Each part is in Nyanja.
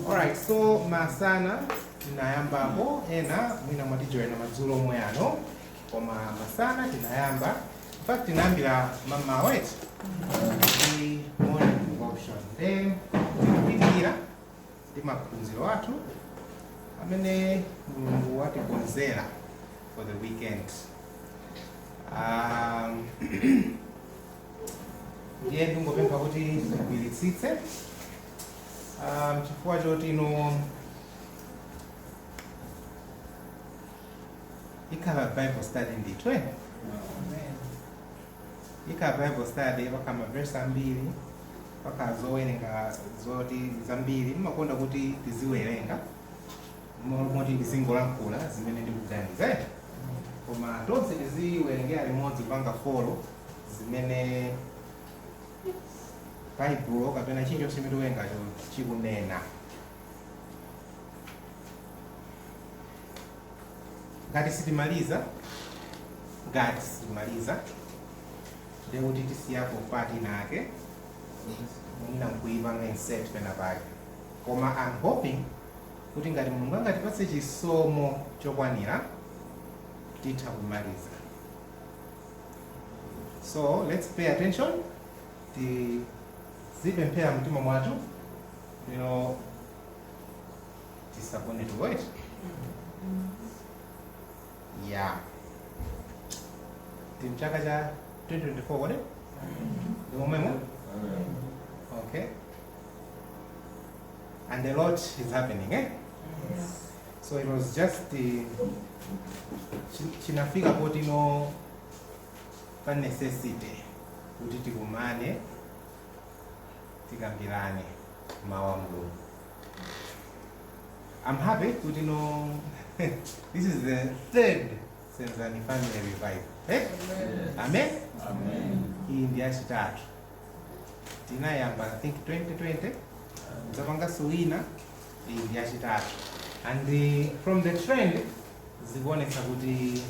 Alright, so masana tinayambapo ena mwina mwatijoyina madzulo omwe ano, koma masana tinayamba, in fact tinayambira mamawa eti ndi morning devotion, then tikupitirira ndi maphunziro athu amene Mulungu watikonzera for the weekend. Ndiye ndingopempha kuti tigwiritsitse, chifukwa choti ino ikhala Bible study ndithu, eh? Ikhala Bible study, pakhala mavesi ambiri, pakhala zowerenga zoti zambiri. Ndimakonda kuti tiziwerenga moti ndizingolankhula zimene ndikuganiza, eh? Koma tonse tiziwerengera limodzi, kupanga follow zimene Baibulo kapena chilichonse chimene tikuwerengacho chikunena. Ngati sitimaliza, ndiye kuti tisiyapo part inake, mwina nkuipanga insert pena pake. Koma I'm hoping kuti ngati Mulungu angatipatse chisomo chokwanira, titha kumaliza. So let's pay attention, tizipemphera mtima mwathu lero, tisagone tulo. Yeah, ndi mchaka cha 2024 kodi ndi momwemo? Okay, and a lot is happening, eh? So it was just chinafika poti no pa necessity kuti tikumane, tikambirane mawu a Mulungu. I'm happy kuti no this is the third Senzani Family Revival, eh? Amen. Iyi ndi yachitatu. Tinayamba, I think, 2020, zapanganso wina. Iyi ndi yachitatu, and from the trend zikuonetsa kuti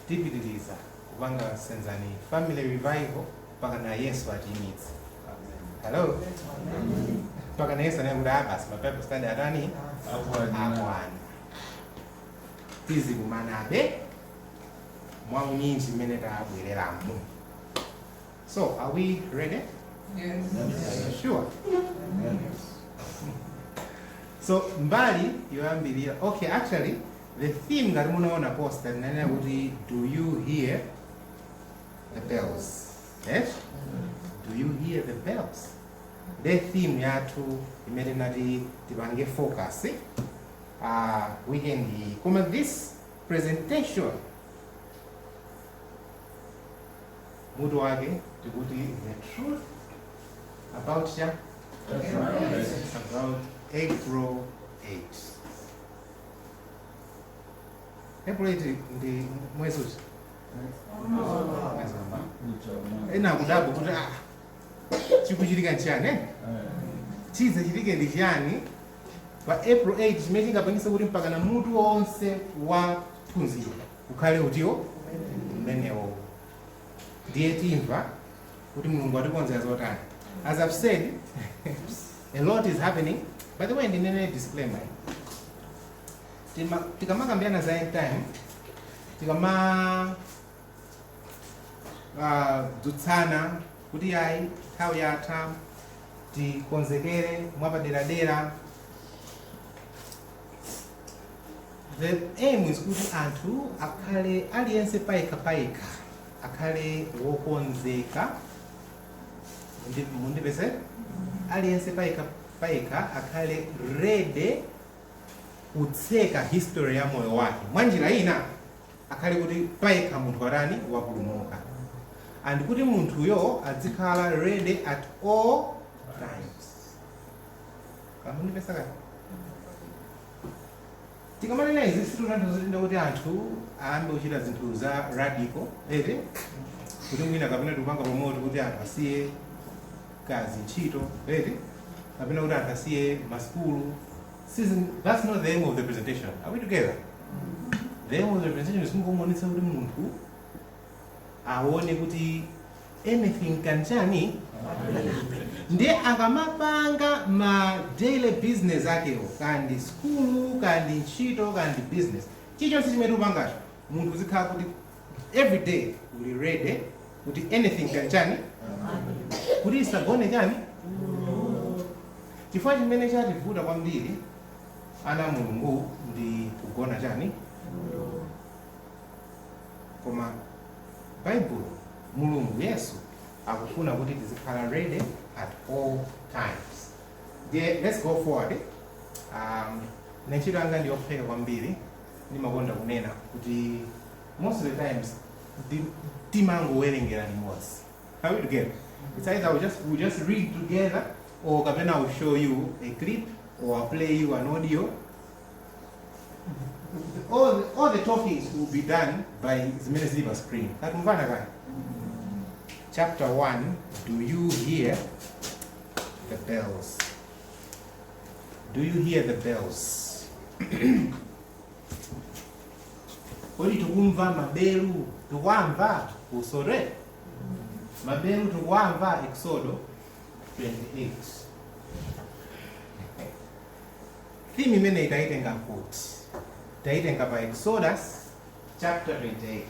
tipitiriza kupanga Senzani Family Revival mpaka na Yesu atiyimitse. Hello, mpaka na Yesu anene kuti, "Ah, basi, ma Bible study atani? Akwana." Tizikumanabe mwaunyinji mmene tabwereramo. So are we ready? Yes. Sure. So mbali yoyambirira, okay, actually the theme, ngati munaona poster, linanena kuti "Do you hear the bells?" Yes, "Do you hear the bells?" The theme yathu imene tinati tipange focus weekend iyi. Koma this presentation mutu wake tikuti "The truth about cha about April 8". April 8 ndi mwezi uti? Mwezi wa mawa. Ena akudabwa kuti, ah, chikuchitika nchiyani, eh? Chizachitike ndi chiyani pa April 8 chimene chingapangise kuti mpaka na mutu wonse wa phunziro ukhale utiwo umenewo? Ndiye timva kuti Mulungu atikonzera zotani. As I've said, a lot is happening. By the way, ndinene disclaimer. Tikamakambirana za end time, tikama dzutsana kuti ayi, nthawi yatha, tikonzekere mwapaderadera, the aim is kuti anthu akhale, aliyense payekha payekha akhale wokonzeka. Mundipeze, aliyense payekha payekha akhale ready kutseka history ya moyo wake. Mwanjira ina, akhale kuti payekha munthu atani? Wapulumuka, and kuti munthuyo adzikhala ready at all times. Amundipesa kani? Tikamanena izi, situtanthauza kuti anthu ayambe kuchita zinthu za radical, ete, kuti mwina kapena tikupanga promote kuti anthu asiye kazi ntchito, ete, kapena kuti anthu asiye masukulu. That's not the aim of the presentation. Are we together? The aim of the presentation is kungomuonetsa kuti munthu aone kuti anything can chani. Ndiye akamapanga ma daily business akewo, kandi skulu, kandi ntchito, kandi business, chilichonse chimene tikupangacho, munthu uzikhala kuti every day uli ready kuti anything can chani, kuti isagone chani. Chifukwa chimene chativuta kwambiri ana a Mulungu ndi kugona chani. Koma Baibulo, Mulungu, Yesu akufuna kuti tizikhala ready at all times. Ndiye let's go forward. Ntchito yanga ndiyophweka kwambiri. Ndimakonda kunena kuti most of the times timangowerengera limodzi. Are we together? It's either we just read together, or kapena I will show you a clip or I'll play you an audio. All the talkings will be done by zimene zili pa screen. Tatumvana kani? Chapter 1, do you hear the bells? Do you hear the bells? Kodi tikumva maberu? Tikwamva usore maberu? Tikwamva? Exodo 28, theme imene itaitenga kuti taitenga pa Exodus chapter 28.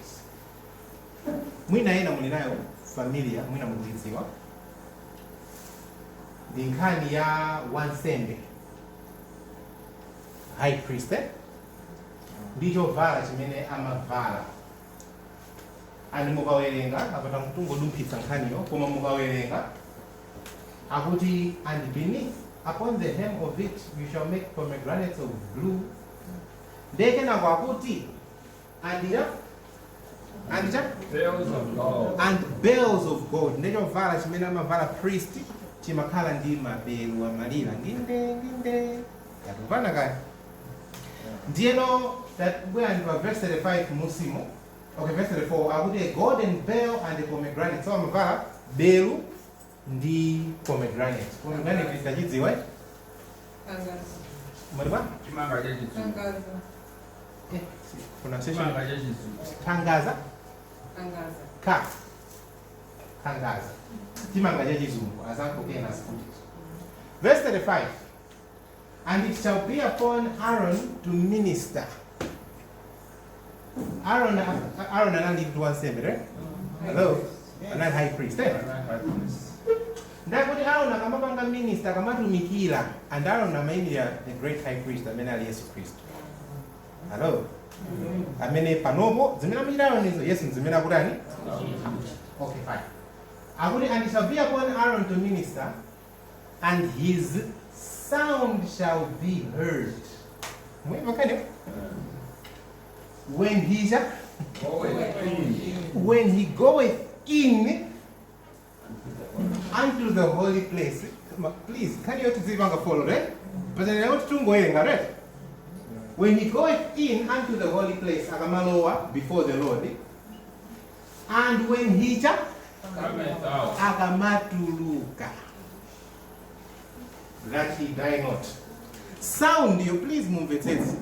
Mwina ena muli nayo familiar, mwina mukuidziwa. Ndi nkhani ya wansembe, high priest, eh? Ndi chovala chimene amavala. Ani mukawerenga apata tungodumphitsa nkhaniyo, koma mukawerenga akuti, "And beneath, upon the hem of it, you shall make pomegranates of blue." Ndiye kenako akuti and ya and cha Bells of gold. And bells of gold. Ndiye chovala chimene amavala priest chimakhala ndi maberu, amalira nginde nginde. Yatumvana kaya? Ndiyeno tabwerani pa verse 35 musimo. Okay, verse 34 akuti a golden bell and a pomegranate. So amavala beru ndi pomegranate. Pomegranate tachidziwa, eh? Tangaza. Mwalipa? Chimanga chachizungu. Tangaza. Eh, pronunciation. Chimanga chachizungu. Tangaza. Tangaza. Ka tangaza, chimanga chachizungu, azanko kena sikuti. Verse 35, "And it shall be upon Aaron to minister." Aaron anali ndi wansembe, right? Hello? Anali high priest, eh? Ndakuti Aaron akamapanga minister, akamatumikira, and Aaron amayimirira the great high priest amene ali Yesu Khristu. Hello? Amene panopo zimene amachita Aaron izo, Yesu zimene akutani. Okay, fine. Akuti, "And it shall be upon Aaron to minister, and his sound shall be heard." Mwimva kani? When he shall, when he goeth in unto the holy place. Please, can you tizipanga follow, right? But then I want to tungowerenga, right? When he goeth in unto the holy place, akamalowa before the Lord, and when he shall Cometh out. Akamatuluka, that he die not. Sound iyo, please mumvetsetse.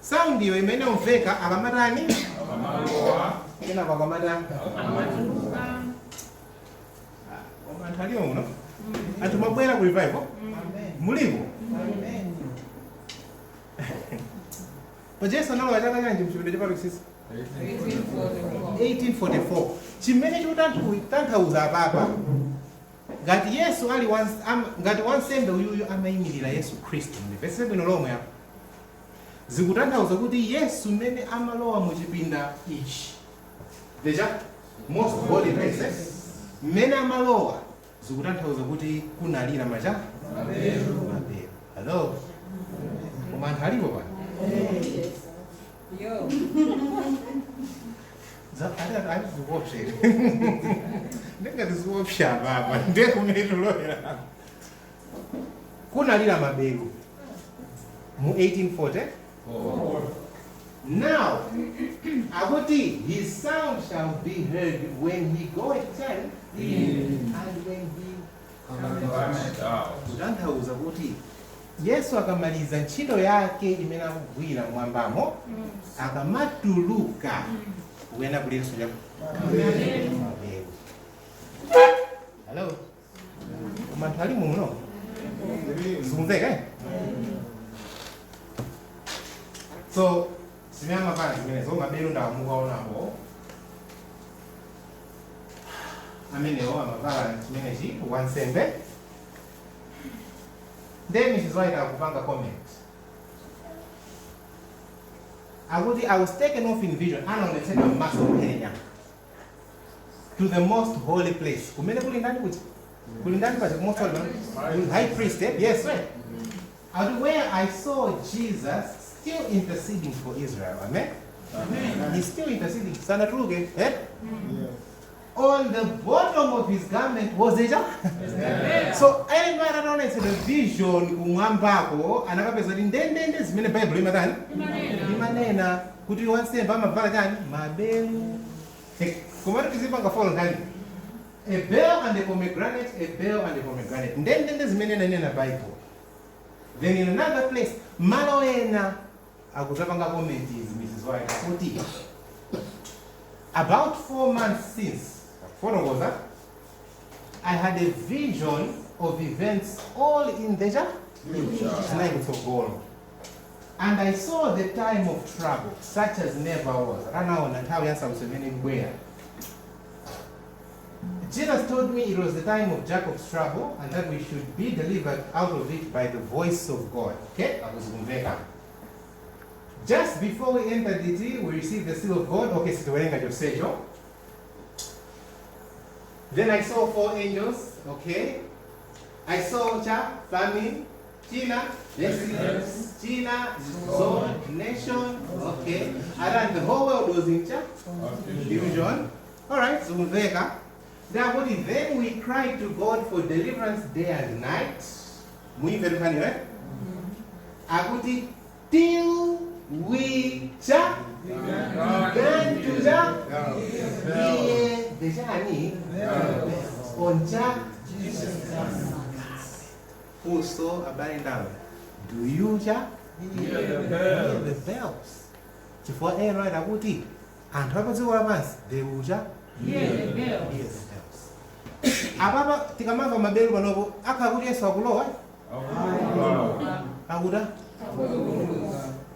Sound iyo imene umveka akamatani? Akamalowa. Kenako akamatani? Anthu aliwo muno, anthu mabwera ku revival, mulipo pa Jesu analowa chaka chanji mchipinda chapatutsitsa? 1844. Chimene chikutanthauza apapa, ngati Yesu ali ngati wansembe uyuyu amayimirira Yesu Khristu, mundimvetse bwino lomwe apa, zikutanthauza kuti Yesu mmene amalowa mu chipinda ichi, the most holy place, eh? Mmene amalowa, zikutanthauza kuti kunalira macha maberu. Hello? Koma anthu alipo pano? Yo. Azikuopsera, ndingati zikuopsa papa. Ndiye kumene tulowera kunalira maberu. Mu 1840. Now, akuti his sound shall be heard when he goeth in and when he Cometh out. Kutanthauza kuti Yesu akamaliza ntchito yake imene akugwira mwambamo, akamatuluka kuyenda kulirenso cha mabelu. Hello, koma anthu ali muno, zikumveka, eh? So zimene amavala zimenezo, mabelu ndawamukaonapo amenewo amavala chimenechi wansembe. Then Mrs. White akupanga comment, akuti, "I was taken off in vision," anaonetsedwa m'masomphenya, "to the most holy place." Kumene kuli ndani? Kuti kuli ndani paja ku most holy? High priest, eh? Yes, right. Akuti, "Where I saw Jesus still interceding for Israel." Amen. He's still interceding, sanatuluke, eh? On the bottom of his garment was a so Ellen White ataonetsedwa vision kumwambako, anakapeza kuti ndendende zimene Bible imatani, imanena kuti wansembe amavala chani? Mabelu. Komatu tizipanga follow nkhani. A bell and a pomegranate, a bell and a pomegranate, ndendende zimene nanena Bible. Then in another place, malo ena, akuzapanga comment is Mrs. White akuti, "About 4 months since," akufotokoza, "I had a vision of events all in the zinayi kutsogolo, and I saw the time of trouble such as never was." Anaona nthawi ya nsautso imene ikubwera. "Jesus told me it was the time of Jacob's trouble and that we should be delivered out of it by the voice of God." Okay, akuzikumveka. "Just before we entered it, we received the seal of God." Okay, sitiwerenga chonsecho. "Then I saw four angels." Okay. "I saw cha famine, china, pestilence, china, sword, nation." Okay. And the whole world was in cha confusion. All right, zikumveka. Then then we cried to God for deliverance day and night." Muimve nkhani, right? Akuti "till we cha began to cha hear the chani on cha." Also, abale ndawe, do you cha Hear the hear bells. The bells? Chifukwa eno akuti anthu apadziko lapansi they will cha Hear the bells. Hear the bells. Apapa tikamamva mabelu panopo, akhala kuti Yesu akulowa, akuta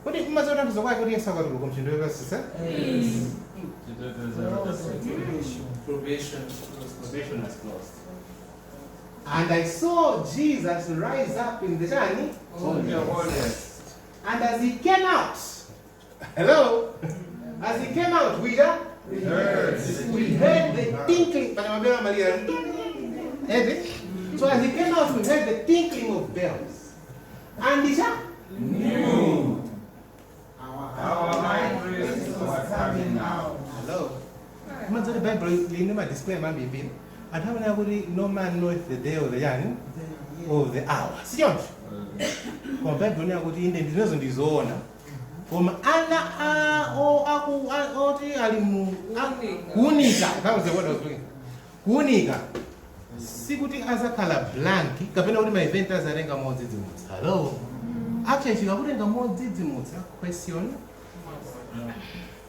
kuti kumadziwa tanthauzo kwake kuti Yesu akatuluka mchindo wekasisa. Probation. Probation has closed. "And I saw Jesus rise up in the chani Holiest. And as he came out," hello, "as he came out, we Heard. We heard the tinkling." Pana mabelu amalira. Ede? So as he came out, we heard the tinkling of bells. And he said, Knew our high priest was coming out. Hello. Manzoti Bible line ma disclaimer ambiri. Anthu amene akuti no man knoweth the day or the yani or the hour. Sichoncho? Koma Bible ine akuti inde ndinezo ndizoona. Koma ana a o aku oti ali mu kuunika. That was the word I was looking for. Kuunika. Sikuti azakhala blank kapena kuti ma event azatenga modzidzimutsa. Hello. Actually chikakutenga modzidzimutsa, question.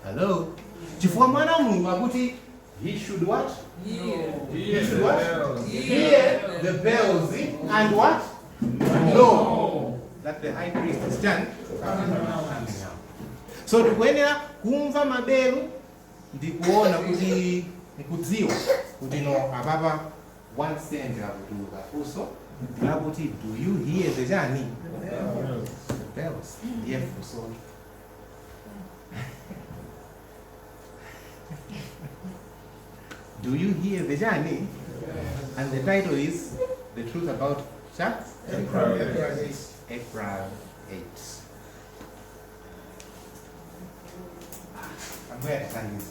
Hello. Chifukwa mwana wa Mulungu akuti he should what? Hear. Hear Should the what? bells. Hear the bells and what? Know that the high priest is done coming out. So tikuyenera kumva mabelu ndikuona kuti nkudziwa kuti no, apapa wansembe akutuluka. Funso lakuti, do you hear the chani? The bells. Ndiye funso. Do you hear the chani? And the title is The Truth About Cha? April. April 8. I'm going to find this.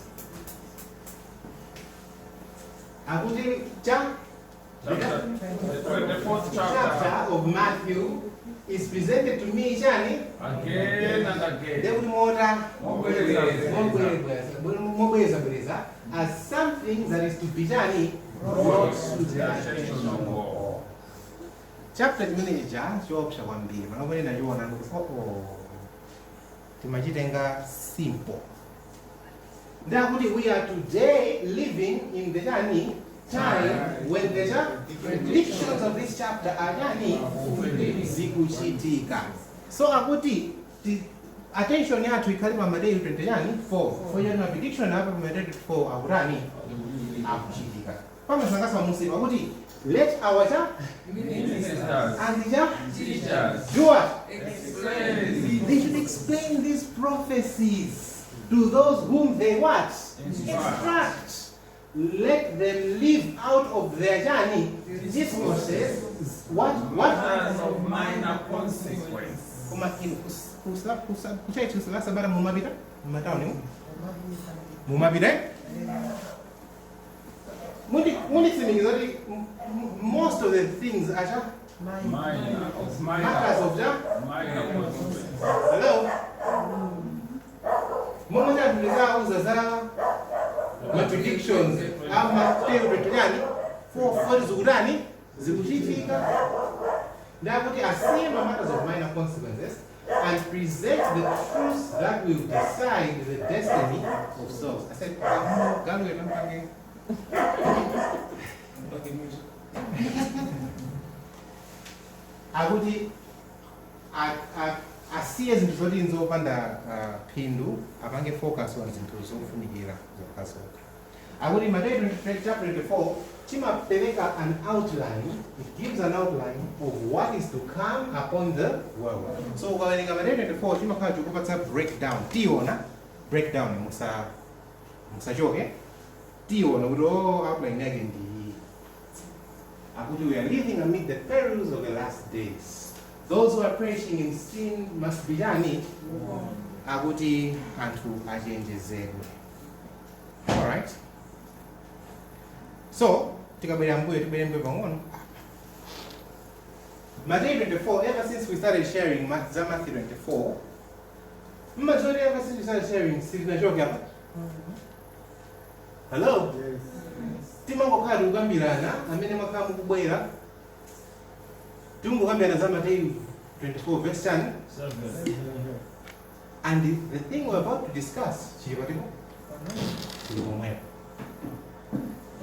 Akuti cha Chapter, the 24th chapter. Chapter of Matthew. Is presented to me chani? Again and again. Ndekuti mota Mobweza. mobweza bweza as something that is to be chani? Brought to the attention of all. Chapter chimene chija chiopsa kwambiri panopo ndachiona ndikuti oh, timachitenga simple. Ndakuti we are today living in the chani time when the predictions of this chapter are chani zikuchitika. So akuti attention yathu ikhale pa Mateyu 20 chani 4 for ma prediction apa pa Mateyu 24 akutani akuchitika. Pamasangalatsa musimu akuti let our cha Ministers, and cha teachers, do what? Explain. They should explain these prophecies to those whom they what? Instruct. Let them live out of their journey discourses what Matters of minor consequence. Koma inu kuchaichi kusala mumapita mumatauni mumapita eh? Munditsimikiza kuti most of the things acha Minor, of matters minor, of ja minor consequence. Hello, momwe chatulizauza za ma predictions ama yani 440 zikutani zikuchitika. Ndakuti asiye ma matters of minor consequences and present the truths that will decide the destiny of souls. I said, galu mpange akuti asiye zinthu zoti nzopanda phindu, apange focus on zinthu zofunikira zokhazokha. Akuti Mateyu 23 chapter 24 chimapereka an outline. It gives an outline of what is to come upon the world. So ukawerenga Mateyu 24 chimakhala chikupatsa breakdown. Tiona breakdown, musachoke, tiona kuti oh, outline yake ndi iyi. Akuti we are living amid the perils of the last days. Those who are perishing in sin must be yani akuti anthu achenjezedwe. Alright, so tikabwera mbuyo, tibwere mbuyo pang'ono. Matthew 24, ever since we started sharing za Matthew 24, mmazoti ever since we started sharing sitinachoke apa. Hello, timangokhala tikukambirana. Amene mwakhala mukubwera, tikungokambirana za Matthew 24 verse 10. 7. And the thing we're about to discuss chili patiko, chili pomwepo.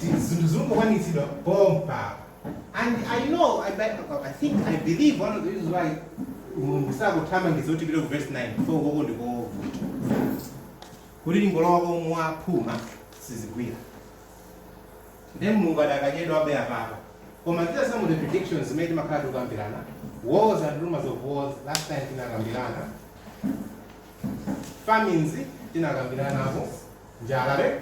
Zinthu zingokwanitsidwa pompa. And I know, I think, I believe one of the reasons why Mulungu sakuthamangiza kuti tipite ku verse 9 fo koko ndikovuta kuti tingolowako mwaphuma sizigwira. Then Mulungu adakachedwa abe apapo. Koma these are some of the predictions zimene timakhala tikukambirana. Wars and rumors of wars, last time tinakambirana. Famines tinakambiranapo. Njala re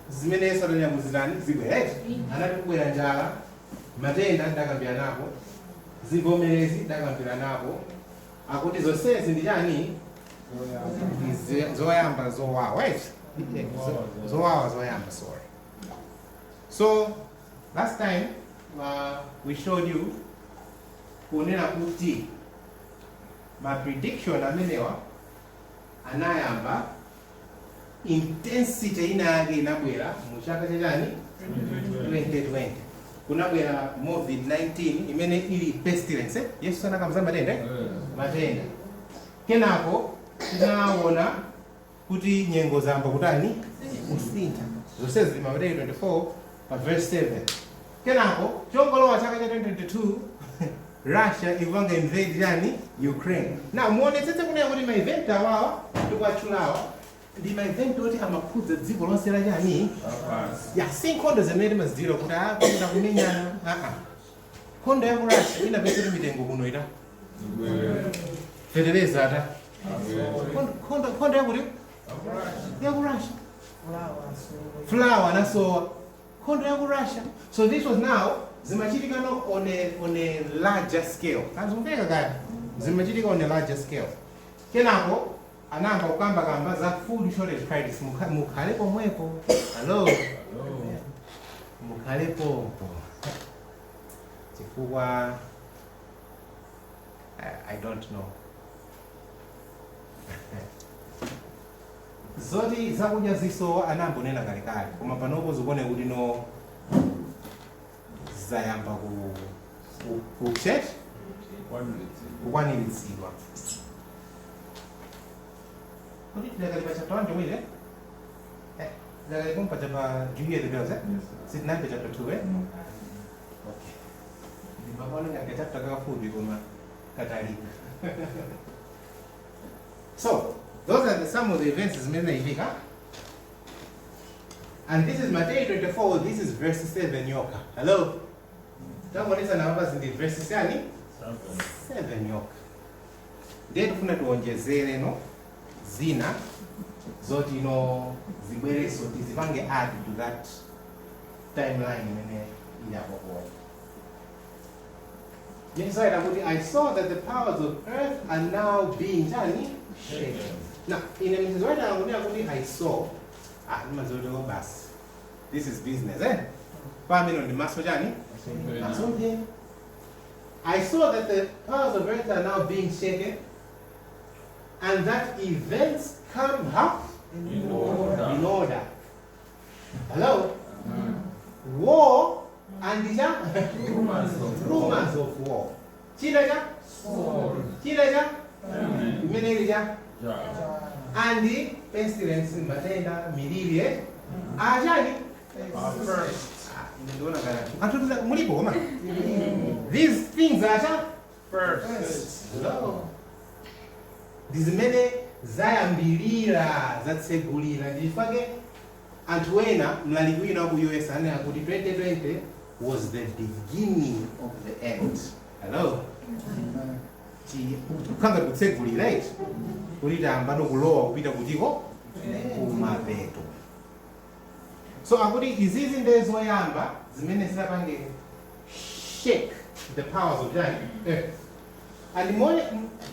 zimene Yesu adanyamuzirani zibwereti anati kubwera njala, matenda ndakambiranapo, zivomerezi ndakambiranapo. Akuti zonsezi ndi chani? Ndi zoyamba zowawa, right? Zowawa zoyamba, sorry. So last time we showed you kunena kuti ma prediction amenewa anayamba, intensity ina yake inabwera mu chaka chachani 2020. Kunabwera COVID-19 imene ili pestilence, eh? Yesu anakamza matenda, eh? Matenda. Kenako tinaona kuti nyengo zamba kutani kusintha. Zonsezi Mateyu 24 pa verse 7. Kenako chongolowa chaka cha 2022, Russia ikupanga invade yani Ukraine. Now muonetsetse kunena kuti ma event awawa tikuatchulawa ndi ma event oti amakhudza dziko lonse la chani ya si nkhondo zimene timazidziwira kuti akunda kumenyana aa. Nkhondo ya ku Russia inapeza kuti mitengo kuno ita fetereza ata nkhondo yakuti ya ku Russia, flour anasowa, nkhondo ya ku Russia. So this was now zimachitika no on a larger scale. Kazumveka kaya zimachitika on a larger scale. Kenako anayamba kukambakamba za food shortage crisis. Mukhale pomwepo. Hello, mukhale pompo chifukwa I don't know. Zoti zakudya zisowa anambonena kalekale, koma panopo zikuone kuti no, zayamba ku kukwaniritsidwa. Kuti tidakali pa chapter 1 chomwe, eh? Tidakali kumpa chapa. Do you hear the bells, eh? Sitinambe chapter 2, eh? Okay, ndimakaona ngati chapter kakafupi koma katalika. So those are some of the events zimene zachitika, and this is Matthew 24. This is verse 7 yokha. Hello, tangonesa napapa zindi verse yani 7 yokha. Ndiye tifuna tiwonjezere no zina zoti no zibwereso, tizipange add to that timeline imene ili apopoyo. Yesu kuti, "I saw that the powers of earth are now being chani? Shaken." Now ine mchizoita angunena kuti "I saw", ah, ndimazoteko basi, this is business, eh? Pamene ndi maso chani? Masomphenya. "I saw that the powers of earth are now being shaken and that events come up In order. In order. Hello? War and the Rumors of rumors of war. China cha? Sword. China cha? Famine. Imene ili cha? Yeah. And the pestilence, matenda, miliri, eh? Achani? Are first. Ah, ine ndiona kana. Anthu mulipo koma? These things are cha? First. Hello. Ndi zimene zayambilira, zatsegulira. Ndifake anthu ena, mlaliki wina wa ku US anena kuti 2020 was the beginning of the end. Hello? Kukhanga kutsegulira, right? Kuti tayamba kulowa kupita kutiko? Kumapeto. So akuti izizi ndiye zoyamba zimene zidapange shake the powers of chani? Earth. And more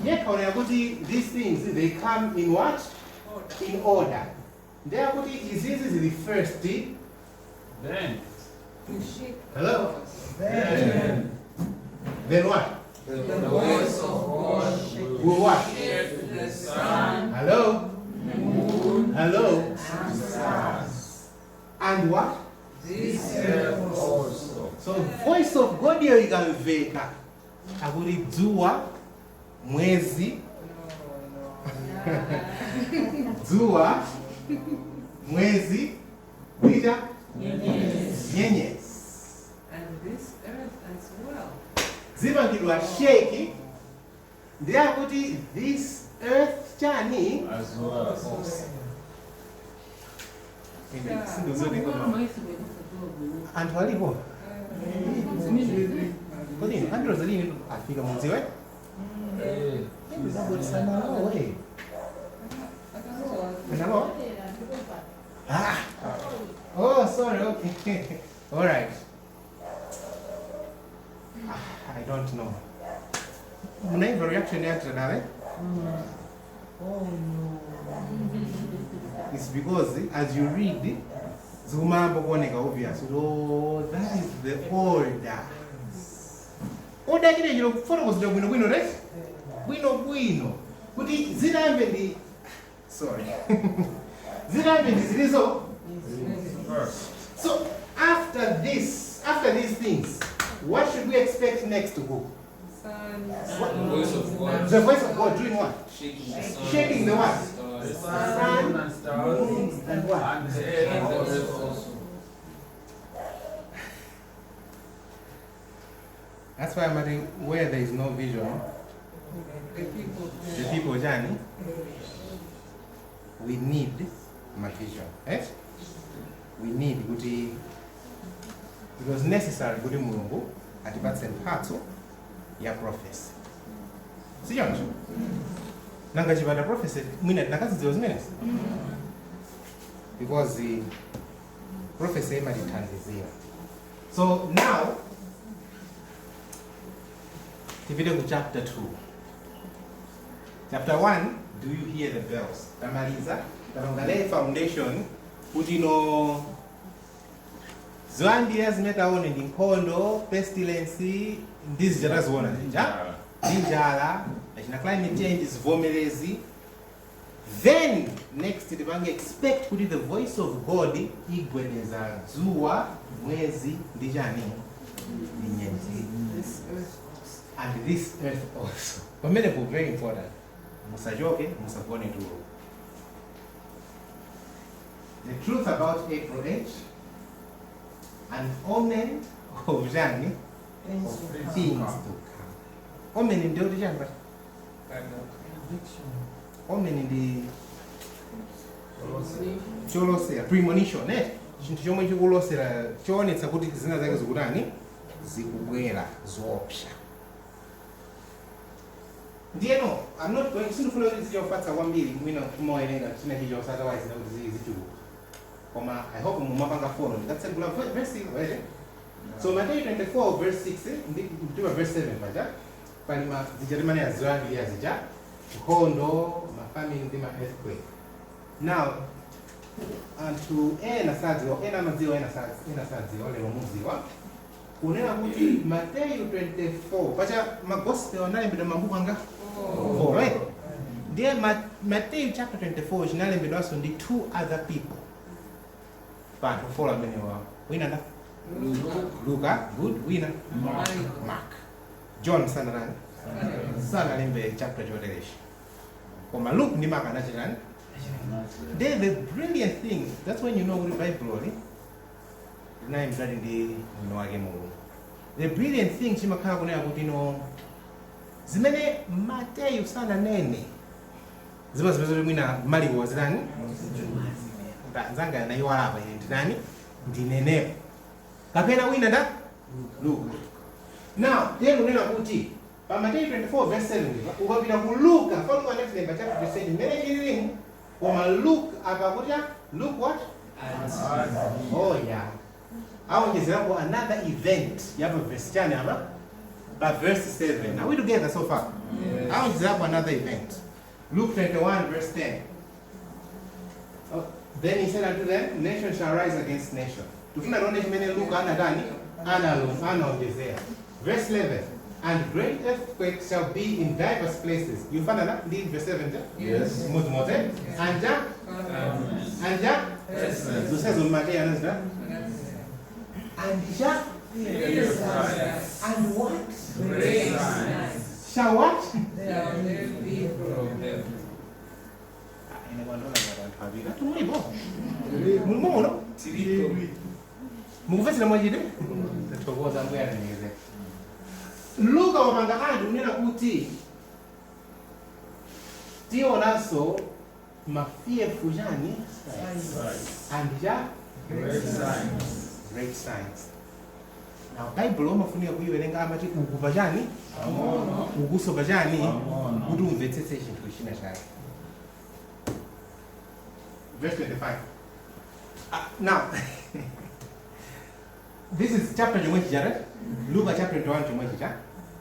yekhaonera kuti these things, they come in what? In order. Ndiye kuti izizi zili first. Then. Hello? Then. Then what? The voice of God will what? Shake the sun, Hello? Moon, Hello? and stars. And what? This earth also. So voice of God iyo ikamveka, akuti dzuwa, mwezi, dzuwa, mwezi, kuita nyenyezi And this earth as well. Zimangidwa shake. Ndiye akuti this earth chani? As well. Sindozoti koma anthu alipo kodi anthu zalini afika mudziwe? Eh. Sanalowe. Analo? Ah, oh, sorry. Okay, all right. Ah, I don't know. Munaimva reaction yake nawe? Oh no. It's because as you read, zikumamba kuoneka obvious. Oh, that is the order. Order chine chino kufotokozedwa bwino bwino, right? Bwino bwino. Kuti zinambe ndi, sorry. Zinambe ndi zilizo. First. So after this, after these things, what should we expect next to go? Sun. The voice of God. The voice of God doing what? Shaking the sun. Shaking the what? The Stars. sun, moon, and stars, Moon and what? and the earth And the also. earth also. That's why I'm at where there is no vision, The people. The people journey. We need my vision. Eh? We need kuti it was necessary kuti Mulungu atipatse mphatso ya prophecy. Sichoncho? Nanga chipanda prophecy mwina tinakazidziwa zimenezi? Because the prophecy imatithandizira. So now tipite ku chapter 2. Chapter 1, do you hear the bells? Tamaliza, tapanga lay foundation kuti no zoyambira zimene taone ndi nkhondo, pestilence ndi zija taziona zija. Ndi njala, achina climate change, zivomerezi. Then next tipange expect kuti the voice of God igwedeza dzuwa, mwezi ndi chani, ndi nyenyezi. This earth also. And this earth also. Pamenepo very important, musachoke, musagone tulo. The truth about April 8, an omen of chani, of things to come. Omen ndiyo chani? But omen ndi cholosera, premonition, eh, chinthu chomwe chikulosera, choonetsa kuti zina zake zikutani, zikubwera zoopsa. Ndiyeno I'm not going, sindifuna kuti zichofatsa kwambiri, mwina kumawerenga china chichonse, otherwise kuti zichuluka. Koma I hope mumapanga follow ndikatsegula verse, right? So Matthew 24 verse 6 ndi ndipa verse 7 paja pali ma zija timene aziwalira zija, nkhondo, mafamine ndi ma earthquake. Now anthu ena sadziwa, ena amadziwa, ena sadziwa. Lero mudziwa kunena kuti Mateyu 24 pacha magospel analembedwa mabuku anga? Four, right? Ndiye Mateyu chapter 24 chinalembedwanso ndi two other people pa anthu four amenewa. Wina nda? Luka, good. Wina? Mark. Mark. John sanalani, sanalembe chapter choterechi, koma Luke ndi Mark anachitani. Then the brilliant thing, that's when you know kuti Bible linalembedwadi ndi mwini wake Mulungu. The brilliant thing chimakhala kunena kuti no, zimene Mateyu sananene zima zimene zoti mwina Maliko wazitani, anzanga anayiwalapa, ine ndinani, ndinenepo, kapena wina nda Luka. Now then unena kuti pa Mateyu 24 verse 7 ndipa ukapita ku Luka, fa Luka anachilemba chapter 7 mmene chililimu, koma Luke akakuti Luke what? Oh yeah, awonjezerapo another event yapa verse chani apa, pa verse 7. Are we together so far? Yes. Awonjezerapo another event. Luke 21 verse 10. Oh, then he said unto them, "Nation shall rise against nation." Tufuna tione chimene Luka anatani, anaonjezera. Verse 11, "And great earthquakes shall be in diverse places." Yufanana ndi verse 7 ja? Yes. Modzimodzi. Anja anja zonsezo Mateyu anazita and ja and what? Great signs. Shall what? Shall there be From heaven. Ine kwandola ngati anthu apita tumulipo, mulimo muno, mukumvetsera mwachite, tathokoza. Mbuya alemekeze. Luka wapanga anthu kunena kuti tionanso ma fearful chani and ja Great signs. Great signs. Now Bible umafunika kuiwerenga, amati uku pachani, ukuso pachani, kuti umvetsetse chinthu china chake. Verse 25. Now this is chapter chomwe chija, right? Luka chapter 21 chomwe chija,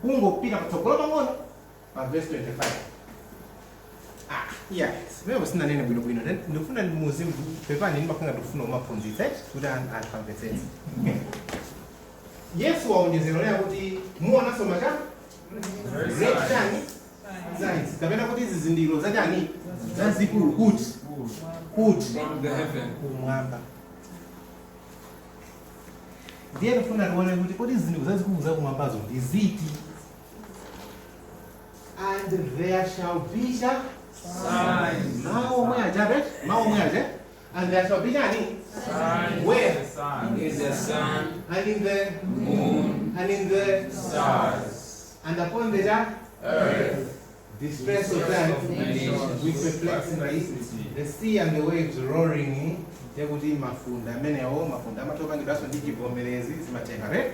kungopita patsogolo pang'ono pa verse 25. Ah, yeah, simene sinanene bwinobwino. Then ndikufuna muzi pepani, ndimafuna ndikufuna umaphunzitsa kuti anthu amvetsetse. Yesu waonjezera kuti muonanso macha great chani, signs, kapena kuti zizindikiro zachani, zazikulu, kuti From the heaven. Kumwamba. Ndiye tifuna tione kuti kodi zizindikiro zazikulu zakumwambazo ndi ziti? And there shall be cha Signs. mawu omwe aja, right? Mawu omwe aja, and there shall be chani? Signs. Where? The sun. In the sun, And in the moon, and in the Stars. And upon the cha Earth. Distress of them Nations. with perplexity, the sea and the waves roaring. Ndekuti mafunda amenewo, mafunda amatopangidwanso ndi chivomerezi, zimatenga, right?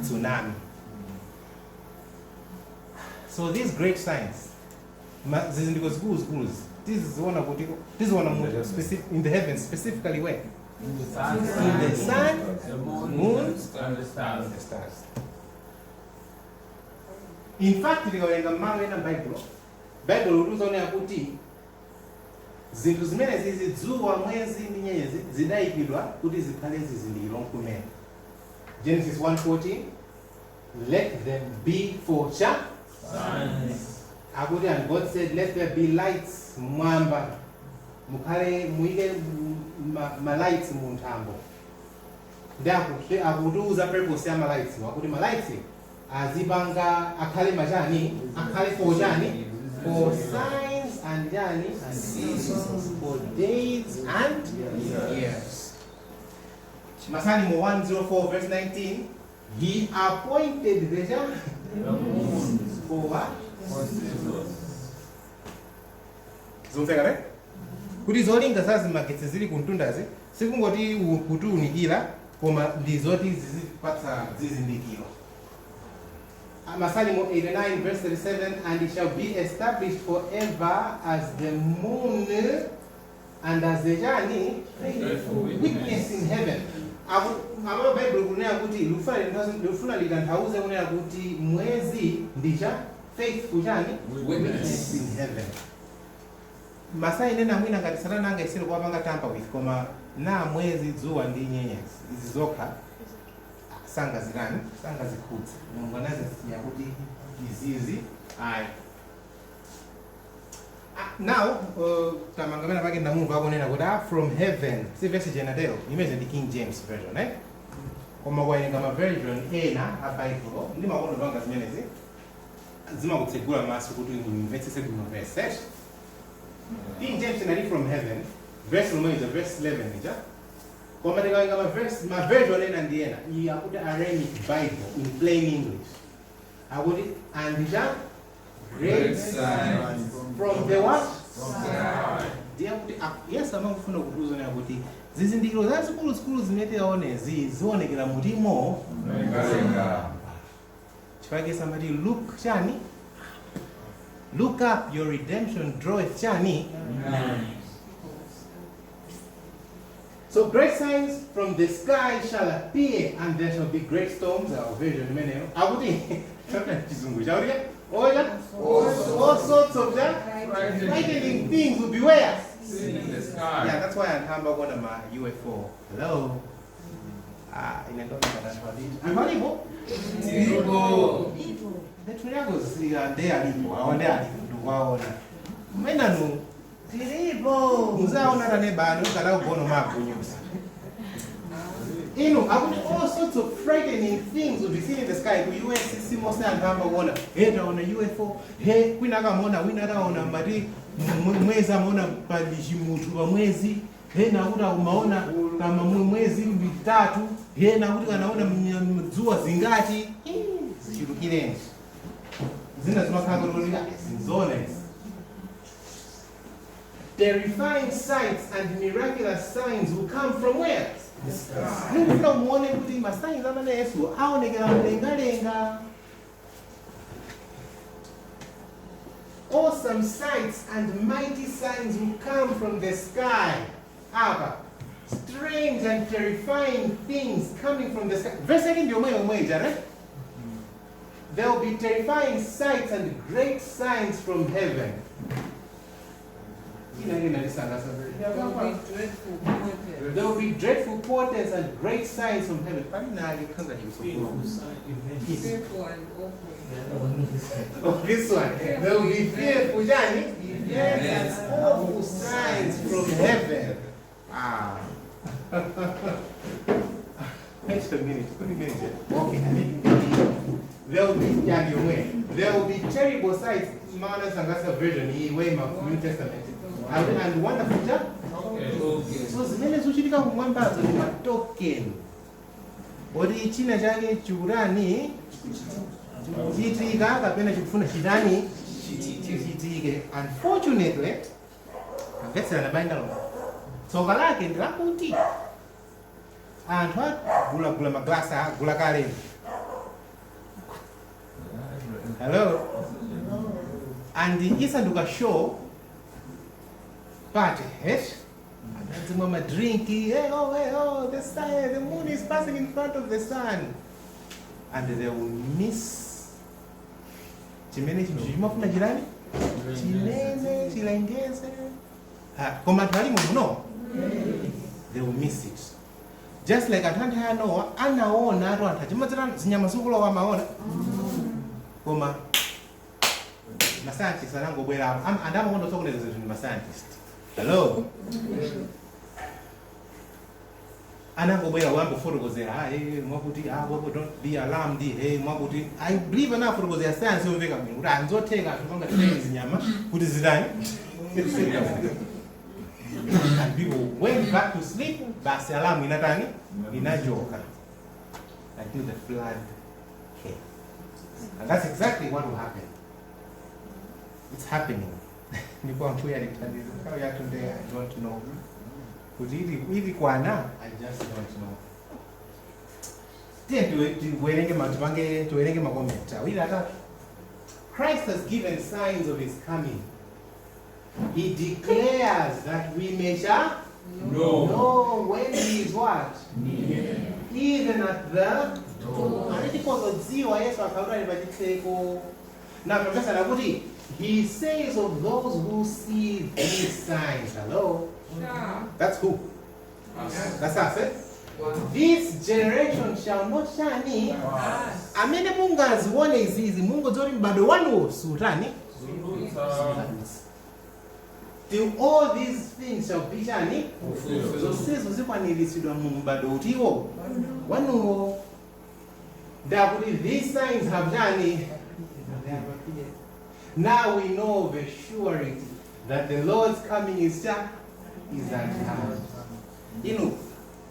Tsunami. So these great signs, zizindikiro zikuluzikulu tiziziona kuti, tiziona mu in the heavens, specifically where? In the sun. In the sun, The moon. moon, And the stars. And the stars. In fact, tikawerenga malo ena m'Baibulo, Baibulo likuzoonera kuti zinthu zimene zizi, dzuwa, mwezi ndi nyenyezi, zidayikidwa kuti zikhale zizindikiro nkumene. Genesis 1:14, "Let them be for cha Signs. Signs. Akuti, "And God said, let there be lights mwamba, mukhale muike ma lights mu nthambo." Ndi akutiuza purpose ya ma lights, akuti ma lights azipanga akhale machani, akhale for chani? For signs and chani? And seasons, for days and years. Masalimo 104 verse 19, he appointed the chani? The moon. For what? For seasons. Zomveka re kuti zolinga zazimagetsi zili kumtundazi sikungoti kutiunikira, koma ndi zoti zizipatsa zizindikiro. Masalimo 89 verse 37, "And it shall be established forever as the moon and as the chani? Faithful witness witness. in heaven." Amapa Bible kunena kuti lufuna litanthauze kunena kuti mwezi ndicha faithful chani? Witness. In heaven. Ma sign ena mwina ngati Satana angaisire kuwapanga tamper with, koma na mwezi, dzuwa ndi nyenyezi izi zokha sangazirani, sangazikhudze. Mulungu anazisiya kuti izizi ayi. Ah, now tamanga pena pake ndamumva akunena kuti from heaven si verse jenatero imene ndi King James Version, eh? Koma kuwerenga ma version ena a Bible ndi makono panga zimenezi zimakutsegula maso kuti umvetsese bwino verse, eh? King James inali from heaven verse lomwe ija, verse 11 ija, koma tikawerenga ma verse, ma version ena ndi ena iyi akuti Aramaic Bible in plain English akuti and ja great Great signs. From the what? From the sky. Ndiye kuti Yesu amangofuna kutiuza kuti zizindikiro zazikuluzikulu zimene tiyaonezi zionekera mutimo. Mlengalenga. Chifukwa Yesu amati look chani? Look up, your redemption draweth chani? So great signs from the sky shall appear, and there shall be great storms. Our version imeneyo akuti chizungu chakuti oya all sorts of that frightening things will be where? Seen in the sky. Yeah, that's why anthu amba kuona ma UFO. Hello. Ah, ine ndona anthu alipo. Anthu alipo? Tilipo. Ndethu yako zika nde alipo, awa nde alipo ndikuwaona. Menanu tilipo. Muzaona tane bano kana kugono magunyusa. Inu akuti all sorts of frightening things will be seen in the sky. Ku US simose anthu amba kuona. He taona UFO. He kwina akamuona wina ataona mati mwezi amaona pali chimuthu pa mwezi. He nakuti akumaona kama mwezi mitatu. He nakuti kanaona dzuwa zingati. Zichulukirenji. Zina zimakhala kuti zinzona izi. Terrifying sights and miraculous signs will come from where? Nikufuna muone kuti ma signs amene Yesu aonekera mlengalenga. Awesome sights and mighty signs will come from the sky. Apa. Strange and terrifying things coming from the sky. Verse 8 ndiyo yomwe yomwe ija, right? There will be terrifying sights and great signs from heaven. There will be dreadful portents. There will be dreadful portents and great signs from heaven. Fearful and awful. Oh, this one. There will be fearful chani, events and awful signs from heaven. Ah. Wait a minute. Wait a minute. Okay. There will be yeah, there will be terrible sights. Mana Sangasa version, iyi way New Testament. And wonderful job. Okay. So zimene zikuchitika kumwambazo ndi ma token oti china chake chikurani chikuchitika kapena chikufuna chitani chichitike. Unfortunately, amvetsera nabayindalo, tsoka lake ndilakuti anthu agulagula maglasi agula kale. Hello, and isanduka show party, eh? Anthu ma drink, hey, oh, hey, oh, the sun, the moon is passing in front of the sun, and they will miss chimene chinthu chimafuna chilani chinene chilengeze. Ha, koma anthu alimo muno, they will miss it, just like anthu anthu a Nowa anaona atu anthu achimadzera zinyama zikulowa amaona, koma Mascientist anangobwerapo. Andamakonda sokoneza zinthu ndi mascientist. Hello? Anangobwera wambofotokozera, ah, eh, mwakuti, ah, wapo don't be alarmed, hey, mwakuti I believe anafotokozera science yomveka bwino kuti anzotheka anthu panga train zinyama kuti zitani. And people went back to sleep. Basi, alarm inatani, inachoka until the flood came. And that's exactly what will happen. It's happening. Ndipo Ambuye alithandiza. Nthawi yathu nde I don't know kuti ili kwana. I just don't know. Tiye tiwerenge tipange tiwerenge macomments awiri atatu. Christ has given signs of his coming. He declares that we may shall No. know when he is what? Near. Even at the Door. Anatikozodziwa Yesu akauti ali pachitseko. Na professor nakuti he says of those who see these signs. Hello? That's who? Us. That's us, eh? This generation shall not shani. Amene mungazione izizi, mungodzoti m'bado wanuwo sutani. Till all these things shall be chani? Zonsezo zikwaniritsidwa mu m'bado utiwo wanuwo. Ndakuti these signs have chani? They have appeared. Now we know of a surety that the Lord's coming is at hand. Inu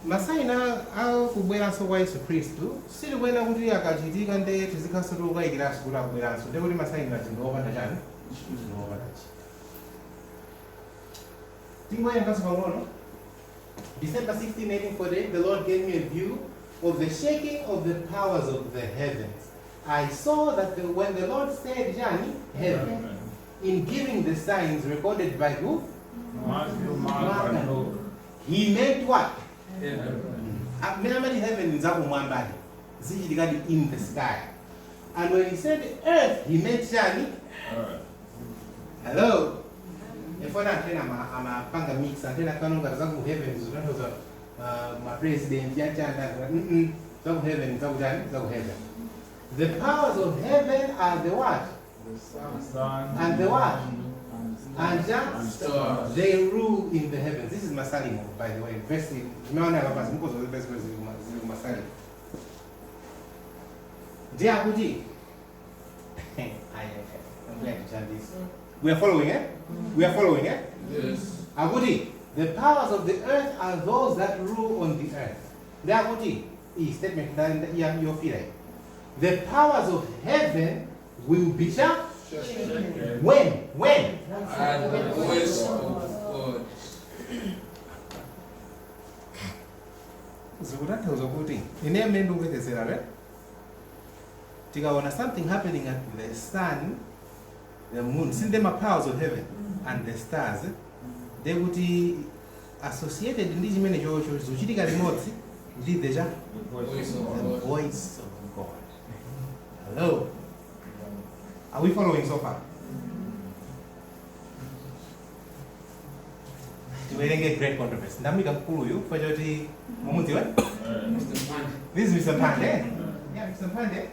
masigns akubweranso kwa Yesu Khristu sitikuyenera kuti akachitika nde tizikhaso tikukayikiranso kuti akubweranso, nde kuti masigns azi ndiopanda chani, ndiopanda chi. Tingoyerenganso pang'ono. December 16, 1848, the Lord gave me a view of the shaking of the powers of the heavens. I saw that when the Lord said, chani, heaven, in giving the signs recorded by who? Matthew, Mark, and Luke. He meant what? Heaven. Amene amati heaven nzakumwambani, zichitikadi in the sky. And when he said earth, he meant chani? Earth. Hello? Efona antena amapanga mix antena kanonga zaku heaven zitanthauza ma president yachanda. Zaku heaven zakuchani, zaku heaven. The powers of heaven are the what? Sun. And the what? And And stars. They rule in the heavens. This is Masalimo, by the way. Verse zimaona apa mukozo verse zili kumasalimo. Ndiye akuti I'm glad to chant this. We are following, eh? We are following, eh? Yes. Akuti the powers of the earth are those that rule on the earth. Ndiye akuti iyi statement ya yofira iyi. The powers of heaven will be Shaken. When? When? At the voice of God. Zikutanthauza kuti ine mmene ndikupetezera re tikaona something happening at the sun, the moon, see them are powers of heaven and the stars, ndekuti associated ndi chimene chocho zikuchitika limodzi ndi the cha The voice Voice of of the God. God. Voice of God. Hello? Are we following so far? Tiwerenge Great Controversy. Ndamika mkuluyu pachoti mumudziwe. Mr. Pande. This is Mr. Pande. Yeah, Mr. Pande.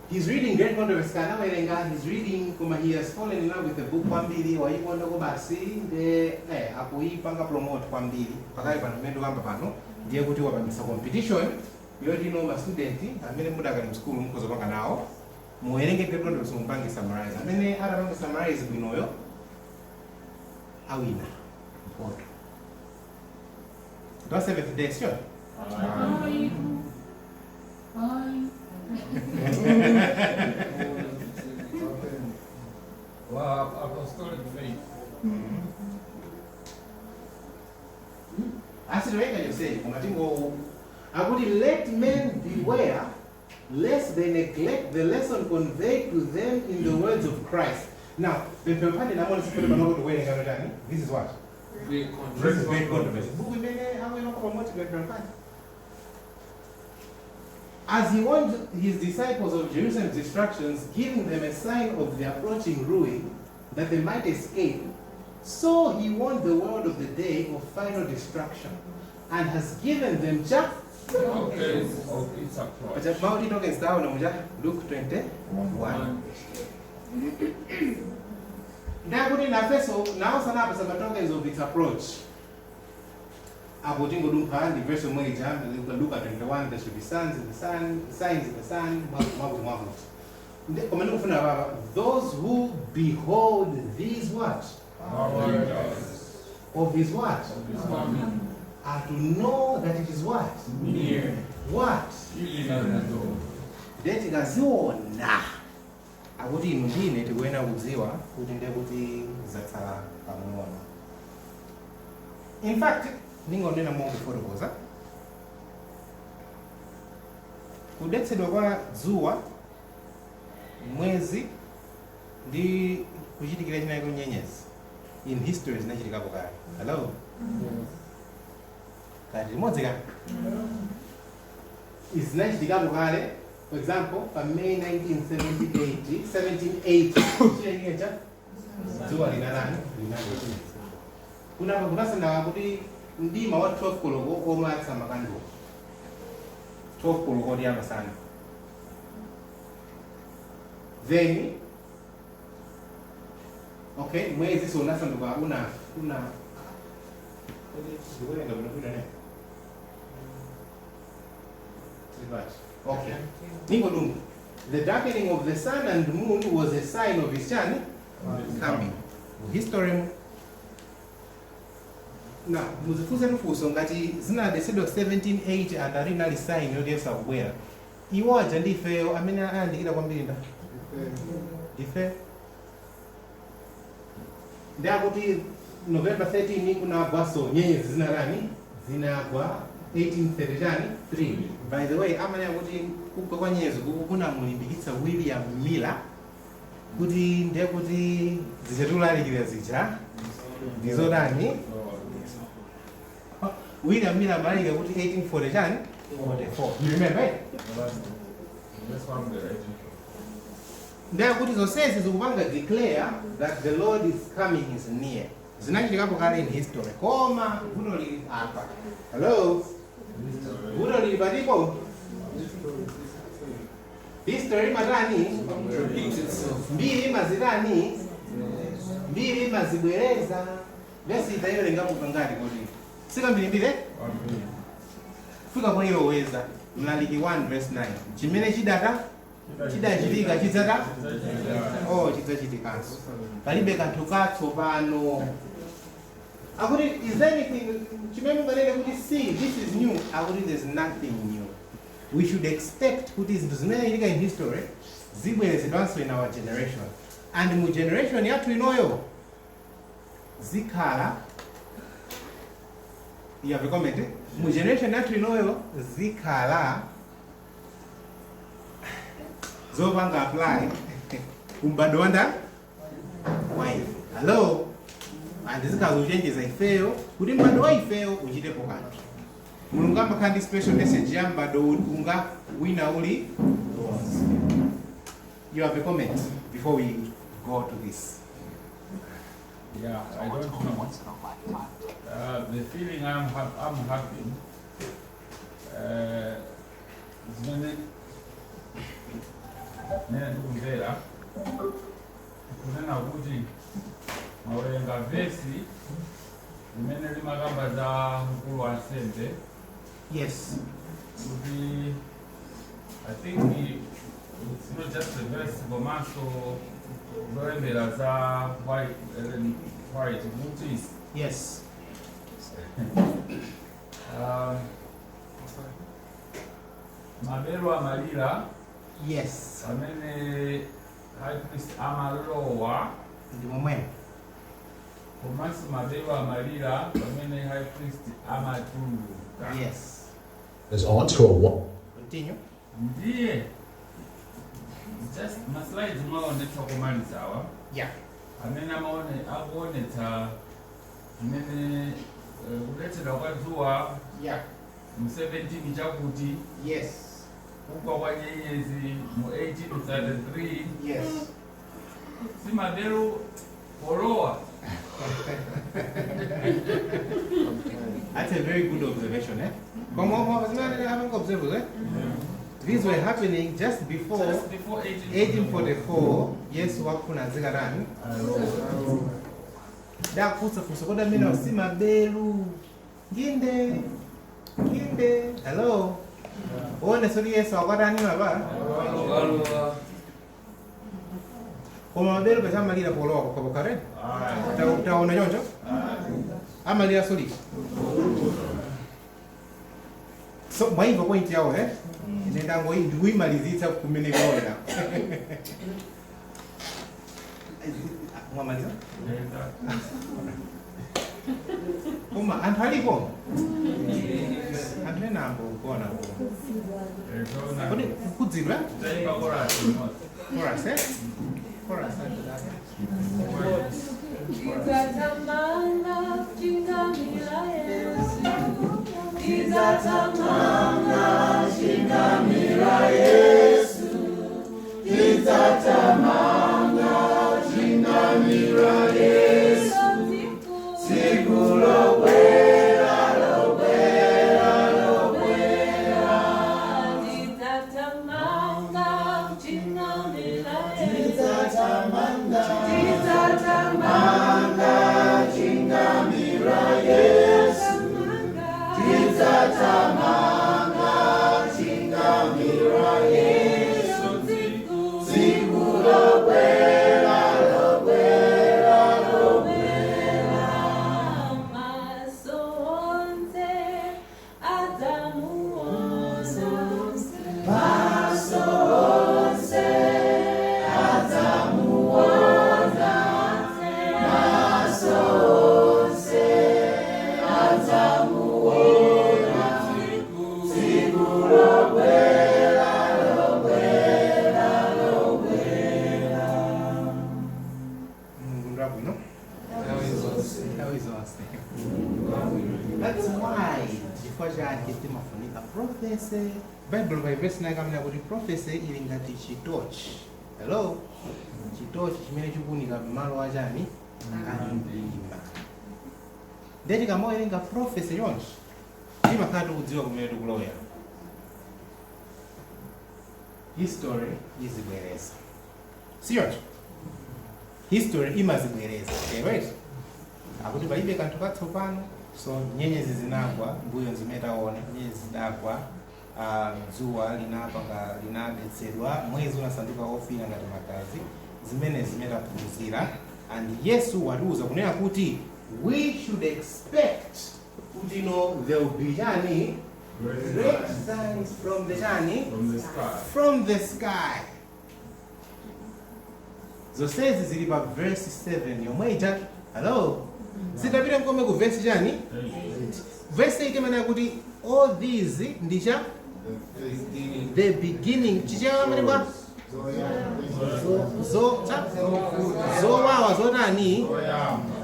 He's reading Great Controversy. Kana werenga, he's reading, koma he has fallen in love with the book kwambiri, wayikonda basi, nde akuipanga promote kwambiri. Pakali pano mmene ndikuyamba pano, ndiye kuti wapangisa competition yoti ino ma student amene mudakali msukulu mukuzopanga nawo muwerenge Great Controversy, mupange summarize. Amene atapanga summarize bwinoyo awina mphoto. Ndo Seventh Day, sure? Aye. Bye. Well, apostolic faith. Asitowenga chonsechi koma tingo akuti let men beware lest they neglect the lesson conveyed to them in the words of Christ. Now, pemphero phande namona sifune pano kuti kuwerenga tani. This is what? Great This is Great Controversy. Controversy. Buku imene akuyenera promote pemphero phande. As he warned his disciples of Jerusalem's destructions, giving them a sign of the approaching ruin, that they might escape, so he warned the world of the day of final destruction, and has given them just Tokens of its approach. Mauti tokens down muja Luke 21. One. Ndakuti nafeso nawo sanapasa ma tokens of its approach. Apo tingodumpha ndi verse omwe ija, Luka 21, there should be signs in the sun, signs in the sun, mwakuti mwakuti mwakuti. Koma ndikufuna papa, those who behold these what? Of his what? Are to know that it is what? Near. What? Even at the door. Ndiye tikaziona akuti inu ndine tikuyenera kudziwa kuti ndiye kuti zatsala pang'ono. In fact, ningonena mongofotokoza, kudetsedwa kwa dzuwa, mwezi ndi kuchitikira chinayiko nyenyezi in history zinachitikapo kale. Hello? Kati limodzi ka zinachitikapo kale. For example, pa May 1978, 1780, chichitika cha dzuwa linalani linali kunapa kunasandaka kuti mdima wa 12 koloko omatsa makandulo, 12 koloko oti amasana. Then okay, mwezi so unasanduka una ndikuwerenga bwino ne. Okay, ningodunga, the darkening of the sun and moon was a sign of his chani coming mu history mu. Na muzifunse lufunso, ngati zinadetsedwa 1780 and alinali sign yoti Yesu akubwera, iwo aja ndi ifeyo amene ayandikira kwambiri nda ndife. Ndakuti November 13 kunagwaso nyenyezi zinalani zinagwa 1833. By the way, amanena kuti kugwa kwa nyenyezi kuku kunamulimbikitsa William Miller kuti ndiye kuti zichatulalikira zija ndizotani. William Miller amalalika kuti 1840 chani 44, you remember, eh? That's one the right. Ndiye kuti zonsezi zikupanga declare that the Lord is coming is near. Zinachitikapo kale in history, koma vuto lili apa. Hello? Vuto lili patipo? History imatani? Repeats itself. Mbiri imazitani? Mbiri imazibwereza. Vesi itayolengapo kangati kodi? Sikambirimbiri, eh? Fika kuiloweza Mlaliki 1 verse 9, chimene chidata chidachitika chidzata oh chidzachitikanso, palibe kanthu katsopano. Akuti is there anything chimene munganene kuti, "See, this is new"? Akuti there's nothing new. We should expect kuti zinthu zimene chitika in history zibwerezedwanso in our generation, and mu generation yathu inoyo zikhala. You have a comment, eh? Mu generation yathu inoyo zikhala zopanga apply kumbado wanda waife. Hello? And zikhala zochenjeza ifeyo kuti mbado wa ifeyo uchitepo kanthu. Mulungu amakhala ndi special message ya mbado unga wina uli wonse. You have a comment before we go to this? Yeah, I don't know. The feeling I'm having, zimene nene ndikumvera kunena kuti mawerenga vesi limene limakamba za mkulu wa nsembe kuti I think it's not just a verse komanso zolembera za White, Ellen White kuti mabelo amalira pamene high priest amalowa. Ndi momwemo. Komanso mabelo amalira pamene high priest amatuluka. Is onto a one. Continue. Ndiye just ma slides maonetsa kumalizawa amene amaone akuonetsa zimene kudetsedwa kwa dzuwa mu 17 chakuti, kugwa kwa nyenyezi mu 1833, si mabelo polowa? That's a very good observation, eh? Koma zimene amanga observe, eh? These were happening just before Just before 1844. 1844. Yesu wakufuna azikarani ndakutsa funso kodi amene wasima belu nginde nginde, hello, uone soti Yesu akwatani mapa. Walowa. Koma mabelu pachamalira polowa kokapokare taona choncho amalira soliti. So mwaimva point yawo, eh? Ine ndango ndikuyimalizitsa kumene kuona mwamaliza. Koma anthu alipo, anthu ena ambogona. Kodi kudzidwa chorus, eh? Chorus anthu dake. Tizatamanga chingamira Yesu. Tizatamanga chingamira Yesu. Tizatamanga chingamira Yesu. Tsiku lokwera lokwera lokwera. Tizatamanga chingamira Yesu. Tizatamanga. Tizatamanga chingamira Yesu. Tizatamanga chingamira Yesu. Tsiku lokwera lokwera lokwera. Maso onse adzamuona. Maso onse adzamuona. Maso onse adzamuona. Tsiku lokwera lokwera lokwera. Mulungu ndabwino nthawi zonse. That's why, chifukwa chake timafunika prophecy. Bible by verse nakamena kuti prophecy ili ngati chitochi, hello, chitochi chimene chikuunika mmalo achani amdima. Ndiye tikamawerenga prophecy chonchi timakhala tikudziwa kumene tikulowera. History izibwereza, si choncho? History imazibwereza, okay, right? Akuti palibe kanthu katsopano. So nyenyezi zinagwa mbuyo zimene taona, nyenyezi zidagwa, dzuwa linapanga linadetsedwa, mwezi unasanduka ofira ngati magazi, zimene zimene taphunzira. And Yesu watiuza kunena kuti we should expect kuti no, there will be chani, great signs from the chani? From the sky. From the sky. Zonsezi zili pa verse 7 yomwe ija, hello. Sitapita nkome ku verse chani? Verse 8 imene kuti all these ndi cha the beginning chichawa bwa zo cha zowawa zotani.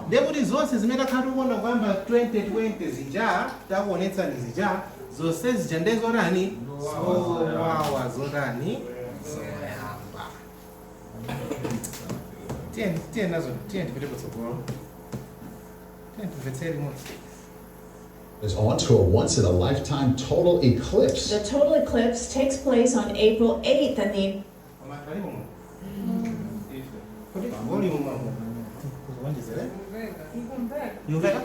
Ndekuti zonse zimene takhala tikuona kuyamba 2020 zija takuonetsani zija, zonse zija ndezotani? Zowawa zotani? Zoyamba. Tiye tiye nazo, tiye tipite patsogolo, tiye timvetsere limodzi. Is on to a once in a lifetime total eclipse. The total eclipse takes place on April 8th, and the Koma anthu alipo muno? Kodi volume mamo kuonjezere yumveka?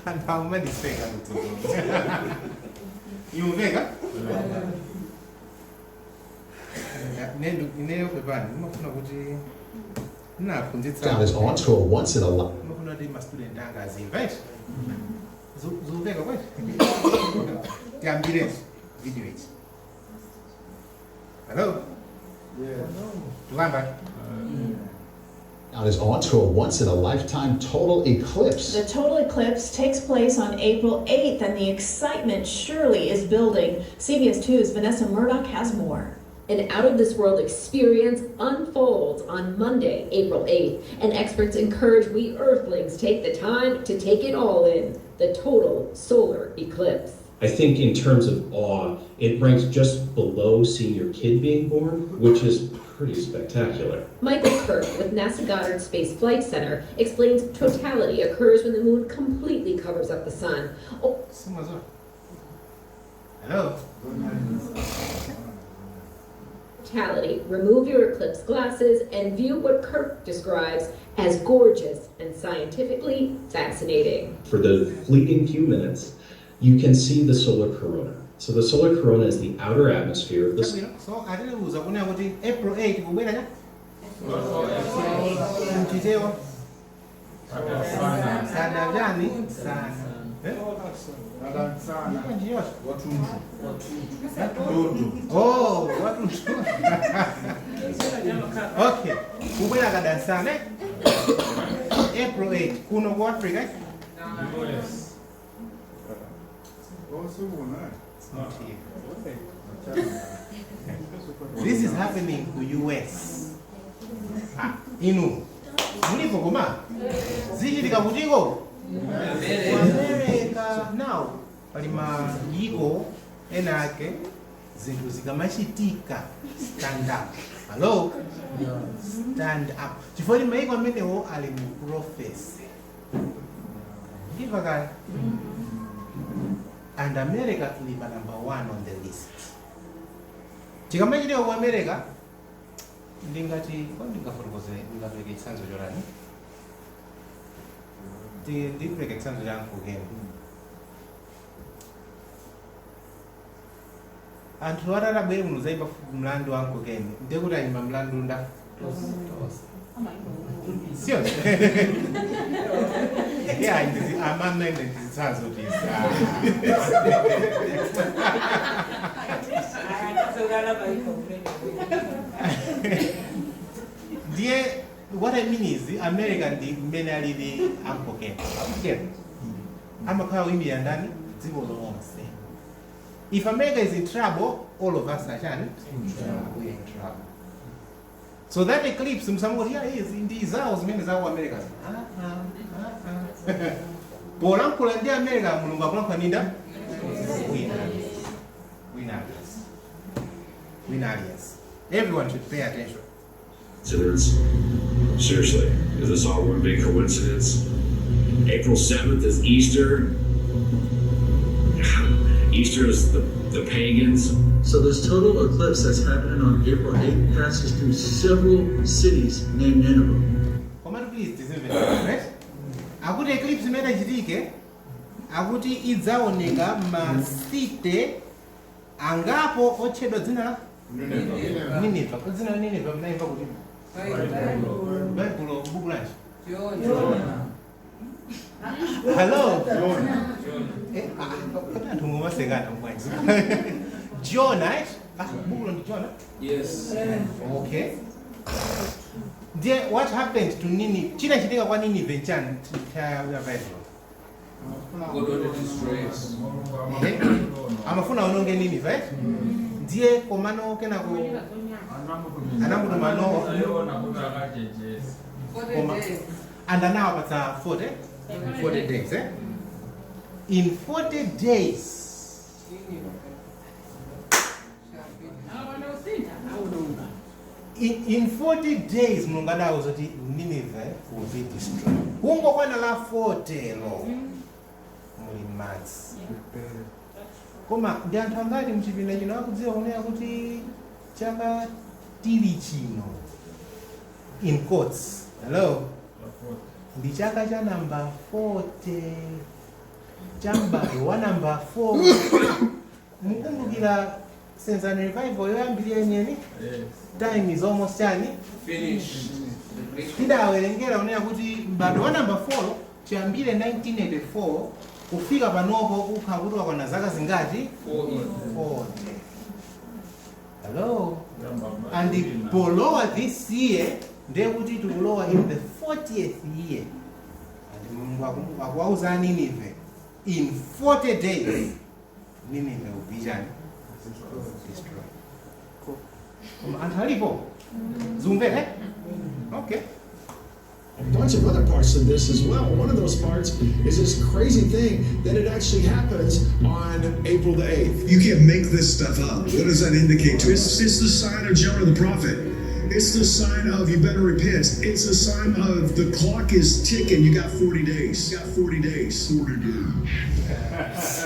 Anthu amandiseka kutsogolo. Yumveka? Ineyo pepani, ndimafuna kuti ndinaphunzitsa Is on to a once in a life. Ndimafuna kuti ma student anga azimva iti zumveka kweti. Tiyambirenso video ichi. Hello, tikuyamba. Now is on to a once in a lifetime total eclipse. The total eclipse takes place on April 8th, and the excitement surely is building. CBS 2's Vanessa Murdoch has more. An out of this world experience unfolds on Monday, April 8th, and experts encourage we earthlings take the time to take it all in, the total solar eclipse. I think in terms of awe, it ranks just below seeing your kid being born, which is pretty spectacular. Michael Kirk with NASA Goddard Space Flight Center explains totality occurs when the moon completely covers up the sun. Simazo. Hello. Totality, remove your eclipse glasses and view what Kirk describes as gorgeous and scientifically fascinating. For the fleeting few minutes, you can see the solar corona. So the solar corona is the outer atmosphere of the Chabwino. So atatiuza kunena kuti April 8 kubwera cha mchichewa sana chani sana. Eh? Mchichewa. Oh, watu. Okay. Kubwera kadansana. Eh? April 8 kuno ku Africa. Eh? US. It's not here. This is happening ku US. Ah, inu. Mulipo koma? Zichitika kutiko? Ku America. Now, pali mayiko ena ake zinthu zikamachitika stand up. Hello? Stand up. Chifukwa kuti mayiko amenewo ali mu prophecy. Ndimva kale? And America ili pa number one on the list. Chikamachitika ku America, ndingati ko ndingafotokozere, ndingapereke chitsanzo chotani? Ndipereke chitsanzo cha Mkukeni. Anthu atabwere muno zayimba mlandu wa Mkukeni, ndekuti ayimba mlandu nda sio? Yeah, ndizi amamene ndizitsanzo tisa. Ndiye what I mean is America ndi mmene alili Ankokeni. Akukeni. Amakhala kuyimirira ndani? Dziko lonse. If America is in trouble, all of us are chani? We are in trouble. So that eclipse, msamungoti yeah, izi ndi zawo zimene zawo America. Ah, ah, ah, ah. Polankhula ndi America, Mulungu akulankhula ninda? Wina. Wina alias. Wina alias. Everyone should pay attention. Coincidence? Seriously, is this all one big coincidence? April 7th is Easter. Easter is the pagans. So this total eclipse that's happening on April 8th passes through several cities named Nineveh. Komatu please tizimvera, right? Akuti eclipse imene ichitike, akuti idzaoneka ma city angapo otchedwa dzina la Nineveh. Kodi dzina la Nineveh mnaimva kuti Baibulo buku lanji? Hello? Eh, ah, kodi anthu mumasekana bwanji? Jonah, eh? Ah, bukulo ndi Jonah? Yes. Okay. Ndiye what happened to Nineveh? Chinachitika kwa Nineveh nchani ya Bible? God wanted to destroy us. Eh? Amafuna aononge Nineveh, eh? Ndiye komano kenako anamutuma Noah Ayona kuti akachenjeza. Koma. And anawapatsa 40 days, eh? In 40 days in 40 days Mulungu adawuza kuti Nineveh will be destroyed. Kungokwana la 40 lo muli madzi. Koma ndi anthu angati mchipinda chino akudziwa kunena kuti chaka tili chino in quotes, hello, ndi chaka cha namba 40 cha m'bado wa namba 4. Mukumbukira Senzani Revival yoyambirira yeniyeni? Yes. Time is almost chani? Finish. Tidawerengera kunena kuti m'bado wa namba 4 chiyambire 1984 kufika panopo ukha kuti wakwana zaka zingati? 40. Hello? And polowa this year ndiye kuti tikulowa in the 40th year. And Mulungu akuwauza Nineveh in 40 days Nineveh will be chani? Destroyed. Koma anthu alipo zumvera, eh? Okay. A bunch of other parts of this as well. One of those parts is this crazy thing that it actually happens on April the 8th. You can't make this stuff up. What does that indicate to us? It's the sign of Jonah the prophet. It's the sign of you better repent. It's a sign of the clock is ticking. You got 40 days. You got 40 days. 40 days.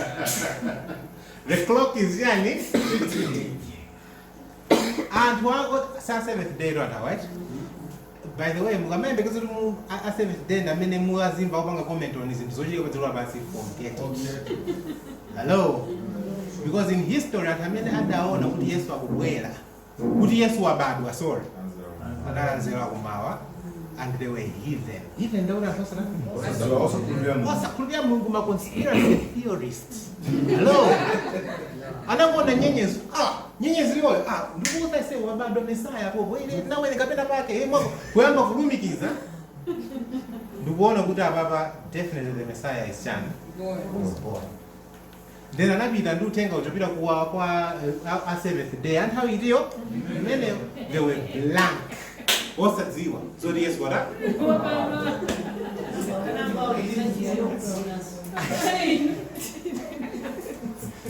The clock is yani anthu ako sa Seventh Day lwata, right? By the way, mukamayembekeza kuti mu a Seventh Day ndamene muazimva kupanga comment on zinthu zochitika pa dziko lapansi, forget it. Hello? Because in history, anthu amene adaona kuti Yesu akubwera, kuti Yesu wabadwa, sorry, anali anzeru akumawa, and they were heathen. Heathen ndakuti anthu osakhulupirira Mulungu, ma conspiracy theorists. Hello? Anangoona nyenyezi, ah, nyenyezi iyoyo, ah, ndikuuza ise, wabadwa Mesaya popo. Ine nawerenga pena pake, eh, mwako kuyamba kulumikiza ndikuona kuti apapa definitely the Messiah is chani? Was born. Then anapita ndi uthenga uchapita kuwa kwa a Seventh Day anthawi itiyo imeneyo. They were blank, osadziwa zoti Yesu wata.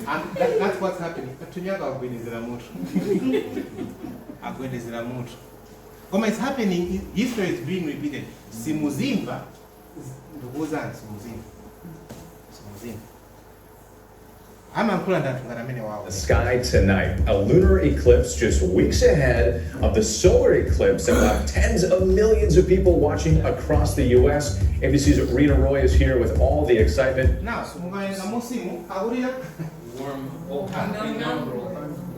And that's what's happening. Tunyaka agwedezera mutu. Agwedezera mutu. Koma it's happening, history is being repeated. Simuzimva, ndikuwuzani, simuzimva. Simuzimva. Amayankhula ndi anthu ngati amene wawo. The sky tonight, a lunar eclipse just weeks ahead of the solar eclipse that will have tens of millions of people watching across the U.S. ABC's Rena Roy is here with all the excitement. Now, mukaenda musimu akulira. Warm, oh, penumbral,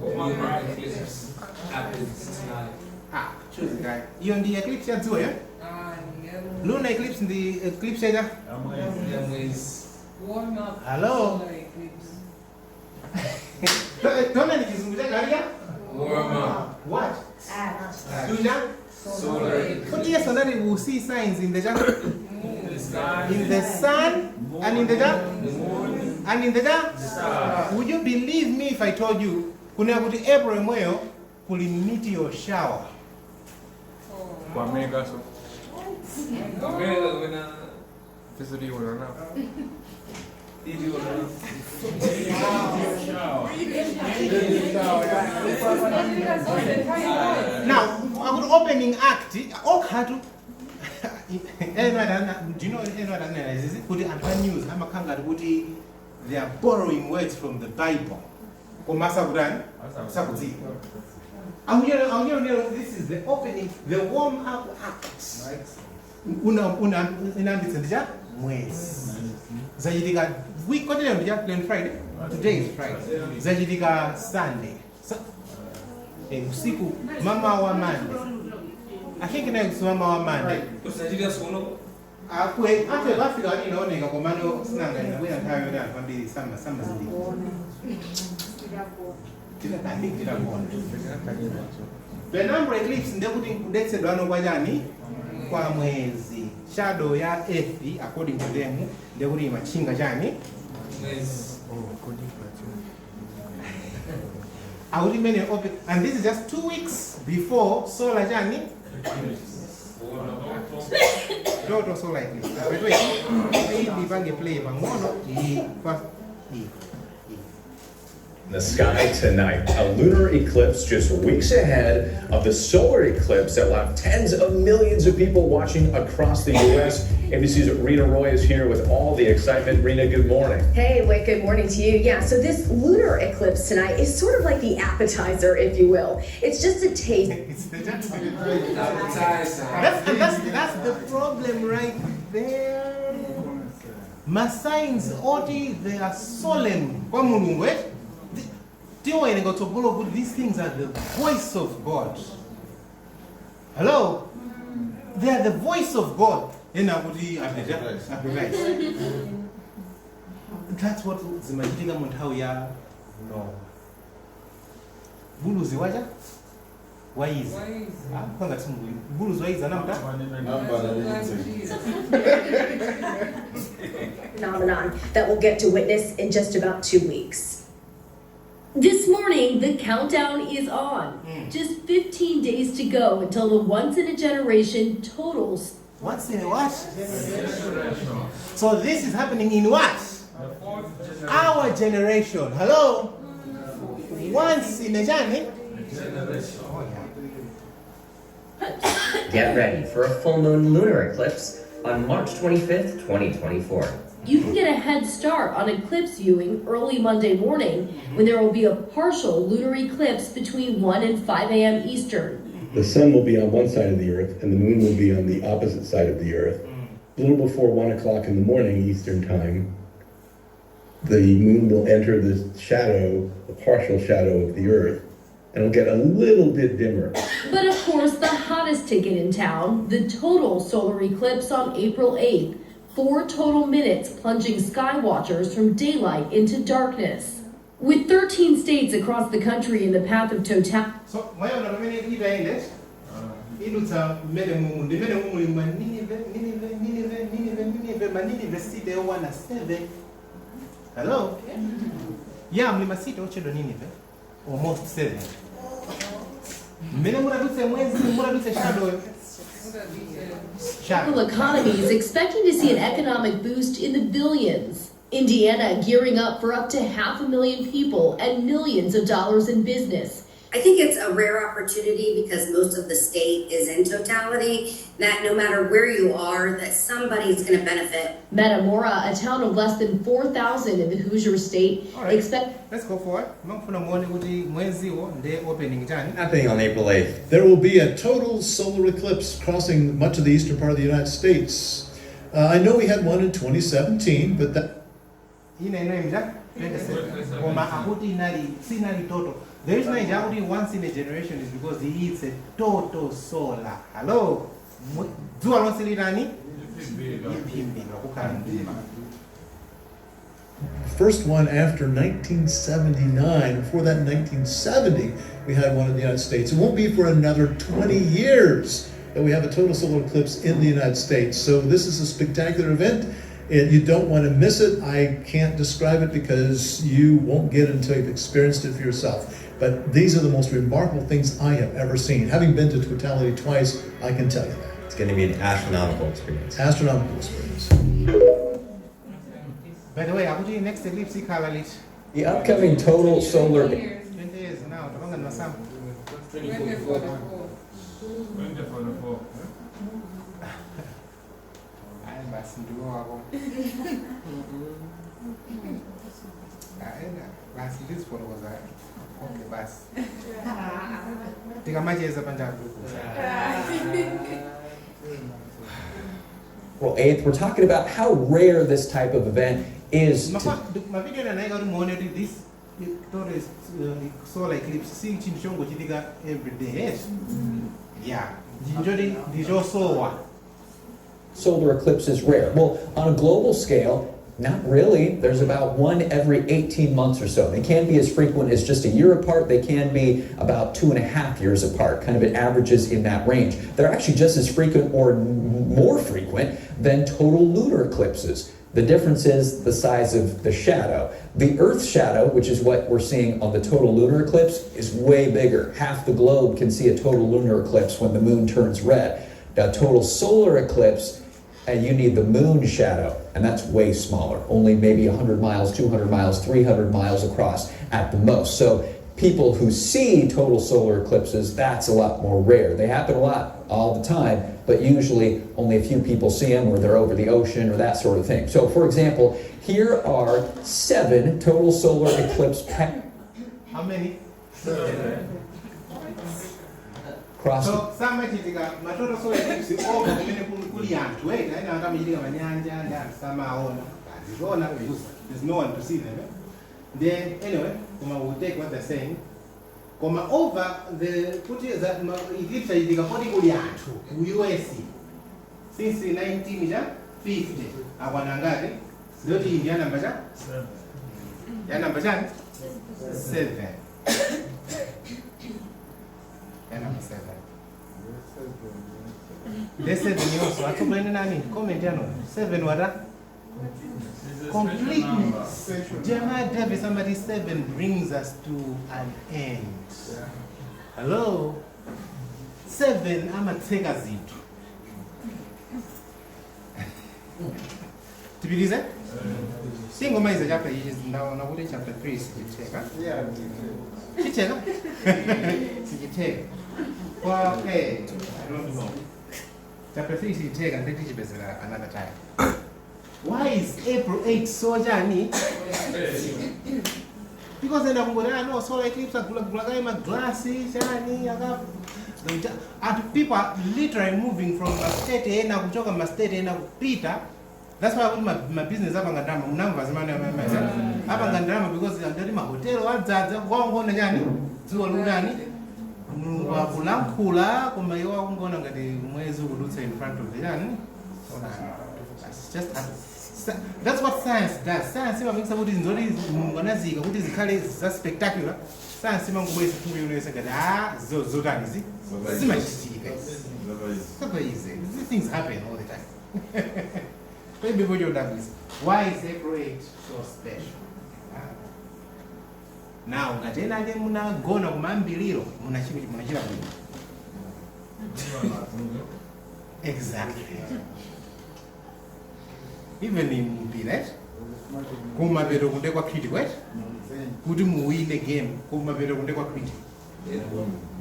warm eclipse happens tonight. Ah, choose guy. Iyo ndi eclipse ya dzuwa, eh? Lunar eclipse ndi eclipse ya Mwezi. Warm up. Hello? Solar eclipse. Tona ni chizungu chake alika? Warm up. What? Lunar? Solar eclipse. Kuti Yesu anati we will see signs in the The sky, in the sun and in the the moon, and in the the stars. Would you believe me if I told you kunena kuti April imweyo kuli meteor shower? Ku America so. America wina Fisiri wala na. Ili wala. Now, akuti opening act okhatu eno adana. Do you know eno adanena izizi kuti anthu a news amakhala ngati kuti they are borrowing words from the Bible koma sakutani, sakudziwa. Akuchera, this is the opening, the warm up act. Una inambitsa ndicha mwezi. Zachitika week kotelero ndicha plan Friday. Today is Friday. Zachitika Sunday. Usiku mama wa Monday. I think nayo mama wa Monday. Kusachitika sono. Akwe ate Africa inaoneka komano sinanga inabwera nthawi yoti anthu ambiri sama zindiki. I think titakuona. Penumbra eclipse ndekuti kudetsedwano kwa chani? Kwa mwezi. Shadow ya earth, according to them, ndekuti imachinga chani? Mwezi. Akuti imene open, and this is just 2 weeks before solar chani? Total solar eclipse. Wait, wait. Iyi ndipange play pang'ono iyi first iyi. In the sky tonight, a lunar eclipse just weeks ahead of the solar eclipse that will have tens of millions of people watching across the U.S. ABC's Rena Roy is here with all the excitement. Rena, good morning. Hey, wait, good morning to you. Yeah, so this lunar eclipse tonight is sort of like the appetizer, if you will. It's just a taste. It's the Appetizer. That's the problem right there. Ma signs oti they are solemn kwa Mulungu, eh? Tiwerenga kutsogolo kuti these things are the voice of God. Hello? They are the voice of God. Ena kuti advertise. That's what zimachitika mu nthawi ya Noah. Buluzi wacha? Waizi. Ah, kwanga timungu. Buluzi waizi anamuta? Phenomenon that we'll get to witness in just about 2 weeks. This morning, the countdown is on. Just 15 days to go until the once in a generation total Once in a what? So this is happening in what? The fourth generation. Our generation. Hello? Once in a journey. Generation. Oh yeah. Get ready for a full moon lunar eclipse on March 25th, 2024. You can get a head start on eclipse viewing early Monday morning when there will be a partial lunar eclipse between 1 and 5 a.m. Eastern. The sun will be on one side of the earth and the moon will be on the opposite side of the earth. A little before 1 o'clock in the morning Eastern time, the moon will enter the shadow, the partial shadow of the earth, and it'll get a little bit dimmer. But of course, the hottest ticket in town, the total solar eclipse on April 8th. 4 total minutes plunging sky watchers from daylight into darkness. With 13 states across the country in the path of totality. So mwayiona pamene itaende idutsa mmene mumu ndi mmene mumuli ma Ninive, Ninive, Ninive, Ninive, Ninive, ma Ninive city yokwana 7. Hello? Yeah, muli ma city otchedwa Ninive, almost 7. Mmene mutadutse mwezi, mutadutse shadow. Shadow. Local economies expecting to see an economic boost in the billions. Indiana gearing up for up to 500,000 people and millions of dollars in business. I think it's a rare opportunity because most of the state is in totality, that no matter where you are, that somebody's going to benefit. Metamora, a town of less than 4,000 in the Hoosier State, All right. expect Let's go forward. Mafuna muone kuti mweziwo ndi opening chani. Happening on April 8th. There will be a total solar eclipse crossing much of the eastern part of the United States. I know we had one in 2017, but that Ina inayi mja 27, koma akuti inali sinali total. The reason I akuti once in a generation is because it's a total solar. Hello? Dzuwa lonse litani liphimbidwa, kukhala mdima. First one after 1979. Before that, in 1970, we had one in the United States. It won't be for another 20 years that we have a total solar eclipse in the United States. So this is a spectacular event, and you don't want to miss it. I can't describe it because you won't get it until you've experienced it for yourself. But these are the most remarkable things I have ever seen. Having been to totality twice, I can tell you that. It's going to be an astronomical experience. Astronomical experience. By the way, akuti next eclipse ikhala liti? The upcoming total solar 20 years now, tapanga ndi masamu. 2044. 2044. Ayi basi, ndiwo wako. Ayi basi, ndizifotokoza. Okay, basi. Tikamacheza panjabu. April 8th, we're talking about how rare this type of event is. Mavideo anayika kuti muone kuti this total solar eclipse si chinthu chongochitika every day, yes, yeah, chinchoti ndichosowa. Solar eclipse is rare. Well, on a global scale, not really. There's about one every 18 months or so. They can be as frequent as just a year apart. They can be about 2.5 years apart. Kind of it averages in that range. They're actually just as frequent or more frequent than total lunar eclipses. The difference is the size of the shadow. The Earth's shadow, which is what we're seeing on the total lunar eclipse, is way bigger. Half the globe can see a total lunar eclipse when the moon turns red. Now, total solar eclipse, and you need the moon shadow, and that's way smaller, only maybe 100 miles, 200 miles, 300 miles across at the most. So people who see total solar eclipses, that's a lot more rare. They happen a lot all the time, but usually only a few people see them, or they're over the ocean or that sort of thing. So, for example, here are seven total solar eclipse How many? Cross So samachitika ma total solar eclipse over kumene kuli anthu ena ena akamachitika manyanja ndi anthu samaona, aziona because there's no one to see them, eh? Then anyway, koma we'll take what they're saying, koma over the kuti za eclipse achitika koti kuli anthu ku US since 19 cha 50, akwana ngati zoti ndi ya namba cha ya namba chani? 7, ya namba 7. The 7 yonso atsogolene nani comment yano 7 wata completeness. Jeremiah David, somebody, 7 brings us to an end. Hello? 7 amatseka zinthu. Tipitize, singomaliza chapter ichi, ndaona kuti chapter 3 sichitheka, chicheka, sichitheka kwa eh. don't know. Chapter 3 chiteka ndetichipezera another time. Why is April 8 so chani? Because ena kungoti, ah, no, solar eclipse, agula kaye maglasi chani aka, and people are literally moving from ma state ena, kuchoka ma state ena kupita. That's why kuti ma business apanga drama. Munamva zimene apanga drama because andati mahotelo adzadza kukaongoona chani, dzuwa likutani, Mulungu akulankhula, koma iwo akungoona ngati mwezi ukudutsa in front of the chani. It's just that's what science does. Science imapangisa kuti nzoti Mulungu anazika kuti zikhale za spectacular. Science imangobweza fungo yonse ngati, ah, zotani zi zimachitika. Super easy. These things happen all the time. Maybe what you're done is, why is April 8 so special? Ah. Now, ngati ena ake munagona kumayambiliro, munachira bwino. Exactly. Even in mpira, right? Kumapeto kunde kwa critical, right? Kuti muwine game, kumapeto kunde kwa critical.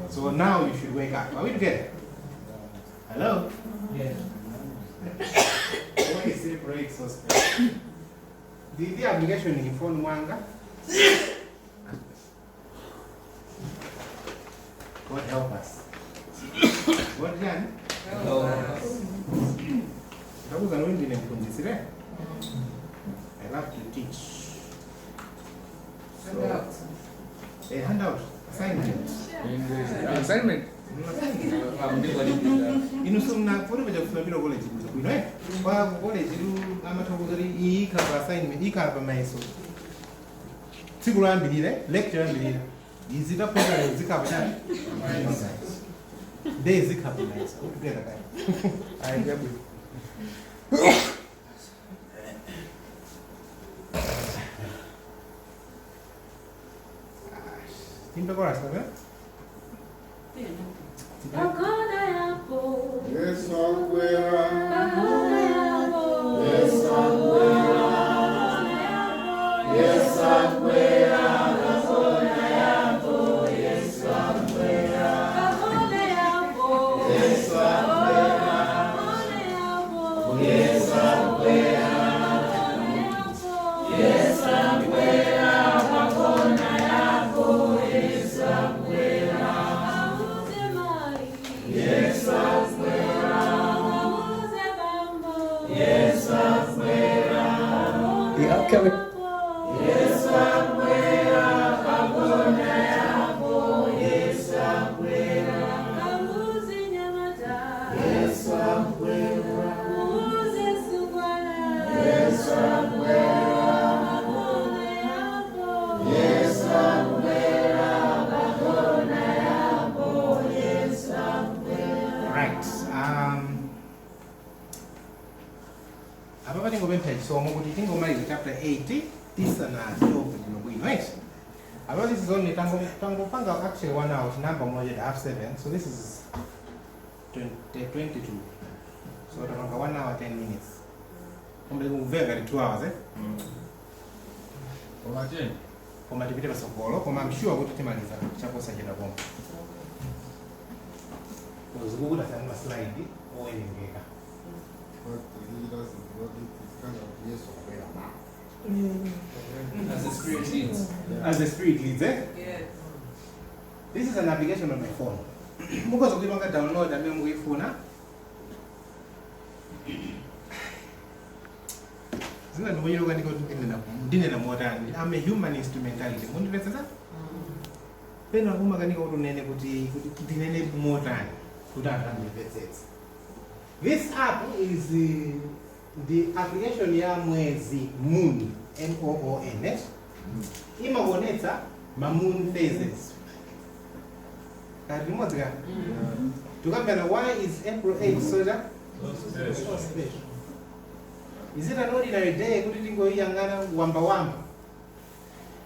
So now you should wake up. Are we together? Hello? Yeah. Why is April 8 so special? The application in phone mwanga. God help us. God can. Help us. Ndakuza nini ndine mfundisi re? I love to teach. So, a handout, assignment. Assignment. Inu mna pori paja kusumamira college kuza bwino, eh? Kwa college lu amathokoza kuti iyi ikhala assignment, ikhala pa mayeso. Tsiku loyambirira, lecture yoyambirira. Izi tapeza zikhala chani? Days zikhala pa mayeso. All together guys. Ayi jabwino. Timbe chorus, eh? Pakona yako. Yesu akwera. Pakona yako. Yesu akwera. Yesu akwera. Pakona yako. Yesu akwera. Pakona yako. Yesu akwera. Pakona yako. Yesu akwera. Yesu akwera. Pakona yako. Yesu akwera. Yesu akwera. Yesu akwera. The upcoming Yesu akwera. Pakona yako. Yesu akwera. Yesu akwera. Yesu akwera. Yesu akwera. Pakona yako. Yesu akwera. Right. Apa patingopempha chisomo kuti tingomaliza chapter 8 tisanachoke bwino bwino, right? Apa this is only tangopanga actually 1 hour, tinamba moja at 7:30, so this is 22. So tapanga 1 hour 10 minutes. Kumbe kumveka ngati 2 hours, eh? Koma cheni. Koma tipite pasogolo, koma I'm sure kuti timaliza chaposachedwa pomwe. Kuzikukuta sana slide owerengeka. As the spirit leads. As the spirit leads, eh? Yes. This is an application on my phone. Mukhoza kuipanga download amene mukuifuna. Zina ndimoyero ndiko ndinena motani. I'm a humanist mentality. Mundipetsetsa? Pena kumakanika kuti unene kuti ndinene motani kuti anthu andimvetsetse. This app is the application ya mwezi, moon, M-O-O-N, eh? Imakuonetsa ma moon phases. Kati limodzi ka? Tukambana, why is April 8 so special? Is it an ordinary day kuti tingoiyang'ana wamba wamba?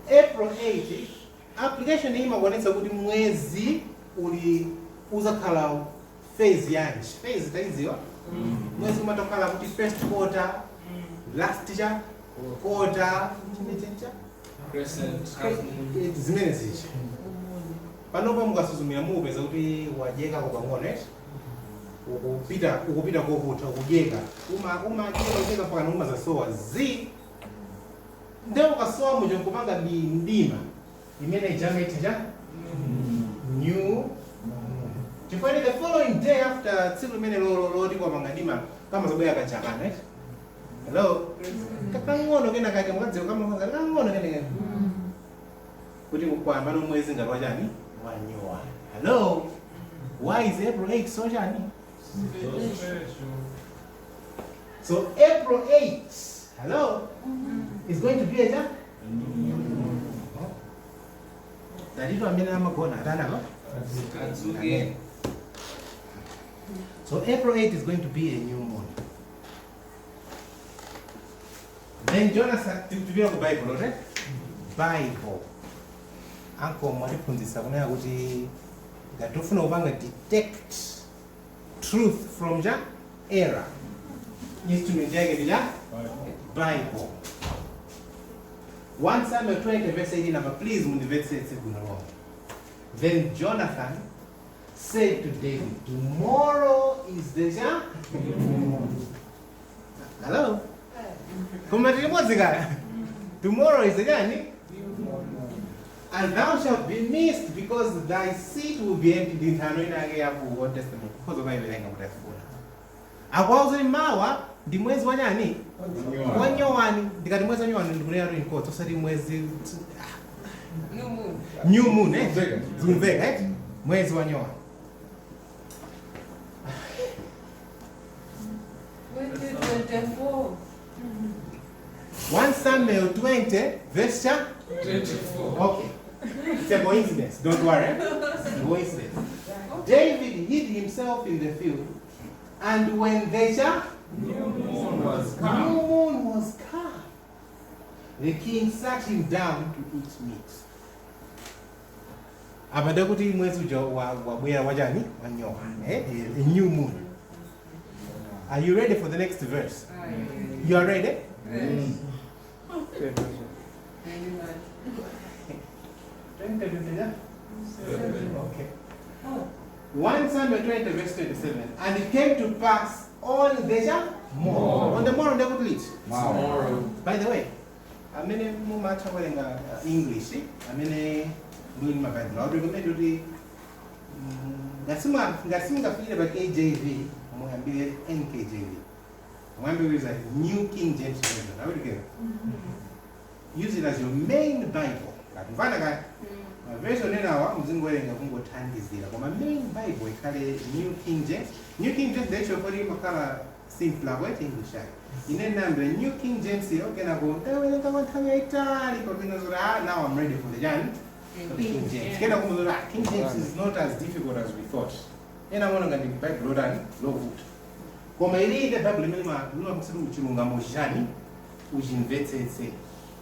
April 8 application iyi imakuonetsa kuti mwezi uli uzakhala phase yanji. Phase taiziwa? Mwezi umatokhala kuti first quarter, last cha quarter, chine cha Crescent, half moon. Zimene zichi. Panopa mukasuzumira mupeza kuti wadyekako pang'ono, eh? Ukupita kokutha ukudyeka umadyeka mpaka umazasowa zi nde ukasowa muja nkupanga mdima imene ijamaitha cha new chifukwa the following day after tsiku limene loti kwapanga dima kama zabwera kachakana, right? Hello, kakang'ono kena kake mukadziwa kama kang'ono kena kake kuti kwamba nomwezi ngati wachani wanyowani. Hello, why is April 8 so chani? So April 8, hello, is going to be a cha? Dalilo amene amagona atanako? Adzuke. So April 8 is going to be a new moon. Then Jonathan, tupira ku Bible, right? Bible. Anko mwatiphunzitsa kunena kuti ngati ufuna kupanga detect truth from ja error, instrument yake ndi ja Bible. 1 Samuel 20 verse 18 apa, please mundimvetsetse bwino lomwe. Then Jonathan said to David, tomorrow is the ja? Hello? Koma tili limodzi kaya? Tomorrow is the chani? And thou shalt be missed because thy seat will be empty. Ndi nthano ina yake ya ku Old Testament. Kukhoza kuyiwerenga kuti afuna. Akuwauza kuti mawa ndi mwezi wa chani? Wanyowani. Ndikati mwezi wanyowani ndikunena kuti inkosi osati mwezi New moon. New moon, eh? Zikumveka, eh? Mwezi wa nyowani. 2024. 1 Samuel 20 verse 24. Okay. It's a coincidence. Don't worry. It's a coincidence. David hid himself in the field, and when the new moon was come, new moon was come, the king sat him down to eat meat. Apa ndekuti mwezi uja wabwera wachani wanyowani, eh? A new moon. Are you ready for the next verse? You are ready? Yes. Very much. Okay. 1 Samuel 20 verse 27. And it came to pass on the morrow. On the morrow, ndekuti liti? Tomorrow. By the way, amene mumatha kuwerenga English, amene muli ma Bible, I would recommend kuti ngati simungafikire pa KJV, muyambire NKJV. Muyambire with a New King James Version. Are we together? Use it as your main Bible. Katumvana kaya? Version enawa muzingowerenga kungothandizira koma main Bible ikhale New King James. New King James ndicho poti imakhala simpler kwete English yake. Ine ndinayambira New King James iyo kenako ndawerenga kwa nthawi yayitali pamene zoti now I'm ready for the chani? For the King James. Kenako muzoti King James is not as difficult as we thought. Ena amaona ngati Bible lotani lovuta. Koma ili ine Bible imene limakusati uchilungamo chani uchimvetsetse.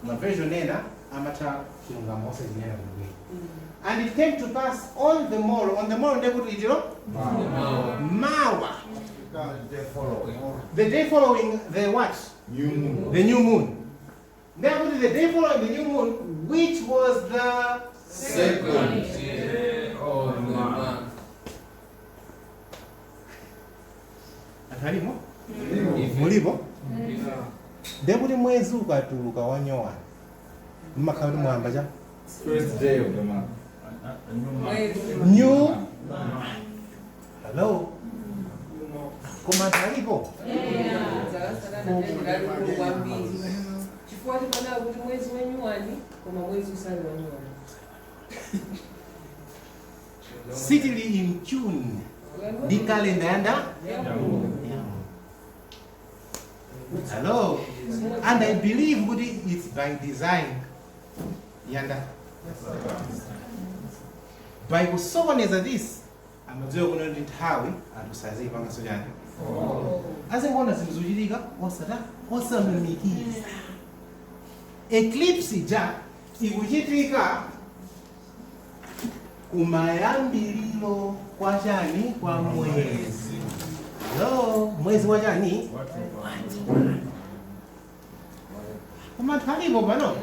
Ma version ena amatha chilungamo osachinena bwinobwino. And it came to pass on the morrow, ndekuti itiro? Mawa. The day following the what? New moon. The new moon. Ndekuti the day following the new moon, which was the second day of the month. Anthu alimo? Mulipo? Ndekuti mwezi ukatuluka wanyowani mmakhala kuti mwamba cha first day of the month. New. Hello. Koma anthu alipo? Chifukwa chipana kuti mwezi wenyuwani koma mwezi usali wanyuwani. Sitili in tune ndi kalenda yanda? Hello. And I believe kuti it's by design. Yanda. By kusokoneza this, amadziwa kuno ndi nthawi anthu sazipanganso chani. Azingoona zinthu zochitika osata osalumikiza. Eclipse ija ikuchitika kumayambiriro kwa chani kwa mwezi. Hello, mwezi wa chani? Koma anthu alipo pano?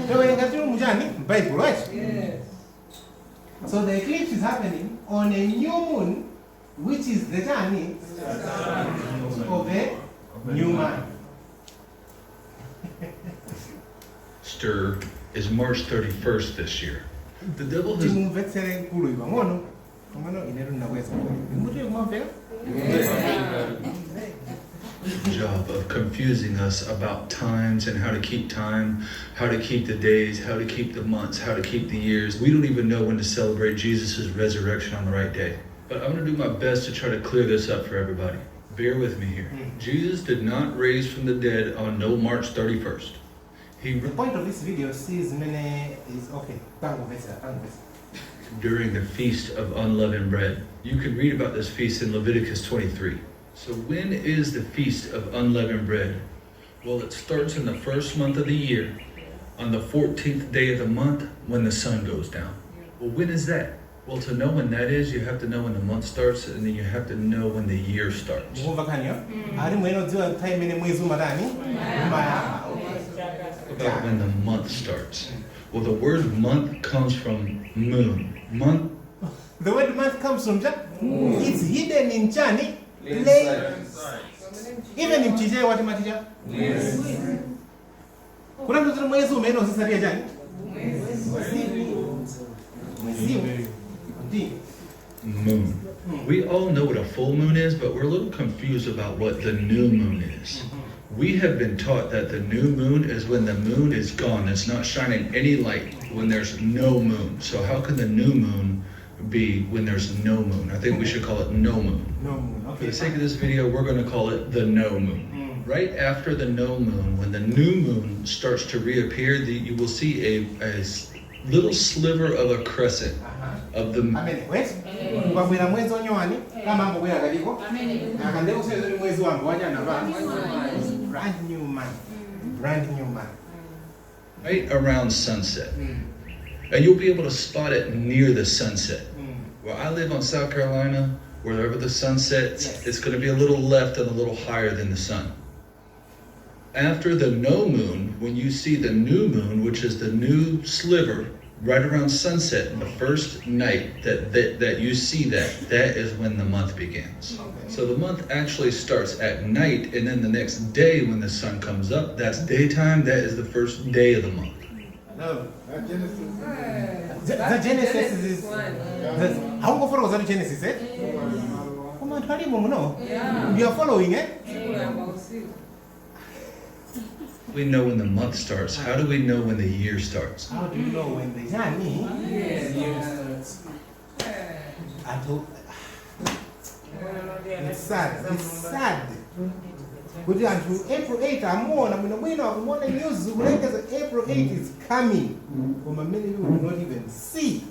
Towerenga tiri muchani? Bible, right? Yes. So the eclipse is happening on a new moon Which is the chani of a new man. Easter is March 31st this year. The devil has Timumvetsere mkulu ipa ng'ono komano inetu ndinakweza muti kumamveka. Job of confusing us about times and how to keep time, how to keep the days, how to keep the months, how to keep the years. We don't even know when to celebrate Jesus' resurrection on the right day. But I'm going to do my best to try to clear this up for everybody. Bear with me here. Jesus did not raise from the dead on no March 31st. He The point of this video si zimene is okay, tangomvetsera, tangomvetsera. During the Feast of Unleavened Bread. You can read about this feast in Leviticus 23. So, when is the Feast of Unleavened Bread? Well, it starts in the first month of the year, on the 14th day of the month when the sun goes down. Well, when is that? Well, to know when that is, you have to know when the month starts, and then you have to know when the year starts. Mukumva nkhaniyo ali mwene udziwa nthawi imene mwezi umatani umayamba. About when the month starts. Well, the word month comes from moon. Month The word month comes from cha? It's hidden in chani? Plain. Even in Chichewa timati cha? Kutanthauza mwezi umene uzisatiya chani? Mweziwo. Ndi. Moon. We all know what a full moon is, but we're a little confused about what the new moon is. We have been taught that the new moon is when the moon is gone, it's not shining any light, when there's no moon. So, how can the new moon be when there's no moon? I think we should call it no moon. No moon. For Okay. the sake of this video, we're going to call it the no moon. Right after the no moon, when the new moon starts to reappear, you will see a little sliver of a crescent of the Amene wait. Ukabwera mwezi wanyowani kamangobwera kaliko. Akande kuseza kuti mwezi wamba wachana pa. Brand new month. Brand new month. Right around sunset. And you'll be able to spot it near the sunset. Where I live on South Carolina, wherever the sun sets, it's going to be a little left and a little higher than the sun. After the no moon, when you see the new moon, which is the new sliver, right around sunset, the first night that you see that, that is when the month begins. So the month actually starts at night, and then the next day when the sun comes up, that's daytime, that is the first day of the month. No. The Genesis is haungofotokoza kuti Genesis, eh? Koma anthu alimo muno. Yeah. You are following, eh? Kuyamba usiku. We know when the month starts. How do we know when the year starts? How do you know when the chani? Anthu, it's sad. It's sad. Kuti anthu April 8 amuona bwinobwino akumuona news kulengeza April 8 is coming. Koma many people do not even see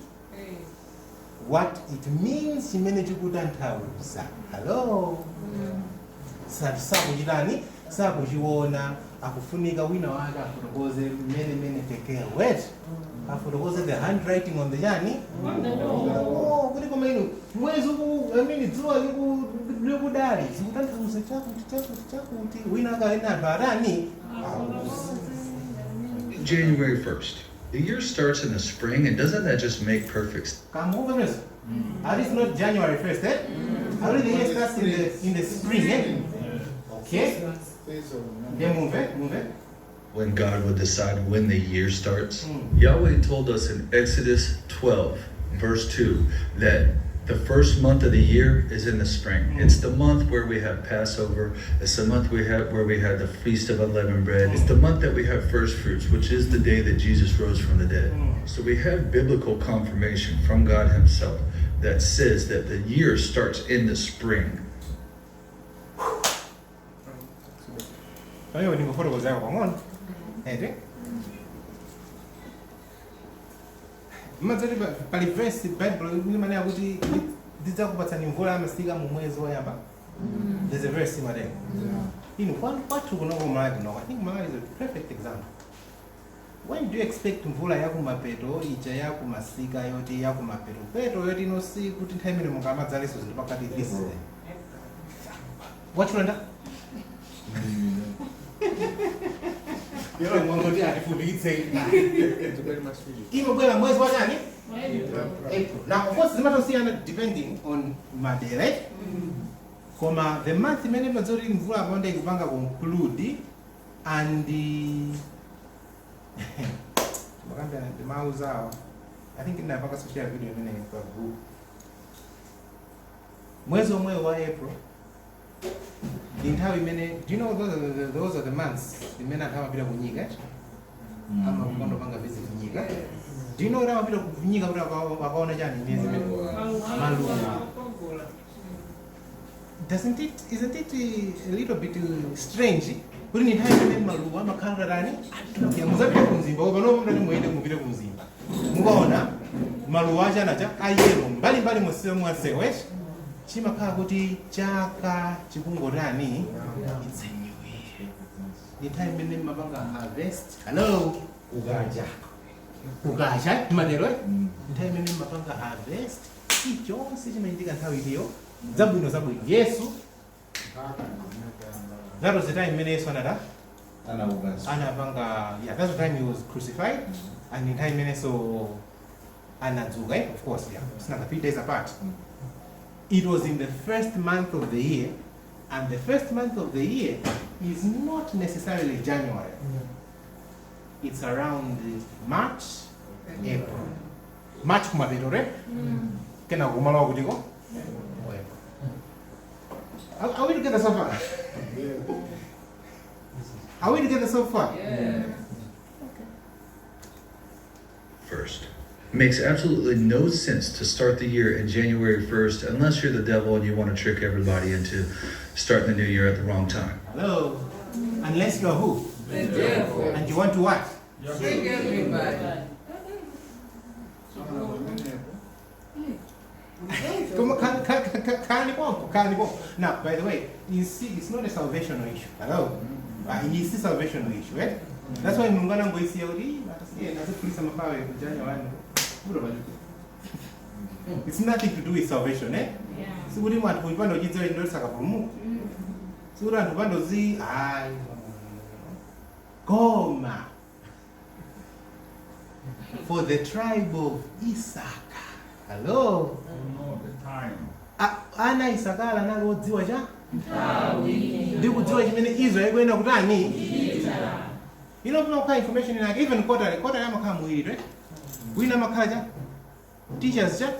what it means chimene chikutanthauza. Hello. Sakuchitani sakuchiona akufunika wina wake afotokoze mene mene tekel wet afotokoze the handwriting on the chani. Oh, kuti koma inu mwezi uku, I mean, dzuwa likudali zikutanthauza chakuti chakuti chakuti wina akaena anthu atani. January 1st. The year starts in the spring, and doesn't that just make perfect Kamuva mwezo at least not January 1st, eh? At least the year starts in the spring, eh? Okay, then move move. When God would decide when the year starts? Yahweh told us in Exodus 12, verse 2, that the first month of the year is in the spring. It's the month where we have Passover. It's the month we have where we have the Feast of Unleavened Bread. It's the month that we have first fruits, which is the day that Jesus rose from the dead. So we have biblical confirmation from God Himself that says that the year starts in the spring. Pamene ndingofotokozako pang'ono ete mmadzati pali verse Bible limanena kuti ndidzakupatsani mvula yamasika mu mwezi woyamba. There's a verse imatero inu kwathu kunoko Malawi kunoko. I think Malawi is a perfect example. When do you expect mvula yakumapeto ija yakumasika yoti yakumapeto peto yoti inosi kuti nthawi imene mungamadzaleso zinthu pakati this wachulanda yolo mwangoti atifundikitse imabwera mwezi wachani. April. Now, of course, zimatosiyana depending on madera, right? Koma the month imene mazoti mvula aponda ikupanga conclude and makambira ndimauzawa, I think ndinapanga social video imene pa group. Mwezi omwewo wa April ndi nthawi imene, do you know those are the months imene anthu amapita kunyika, eh? Amakonda panga visit nyika. Do you know kuti amapita kunyika kuti akaona chani miyezi imene? Maluwa. Doesn't it isn't it a little bit strange kuti ni nthawi imene maluwa amakhala tani? Muzapita kumzimba panopo, mutati muyende mupite kumzimba, mukaona maluwa achanacha a yellow mbalimbali musiwe mwasewe, chimakhala kuti chaka chikungotani, it's a new year. Ni nthawi imene mapanga harvest. Hello, kukacha, kukacha timatero, eh? Nthawi imene mapanga harvest, chilichonse chimachitika nthawi iliyo zabwino zabwino. Yesu, that was the time imene Yesu anata anapanga, yeah, that's the time he was crucified and in time imene so anadzuka, eh? Of course, yeah, it's not 3 days apart. It was in the first month of the year, and the first month of the year is not necessarily January. It's around March, April. March kumapeto, right? Kena kumalowa kutiko April. Are we together so far? Are we together so far? Yeah. First. It makes absolutely no sense to start the year in January 1st unless you're the devil and you want to trick everybody into starting the new year at the wrong time. Hello? Unless you're who? The devil. And you want to what? Trick everybody. Come on, can you? Now, by the way, you see, it's not a salvational issue. Hello? It's a salvational issue, right? That's why Mulungu anangoisiya kuti atasiye naziphulisa mafawe ku January. It's nothing to do with salvation, eh? Sikuti mwanthu kupanda uchidziwa ndo sakapulumuka. Sikuti anthu pandozi ayi. Koma for the tribe of Issachar. Hello? Know the time. Ana Isakara anali odziwa cha ndi kudziwa chimene Israel ikuyenera kutani. Pano kukhala information inake, even quarterly, quarterly amakhala muwiri, right? Wina amakhala cha teachers cha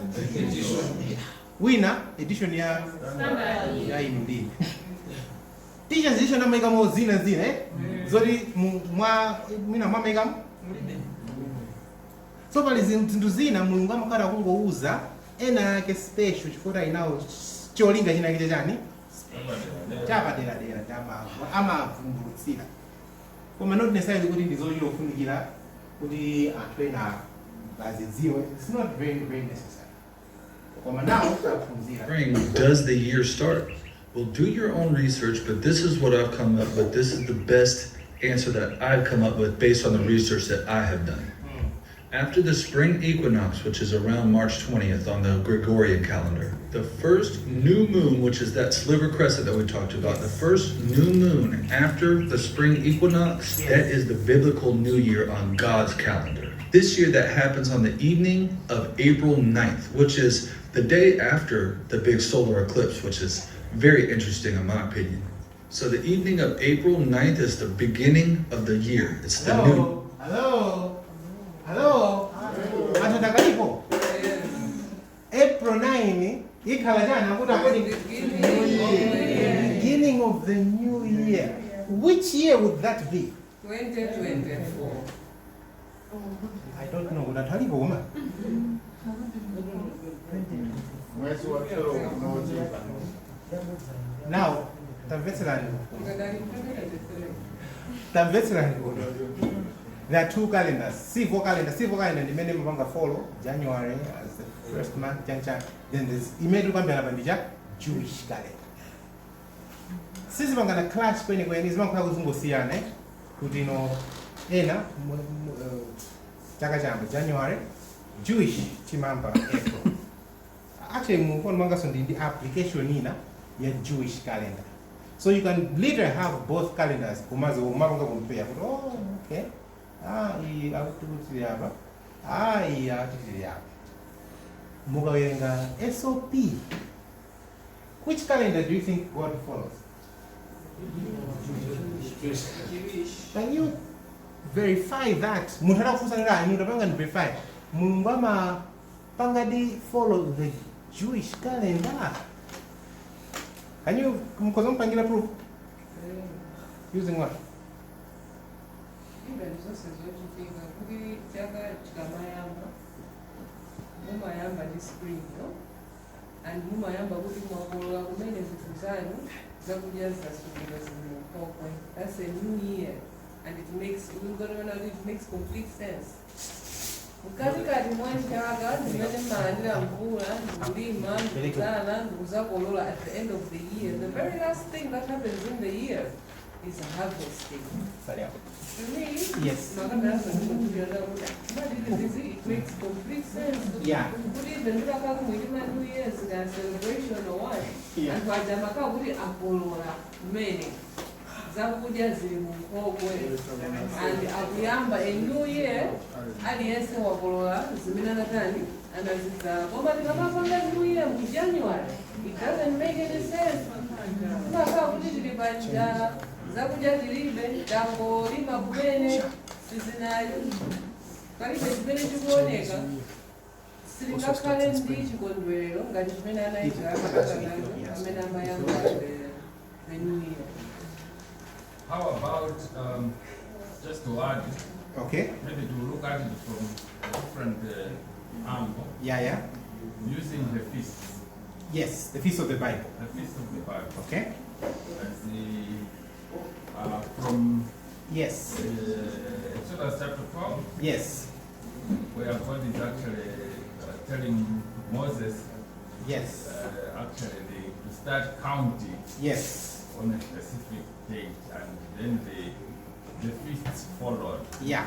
wina edition ya inu ndi teachers edition amayikamo zina zina, eh? Zoti mwa mwina mwamayikamo. So pali zinthu zina Mulungu amakhala kungouza ena ake special chifukwa inawo cholinga china chake chani chapaderadera amavumbulutsira, koma not necessarily kuti ndi zochita kufunikira kuti anthu ena azidziwe. It's not very very necessary, koma nawo aphunzira. Spring does the year start? Well, do your own research, but this is what I've come up with. This is the best answer that I've come up with based on the research that I have done. After the spring equinox, which is around March 20th on the Gregorian calendar, the first new moon, which is that sliver crescent that we talked about, the first new moon after the spring equinox, that is the biblical new year on God's calendar. This year, that happens on the evening of April 9th, which is the day after the big solar eclipse, which is very interesting in my opinion. So the evening of April 9th is the beginning of the year. It's the new Hello, hello, hello. Anthu ndakalipo April 9 ikhala chani akuti according the beginning of the new year? Which year would that be? 2024. I don't know kuti anthu alipo koma Mwezi wa 12 unaojipa. Now tamvetserani, tamvetserani kuno. There are two calendars, civil calendar. Civil calendar ndimene mapanga follow January as the first month, chancha. Then there's imene tikuyambira pa ndicha Jewish calendar. Sizipangana clash kwenikweni, zimakhala kuzingosiyana, eh? Kuti ino ena chaka chamba January, Jewish chimamba April. Actually, mufoni mwangaso ndi application ina ya Jewish calendar, so you can literally have both calendars kumazi kumapanga compare kuti, oh, okay, ah, iyi akuti kuti apa, ah, iyi akuti tili apa. Mukawerenga SOP, which calendar do you think God follows? Can you verify that? Munthu atakufunsa inu tapanga ni verify. Mulungu amapangadi follow the Jewish calendar. Can you mukhoza mupangira proof? Using what? Even zonse zochitika kuti chaka chikamayamba mumayamba ndi spring, no? And mumayamba kuti mwakolola kumene zinthu zanu zakudya zasungidwa zili munkhokwe. That's a new year and it makes, it makes complete sense. Mkatikati mwa chaka zimene mmalandira mvula ndikulima ndikudzala ndikuzakolola at the end of the year, the very last thing that happens in the year is harvesting. To me, yes. It makes complete sense. Yeah. Kuti even ndikakhala muitima New Year's ka celebration or what, anthu aja amakhala kuti akolola kumene zakudya zili munkhokwe and akuyamba a new year, aliyense wakolola zimene anatani anazidzala. Koma tikamapanga new year mu January, it doesn't make any sense. Timakhala kuti tili pa njala, zakudya tilibe, tangolima kumene sizinali, palibe chimene chikuoneka. Sitingakhale ndi chikondwerero ngati chimene anayika amene amayamba the new year. How about, just to add, okay, maybe to look at it from a different angle. Yeah, yeah. Using the feast. Yes, the feast of the Bible. The feast of the Bible. Okay. As the, from yes, Exodus chapter 12. Yes. Where God is actually telling Moses. Yes. Actually, to start counting. Yes. On a specific date, and then the feasts followed. Yeah.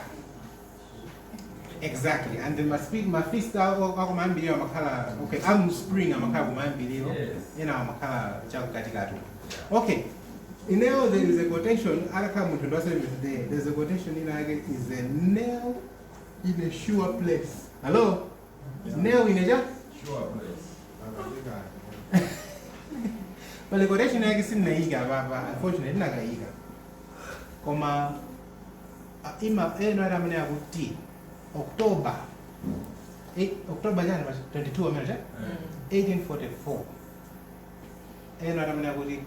Exactly. And the mafeast akumambiriro amakhala, okay, am spring amakhala kumambiriro. Yes. Ena amakhala chakukatikati. Okay. In now there is a quotation, there's a quotation in is a nail in a sure place. Hello? Yeah. Nail in a sure place. But the quotation yake sinayiga baba, unfortunately ndinakayiga. Koma ima eno amene akuti October October 22 amene 1844. Eno amene akuti,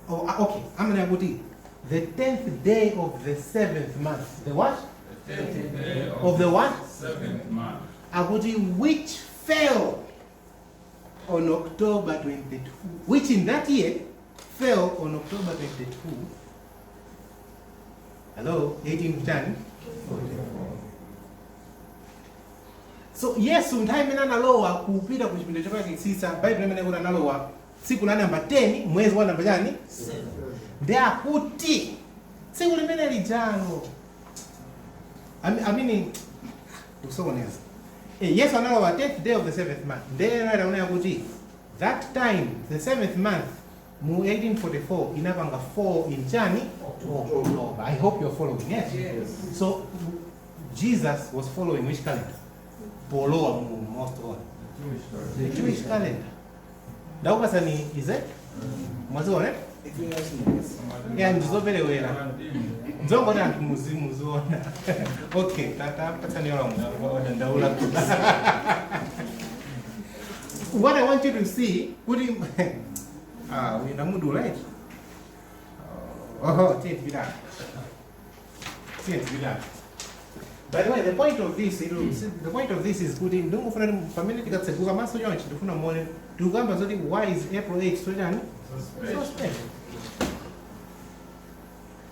oh, okay, amene akuti the 10th day of the 7th month. The what? The 10th day of the what? 7th month. Akuti which fell on October 22, which in that year fell on October 22. Hello, 1810. So yes, nthawi imene analowa kupita ku chipinda chopatulikitsitsa, Bible imene kuti analowa tsiku la namba 10 mwezi wa namba chani 7. Ndi akuti tsiku limene lijalo, I mean kusokoneza. Yesu analowa 10th day of the 7th month. Then anaona kuti that time the 7th month mu 1844 inapanga 4 in chani October. I hope you're following. Yes? Yes. So Jesus was following which calendar? Polowa mu most of the Jewish calendar. Ndakupatsani is it? Mwaziona? Yeah, ndizoperewera. Nzongoti anthu muziona. Okay, tapatsani yola ndaula. What I want you to see, kuti ndamudula ichi. Oh, tiye tipitani. Tiye tipitani. By the way, the point of this is kuti ndingofuna pamene tikatseguka maso chonchi ndifuna muone tikukamba zoti why is April 8 so chani? So special.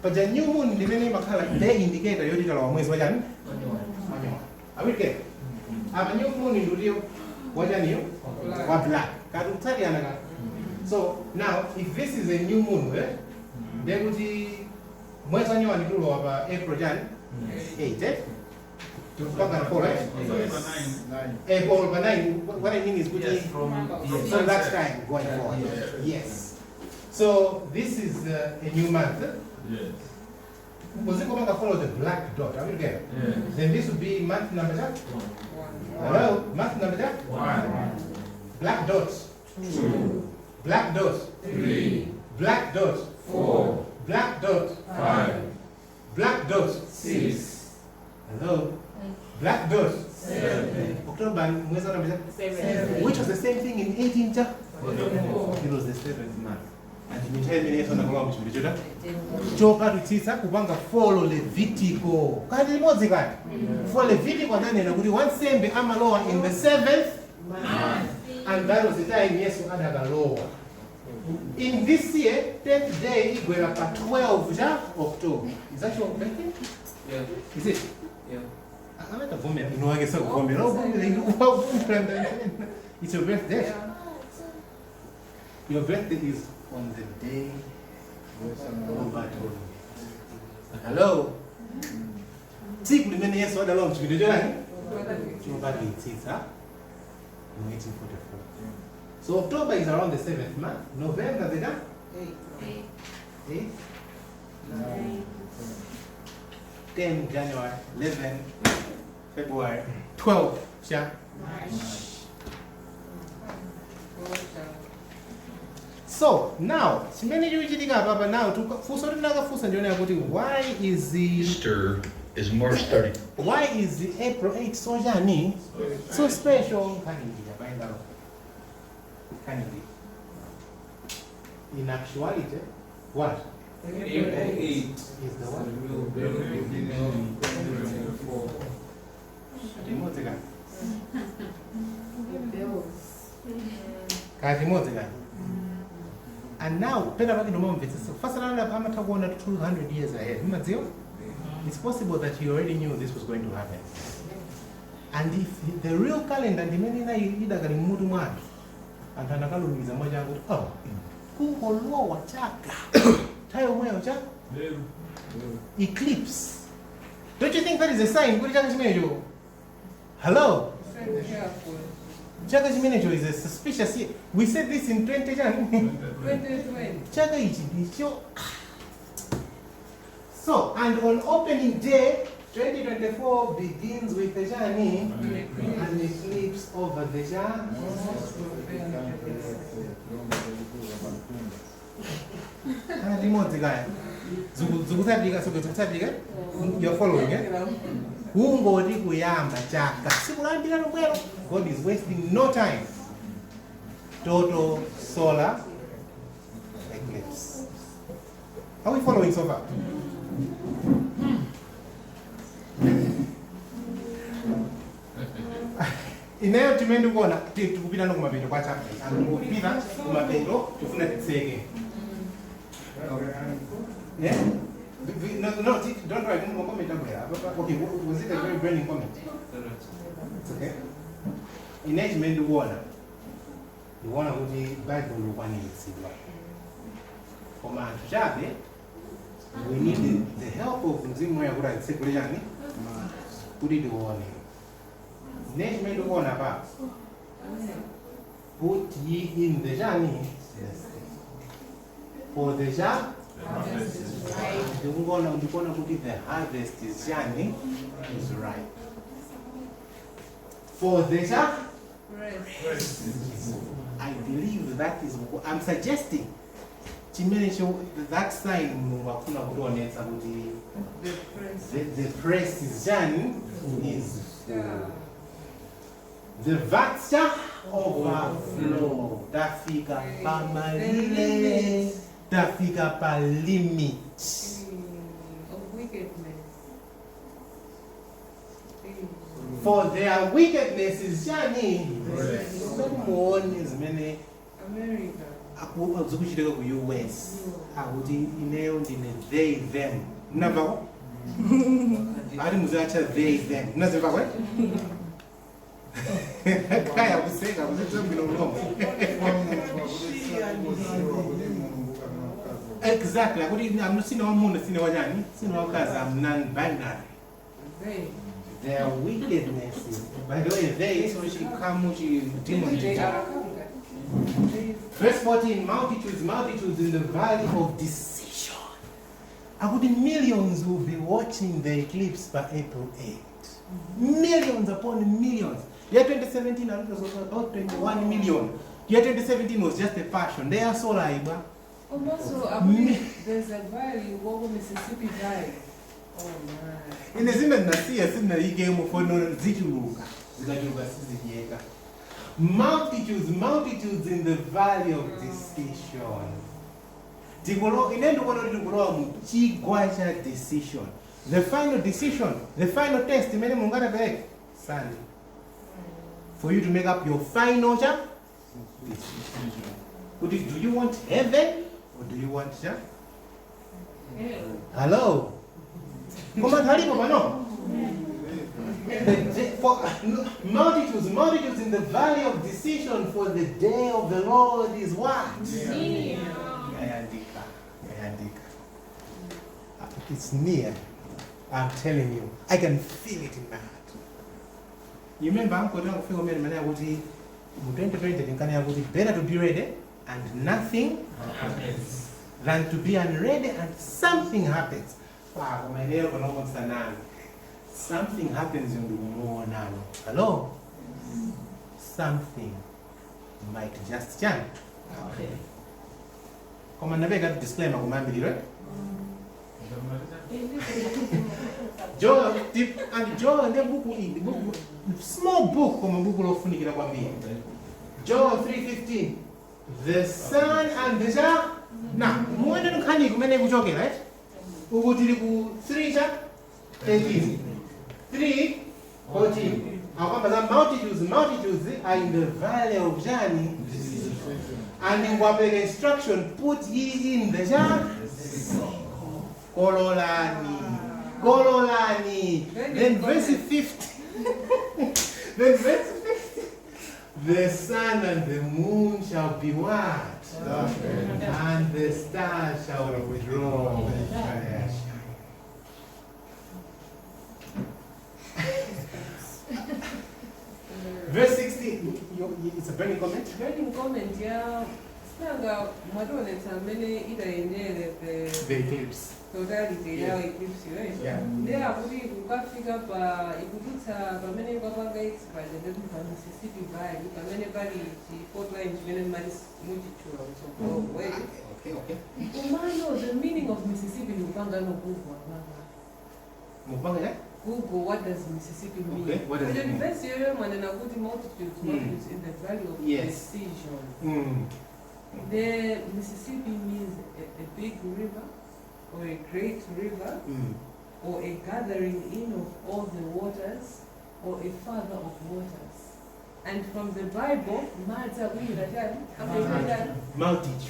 But the new moon limene imakhala day indicator yoti talowa mwezi wachani? Wanyuwani. Are we clear? Apa new moon ndiyo wachaniyo? Wa black. Kati kutsatiyana ka. So now if this is a new moon, eh? Then kuti mwezi wanyuwani tulowa pa April chani? 8, eh? To right? Yes. Over 9. What I mean is putting, yes, from that time going forward. Yes. Yes. So this is a new month. Yes. Muzingopanga follow the black dot. Are we together? Yeah. Then this would be month number cha? One. Hello? Month number cha? One. Black dot. 2. Black dot. 3. Black dot. 4. Black dot. 5. Black dot. 6. Hello? Black dot. 7. October, mwezi wa number cha? 7. Which was the same thing in 18 cha? 44. It was the 7th month. And nthawi imene Yesu anakalowa mchipinda chopatulitsitsa kupanga follow Levitico. Kati limodzi kati. For Levitico ananena kuti wansembe amalowa in the 7th month. And that was the time Yesu adakalowa. In this year, 10th day igwera pa 12 cha October. Is that your birthday? Yeah. Is it? Yeah. Amatavomera. Ino sakuvomera. Uvomera. It's your birthday. Yeah. Your birthday is on the day of atonement. Hello? Tsiku limene Yesu adalowa mchipinda chotani? Chopatulitsitsa in 1844. So October is around the 7th month. November the 8th, 9, 10 January, 11 February, 12 cha March. So now, chimene chikuchitika apapa now, funso tinakafunsa ndiona kuti why is the Easter is March 30. Why is the April 8 so chani? So special. Kanindi. In actuality, what? April 8 is the what? Limodzi kani? Kati limodzi kani? And now, pena pake ndomamvetsetsa. Fasalana amatha kuona 200 years ahead. Mumadziwa? It's possible that you already knew this was going to happen. And if the real calendar ndimene ina idakali mmutu mwake, anthu anakalumiza mwachangu kuti oh, kungolowa chaka nthawi yomweyo cha eclipse. Don't you think that is a sign kuti chaka chimenecho? Hello? Chaka chimenecho is a suspicious year. We said this in 2020. Chaka ichi ndicho. So, and on opening day, 2024 begins with the journey and eclipse over the journey. You're following, eh? Kungoti kuyamba chaka. Sikulandira lomwelo. God is wasting no time. Total solar eclipse. Are we following so far? Ineyo timene ndikuona tikupita no kumapeto kwa chapter. Anthu kupita kumapeto tifuna titseke. Yeah? No, don't write no comment abwera. Okay, was it a very burning comment? It's okay. Ineyo timene ndikuona. Ndikuona kuti Bible lukwaniritsidwa. Koma anthu chabe we need the help of Mzimu Woyera kuti atitsekule chani kuti tione. Nechimene ndikuona pa put ye in the journey for the journey. Ndikuona kuti the harvest is journey is ripe. For the journey, I believe that is what I'm suggesting. Chimene that sign Mulungu akufuna kutionetsa kuti the press is journey is the vats overflow. Tafika pamalire, tafika pa limit of wickedness. For their wickedness is journey. Muone zimene America zikuchitika ku US akuti ineyo ndine they them. Mnamvako? Ati muziatcha they them. Mnazimvako? Kaya kuseka kusetsa bwino mlomo. Exactly. Akuti I'm sine wamuna sine wachani sine wakazi. I'm non-binary. Their wickedness is, by the way, they so chikamu chi demon. Verse 14, multitudes, multitudes in the valley of decision. Akuti millions will be watching the eclipse by April 8. Millions upon millions. Year 2017 I think it was about 21 million. Year 2017 was just a passion. They are so laiba. Komanso akuti there's a valley woko Mississippi Valley. Oh my. Ine zina nasiya sindinayikemo fono zichuluka. Zikachuluka sizidyeka. Multitudes, multitudes in the valley of decision. Ine ndikuona kuti tikulowa mu chigwa cha decision. The final decision, the final test imene Mulungu atapereke Sunday. For you to make up your final cha decision. Kuti do you want heaven or do you want cha? Hello. Koma anthu alipo pano? For multitudes, multitudes in the valley of decision, for the day of the Lord is what? Near. Yayandika, yayandika. It's near. I'm telling you. I can feel it in my heart. You remember Uncle John kufika umene manena kuti mu 2020 tinkanena kuti better to be ready and nothing happens than to be unready and something happens. Pa koma ineyo panopo msanami. Something happens ndikumuonano. Hello? Something might just change. Okay. Koma ndapeka disclaimer kumayambiriro. Eh? Joel tip and Joel ndi buku ili buku small book koma buku lofunikira kwambiri. Joel 3:15 The sun and the cha na muone nkhani kumene kuchokera right? Uku tili ku 3 cha 13 3 14 akamba za multitudes, multitudes are in the valley of Jani and ngwapeka instruction, put ye in the cha kololani, kololani. Then verse 50 then verse 50 the sun and the moon shall be what? And the stars shall withdraw their shine. Verse 16, it's a burning comment? Burning comment, yeah. Sinanga mwationetsa mmene itayendere the eclipse. Totality ya eclipse, right? Yeah. Ndiye akuti kukafika pa ikudutsa pamene ikapanga expire ndi pa Mississippi Valley pamene pali chi fault line chimene mali muchitchula kutsogolo, right? Okay. Komano the meaning of Mississippi ni kupanga no Google apapa. Mukupanga ya? Google, what does Mississippi mean? Okay, what does it mean? Verse yoyo mwanena kuti multitudes, multitudes in the valley of decision. The Mississippi means a big river, or a great river, or a gathering in of all the waters, or a father of waters. And from the Bible, multitude.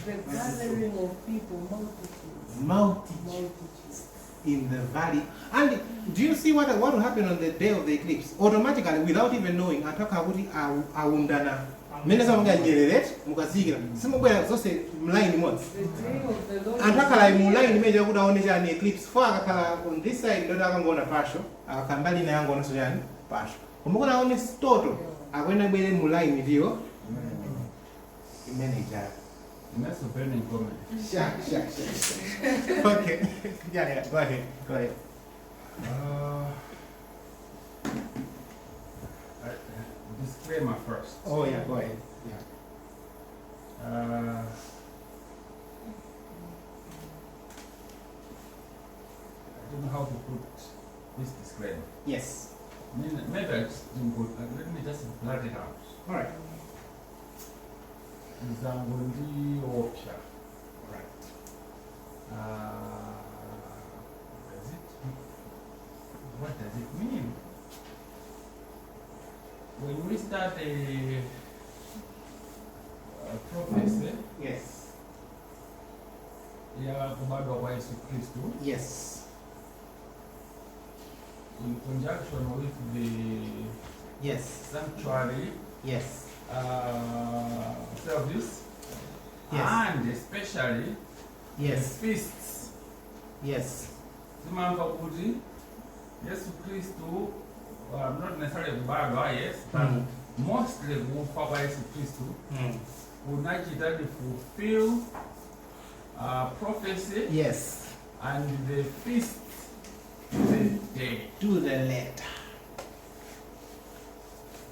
The gathering of people, multitudes. Multitudes. In the valley. And do you see what will happen on the day of the eclipse? Automatically, without even knowing, ataka kuti aundana. Mene samunga nyerere mukazikira. Simubwera zonse mline imodzi. Anthu akhala mu line imene yakuti aone chani eclipse. Fo akakhala on this side ndo akangoona pasho, akakhala mbali ina yangoonanso chani pasho. Koma kuti aone toto, akuena bwere mu line ndiyo imene ija. That's a burning comment. Sure. Okay. Yeah, go ahead. Go ahead. Disclaimer first. Oh yeah, go ahead. Yeah. I don't know how to put this disclaimer. Yes. Maybe I just didn't go. Let me just blurt it out. All right. Zangondiopsha. Right. What does it mean? When we start a prophecy, yes. Ya kubadwa kwa Yesu Kristu. Yes. In conjunction with the yes sanctuary. Yes. Service. Yes. And especially yes the feasts. Yes. Timamva kuti Yesu Kristu, not necessarily kubadwa, yes, but mostly kufa kwa Yesu Kristu kunachita to fulfill prophecy. Yes. And the feast to the day. To the letter.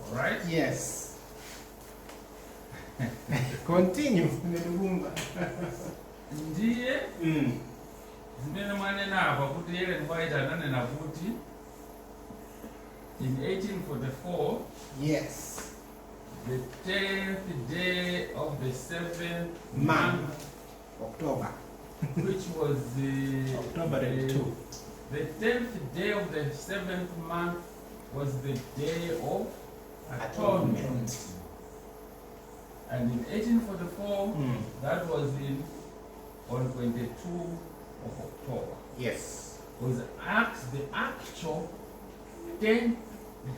All right? Yes. Continue. Ndikukumva. Ndiye zimene mwanena apa kuti Ellen White ananena kuti in 1844, the 10th day of the seventh month, October, which was the October 2. The 10th day of the seventh month was the Day of Atonement. And in 1844, that was in on 22 of October. Yes. Was the actual 10th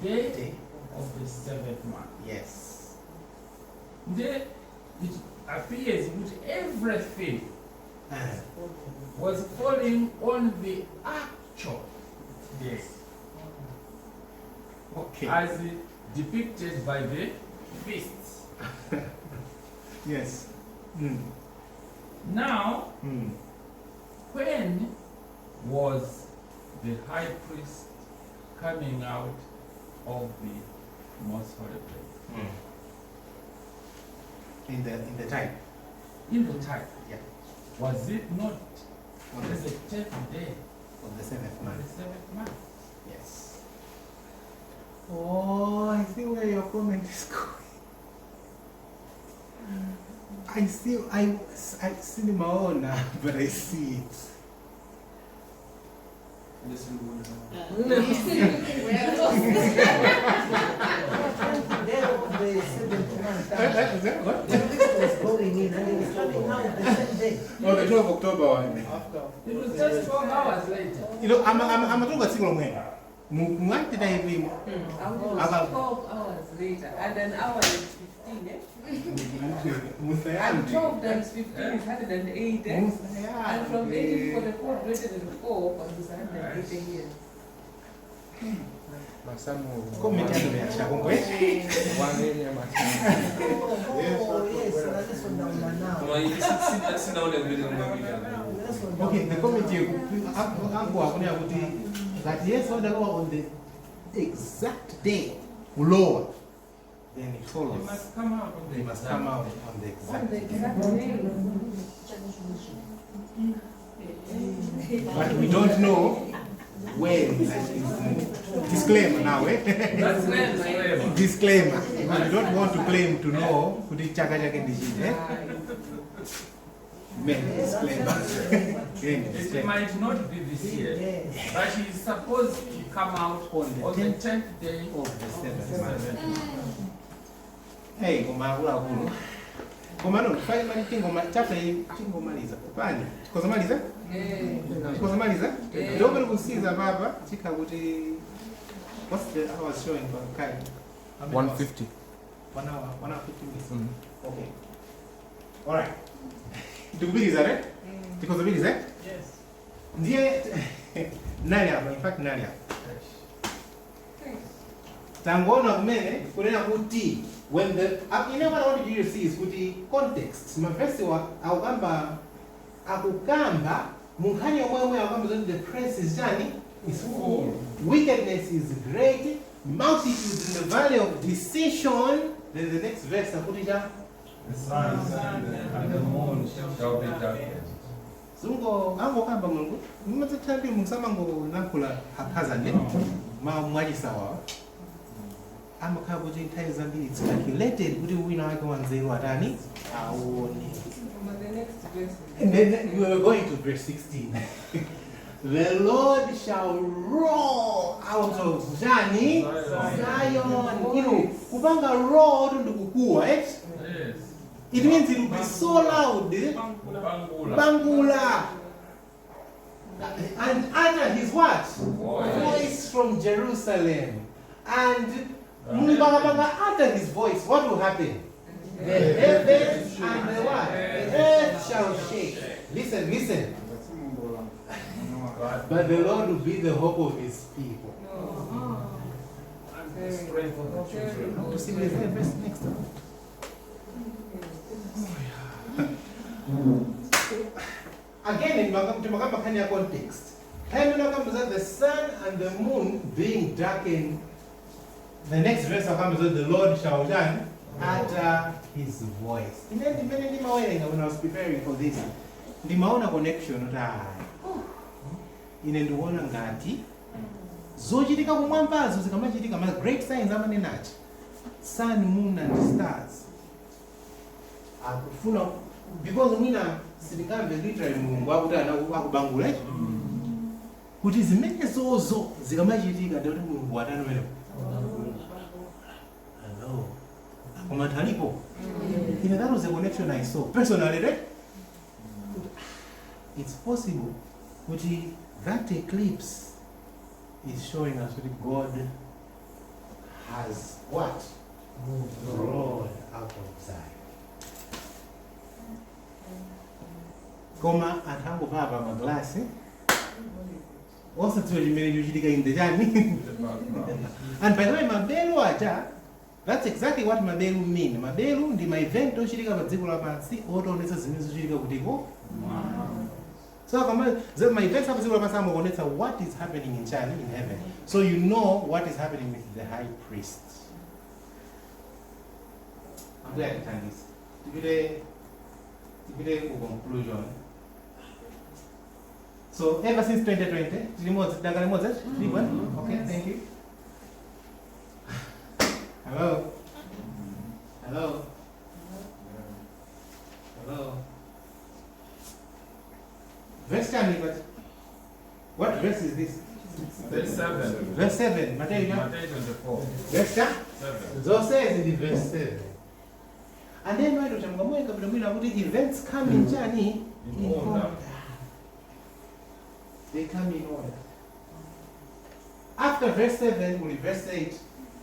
day of the seventh month. Yes. Then it appears that everything was falling on the actual day. Okay. As depicted by the feasts. Yes. Now, when was the high priest coming out of the most holy place? In the type. In the type. Yeah. Was it not on the 10th day of the seventh month? The seventh month. Yes. Oh, I see where your comment is going. I see. I see my own, but I see it. No. Oh, the 12th of October one. It was just 12 hours later. You know, I'm a talking about About 12 hours later, and an hour is 15, eh? And 12 times 15 is 180. And from 1844 to 1804 was 180 years. Comment Okay, the comment that yes, on the exact day, lower, then it follows. It must come out on the, it must come out on the exact day. But we don't know when that is. Disclaimer now, eh? Disclaimer. Disclaimer. Because we don't want to claim to know. Eh? Disclaimer. It might not be this year, but he is supposed to come out on the 10th day of the seventh month. Hey, Komano, finally, chapter tingomaliza. Pani, tikozamaliza? Tikozamaliza? Ndobere kusiza baba, chika kuti what's the hours showing for Kai? 1:50. 1 hour, 1 hour 50 minutes. Okay. All right. Ndikupiriza, right? Tikozamaliza? Yes. Ndiye nani hapa? In fact nani hapa? Tangoona kumene kunena kuti when the you know what I want you to see is kuti context mavesi wa akukamba akukamba munkhani yomwe akukamba zoti the press is chani is full, wickedness is great, multitudes in the valley of decision. Then the next verse akuti cha the sun and the moon shall be darkened. Zungo angokamba Mulungu mumathathambi musamango lankhula haphazane ma mwachisawa amakhala kuti nthawi zambiri it's calculated kuti wina wake wanzeru atani aone. And then we were going to verse 16. The Lord shall roar out of Zani, Zion. You know, kupanga roar ndikukuwa, eh? Yes. It means it will be so loud. Bangula. Bangula. And utter his what? Voice from Jerusalem. And Mulungu utter his voice, what will happen? The heavens and the what? The earth shall shake. Listen, listen. But the Lord will be the hope of his people. And the strength of the children. To see the verse next time. Again, timakamba nkhani ya context. Nthawi imene akamba za the sun and the moon being darkened, the next verse akamba za the Lord shall chani? Utter his voice. Ine ndimene ndimawerenga when I was preparing for this, ndimaona connection kuti ah, ine ndikuona ngati zochitika kumwambazo zikamachitika, ma great signs amanenachi, sun, moon and stars, akufuna, because mwina sitingamve literally Mulungu akuti akubangula ichi, kuti zimenezozo zikamachitika ndikuti Mulungu atani wenepo. Hello, koma anthu alipo? Ine, that was the connection I saw personally, right? It's possible kuti that eclipse is showing us that God has what? Roared out of Zion. Koma anthu angopapa maglasi osadziwa chimene chikuchitika in the chani. And by the way, mabelu aja, that's exactly what mabelu mean. Mabelu ndi ma event ochitika pa dziko lapansi otionetsa zimene zikuchitika kutiko. So kama ma events apa dziko lapansi amakuonetsa what is happening in chani, in heaven. So you know what is happening with the high priest. Ambuye atithandize. Tipite ku conclusion. So ever since 2020, tilimodzi, daka limodzi, tilipo, eh? Okay, thank you. Hello. Hello. Hello. Verse 10, but what verse is this? Verse 7. Verse 7. Matthew, Matthew 24. Verse 7. 7. Zonse in verse 7. And then why don't you kuti events come in chani? In order. They come in order. After verse 7 will be verse 8.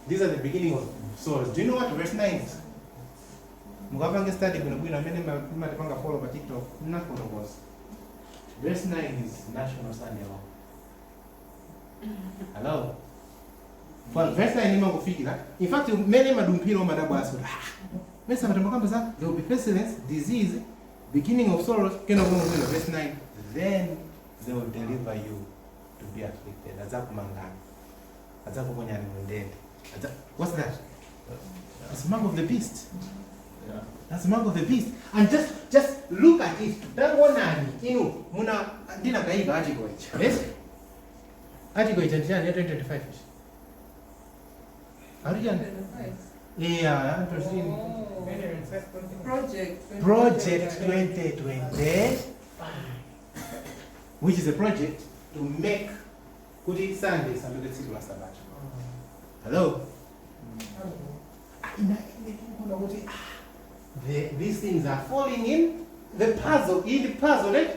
These are the beginning of sorrows. Do you know what verse 9 is? Mukapange study bwino bwino amene matipanga follow pa TikTok, mnafotokoza. Verse 9 is National Sunday Law. Hello. Well, verse 9 imangofikira. In fact, mene madumphiro madabwa aso. Mesa matambo za there will be pestilence, disease, beginning of sorrows. Kena kuno verse 9. Then they will deliver you to be afflicted. Adzakumangani. Adzakuponyani mundende. What's that? That's the mark of the beast. Yeah. That's the mark of the beast. And just look at it. Tangonani inu muna ndinakaika article ichi. Yes? Article ichi ndiyani ya 2025. Article. Yeah, I'm interested. Project Project 2025, which is a project to make kuti Sunday isanduke tsiku la Sabata. Hello? Kuti these things are falling in the puzzle, in the puzzle, right?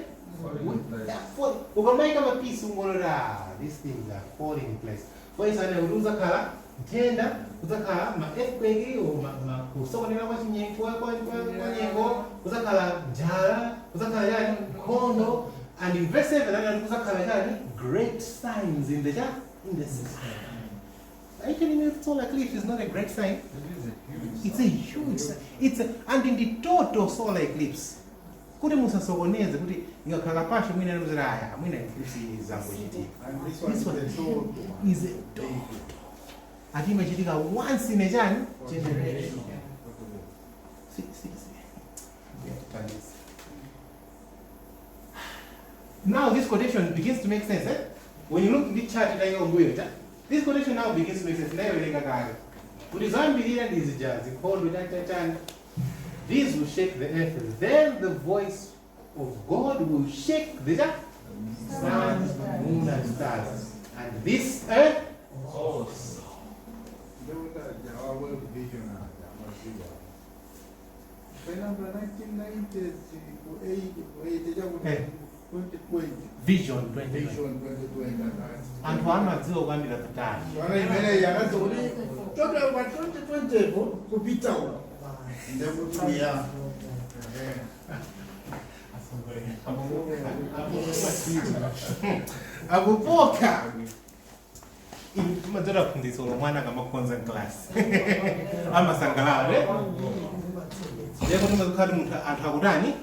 Ukamaika mapisi ungolora, these things are falling in place. For instance, kuti uzakhala nthenda, uzakhala ma earthquake or ma kusokonera kwa chinyengo kwa nyengo, uzakhala njala, uzakhala yani nkhondo, and in verse 7 anati uzakhala yani great signs in the sky. Actually, solar eclipse is not a great sign. It is a huge It's a huge sign. It's a, and in the total solar eclipse, kuti musasokoneze kuti ingakhala pasho mwina nomzera aya mwina eclipse izangochitika. And this one This is one the total one. is a total. Ati imachitika once in a generation. See, see, see. Yeah, now this quotation begins to make sense, eh? When you look at the chart, this quotation now begins to make sense. Kuti zambirira ndizija zikhondo chani. These will shake the earth. Then the voice of God will shake the sun, moon, and stars. And this earth also. Our World Vision November 1990 2020. Vision 2020. Vision 2020. Anthu amadziwa kuyambira kutali. Ana imene yakazi kuti total kwa 2020 po kupita uko. Ndekuti ya. Akupoka. Madzora phunzitso lomwana akamakhonza class. Amasangalala, eh? Ndiye kuti mazikhala munthu anthu akutani?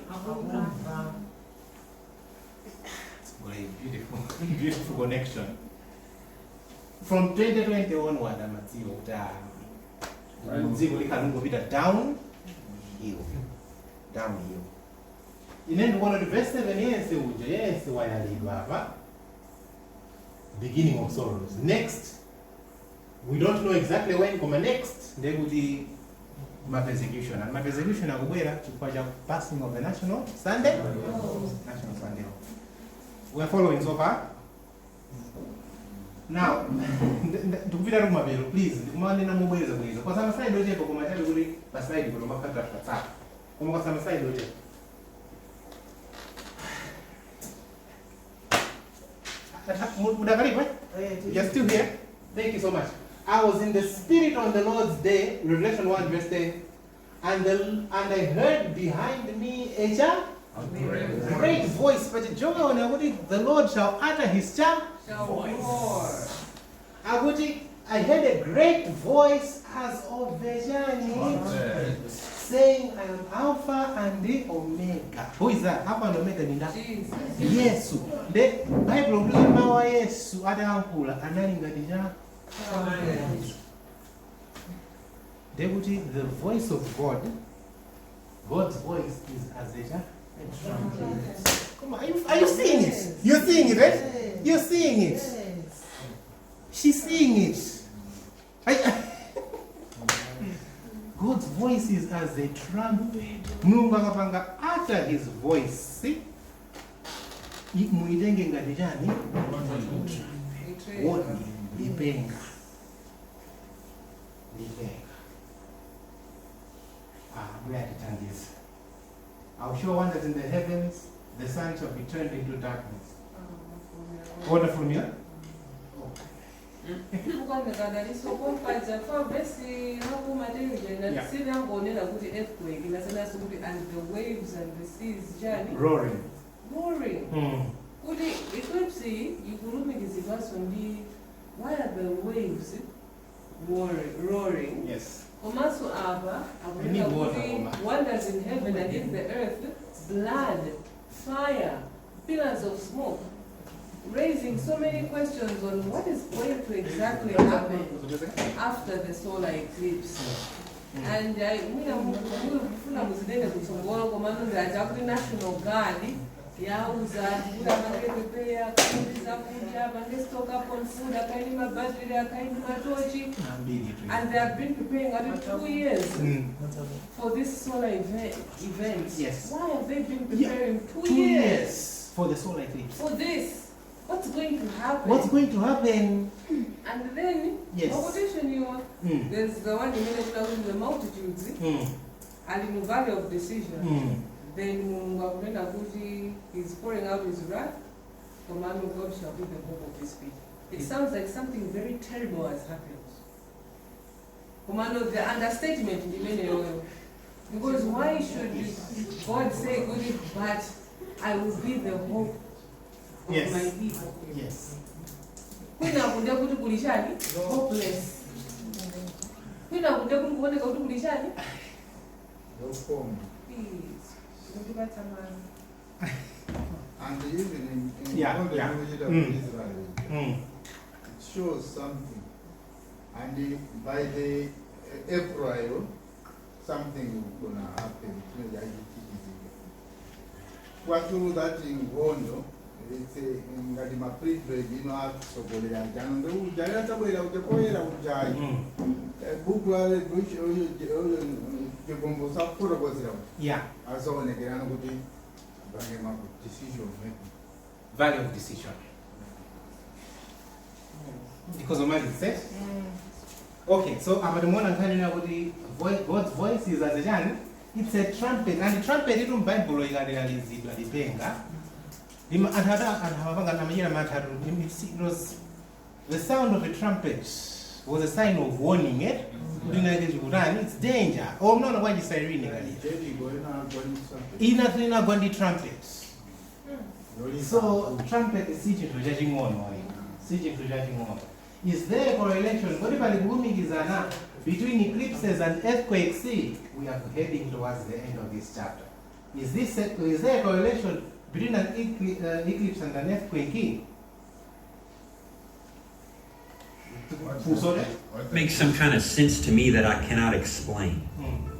Beautiful connection. From 2020 onward, amadziwa kuti ah, dziko likhala lingopita downhill, downhill. Ine ndikuona kuti verse 7 yense uja yense wayalidwa apa, beginning of sorrows. Next, we don't know exactly when, koma next ndekuti ma persecution, and ma persecution akubwera chifukwa cha passing of the national Sunday law. We are following so far? Now, ndikupita kumapeto, please, ndikumanena mobwereza bwereza kwa ma slide ochepa, koma chabe kuti pa slide kuti umakhala patsapa, koma kwa ma slide ochepa. Mudakalipo, eh? You're still here? Thank you so much. I was in the Spirit on the Lord's day, Revelation 1 verse 10, and I heard behind me a great voice. But Joga kuti the Lord shall utter his cha voice. Akuti I heard a great voice as of a chani saying, "I am Alpha and the Omega." Who is that? Alpha and Omega ni ndani? Yesu. The Bible kuti mawu a Yesu atayankhula anali ngati cha ndekuti the voice of God, God's voice is as a cha trumpet. Come on, are you seeing it? You're seeing it, right? You're seeing it. She's seeing it. God's voice is as a trumpet. Mulungu akapanga utter his voice. See? Muitenge ngati chani? Warning. Lipenga. Lipenga. Ah, muyatithandiza. I'll show wonders in the heavens, the sun shall be turned into darkness. Wonderful, yeah? Kukandakadaliso kompaja fa vesi hakumatenje sinangonena kuti earthquake inasenaso kuti and the waves and the seas chani? Roaring. Roaring. Kuti eclipse iyi ikulumikizidwanso ndi why are the waves roaring? Yes. Komanso apa I need akunena water, kuti Oma. Wonders in heaven and in the earth, blood, fire, pillars of smoke, raising so many questions on what is going to exactly happen after the solar eclipse. And mwina mufuna muzinene kutsogolo, komano ndaja kuti National Guard yauza anthu kuti apange prepare kuti zakudya, apange stock up on food, akaini mabattery, akaini matochi, and they have been preparing at 2 years for this solar event. Why have they been preparing two Two years years for the solar eclipse. For this? What's going to happen? What's going to happen? And then, quotation you there's the one you mentioned, the multitudes and in the valley of decision. Then Mulungu akunena kuti he's pouring out his wrath, komano God shall be the hope of his people. It sounds like something very terrible has happened. Komano the understatement ndimeneyoyo. Because why should God say kuti but I will be the hope of my people? Kwina kunde kuti kuli chani? Hopeless. Kwina kunde kuti kuoneka kuti kuli chani? Please. Mundipatsa mano. And even in all the language of Israel, it shows something. And by the April, something gonna happen. Kwatulu that nkhondo, let's say ngati ma privilege ino atsogolera jano ndikujaira tabwera kuja kujayi buku la chigombo sakufotokozera azowonekerano kuti apange ma decision making. Valley of decision. Because omalize. Okay, so apa timuona nkhani ya kuti God's voice is as a chani? It's a trumpet. And the trumpet itu m'Bible ikalilalizidwa lipenga. Lima anthu ata anthu amapanga amachita mathatu. It was the sound of a trumpet was a sign of warning, eh? Kuti nake chikutani? It's danger. Oh, mnaona bwanji siren ikalira. Jericho inagwa ndi trumpet. Ina inagwa ndi trumpet. So trumpet si chinthu chaching'ono, si chinthu chaching'ono. Is there a correlation? Kodi pali kulumikizana between eclipses and earthquakes? See, we are heading towards the end of this chapter. Is there a correlation between an eclipse and an earthquake? Funso. Makes some kind of sense to me that I cannot explain.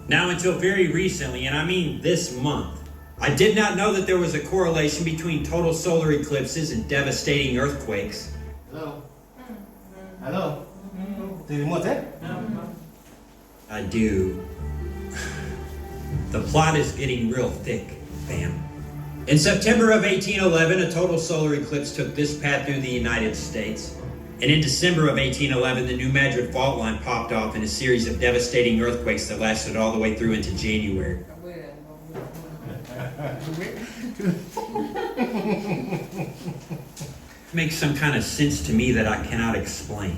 Now, until very recently, and I mean this month, I did not know that there was a correlation between total solar eclipses and devastating earthquakes. Hello? Hello? Tili limodzi? I do. The plot is getting real thick, fam. In September of 1811, a total solar eclipse took this path through the United States. And in December of 1811, the New Madrid fault line popped off in a series of devastating earthquakes that lasted all the way through into January. Makes some kind of sense to me that I cannot explain.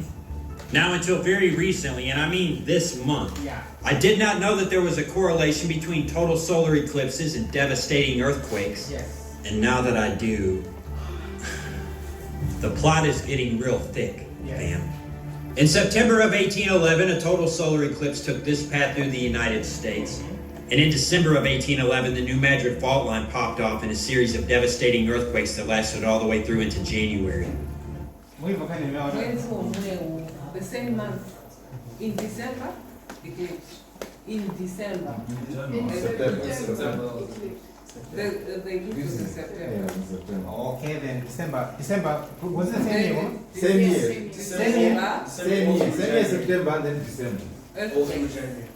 Now, until very recently, and I mean this month, I did not know that there was a correlation between total solar eclipses and devastating earthquakes. Yes. And now that I do, the plot is getting real thick, fam. In September of 1811, a total solar eclipse took this path through the United States. And in December of 1811, the New Madrid fault line popped off in a series of devastating earthquakes that lasted all the way through into January. Mwimbo kani nimeona. Mwezi omwewo, the same month. In December, eclipse. In December. September. The eclipse was in September. Okay, then December. December was it the same year? Same year. Same year. Same year. Same year, September and then December. Earthquake.